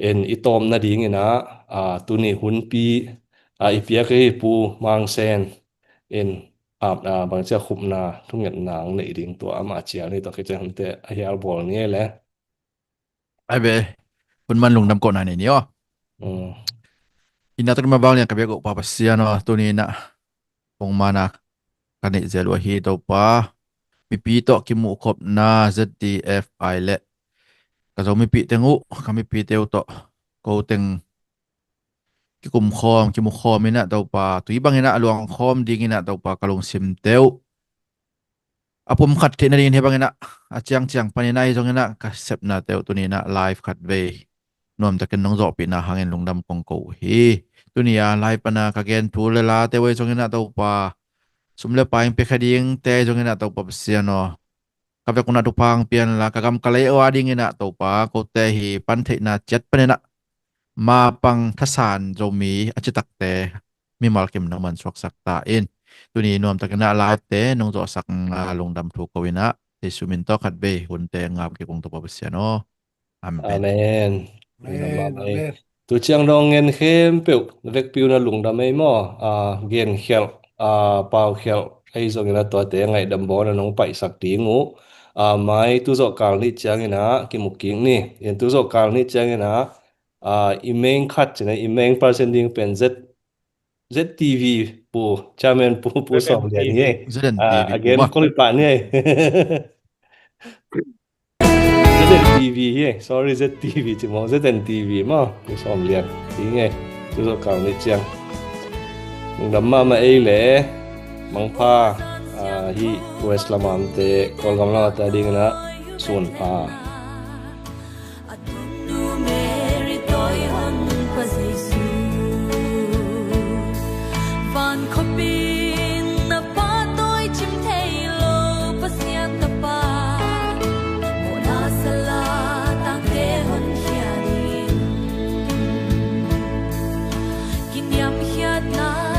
En i tawm nading in a, a, tuni hunpi, a, i piak hi Pu Mang Sen in, a, a, bang cia khupna, thungetna ang nei ding tua amah cia ni tua kei cia hante a hial bawl ni le. Ai be, hun man lungdam ko na nei ni aw. Mm. Ina tak ma bang lian ka biak uh Pa Pasian aw, tuni na pongmana ka neih zel uh ahi Topa. Mipi tawh kimuh khopna Z D F I le ka Zomipi teng uh, ka mipi teu tawh ko teng kikum khawm, kimu khawm in a Topa, tui bang in a luang khawm ding in a Topa ka lungsim teu a pum khat theih nading in hi bang in a, a ciangciang pan in a hi zong in a ka sepna teu tuni in a live khat vei nuam takin nong zawhpihna hangin lungdam kong ko uh hi. Tuni a live pan a ka gen thu le la teu ahi zong in a Topa, sum le pai ong pia kha ding te ahi zong in a Topa Pasian aw, ka vek un a thupha ong pia in la, ka gam ka lei uh a ding in a Topa, kote hi pan theihna ciat pan in a mapang thasan Zomi a citakte mimal kim nong man suaksak ta in. Tuni nuam takin a live te nong zawhsak na lungdam thu ko in a, Jesu min tawh khat vei hunte ngap kik ung Topa Pasian aw. Amen. Amen. Amen, amen. Tu ciang dong ngen khempeuh vekpi un a lungdam ei maw. A, gen khialh, a, pau khialh ei zong in a tuate ngaihdam bawl a nong paihsak ding uh. A, mai tu zawh kal nih ciang in a kimu kik ni. En tu zawh kal nih ciang in a, a, i meng khat cina, i meng person ding pen Z, Z T V Pu, Chairman Pu, Pu Sawm Lian hi. Z N T V, a, again, Pu ma. Kol pah ni. Z N T V hi, sorry, Z T V ci maw, Z N T V maw, Pu Sawm Lian hi ngei, tu zawh kal nih ciang. Lungdam mahmah ei le, mangpha, a, hi West lam a omte, Kawlgam lam a omte a ding in a, sun pha. Kiniamkhiatna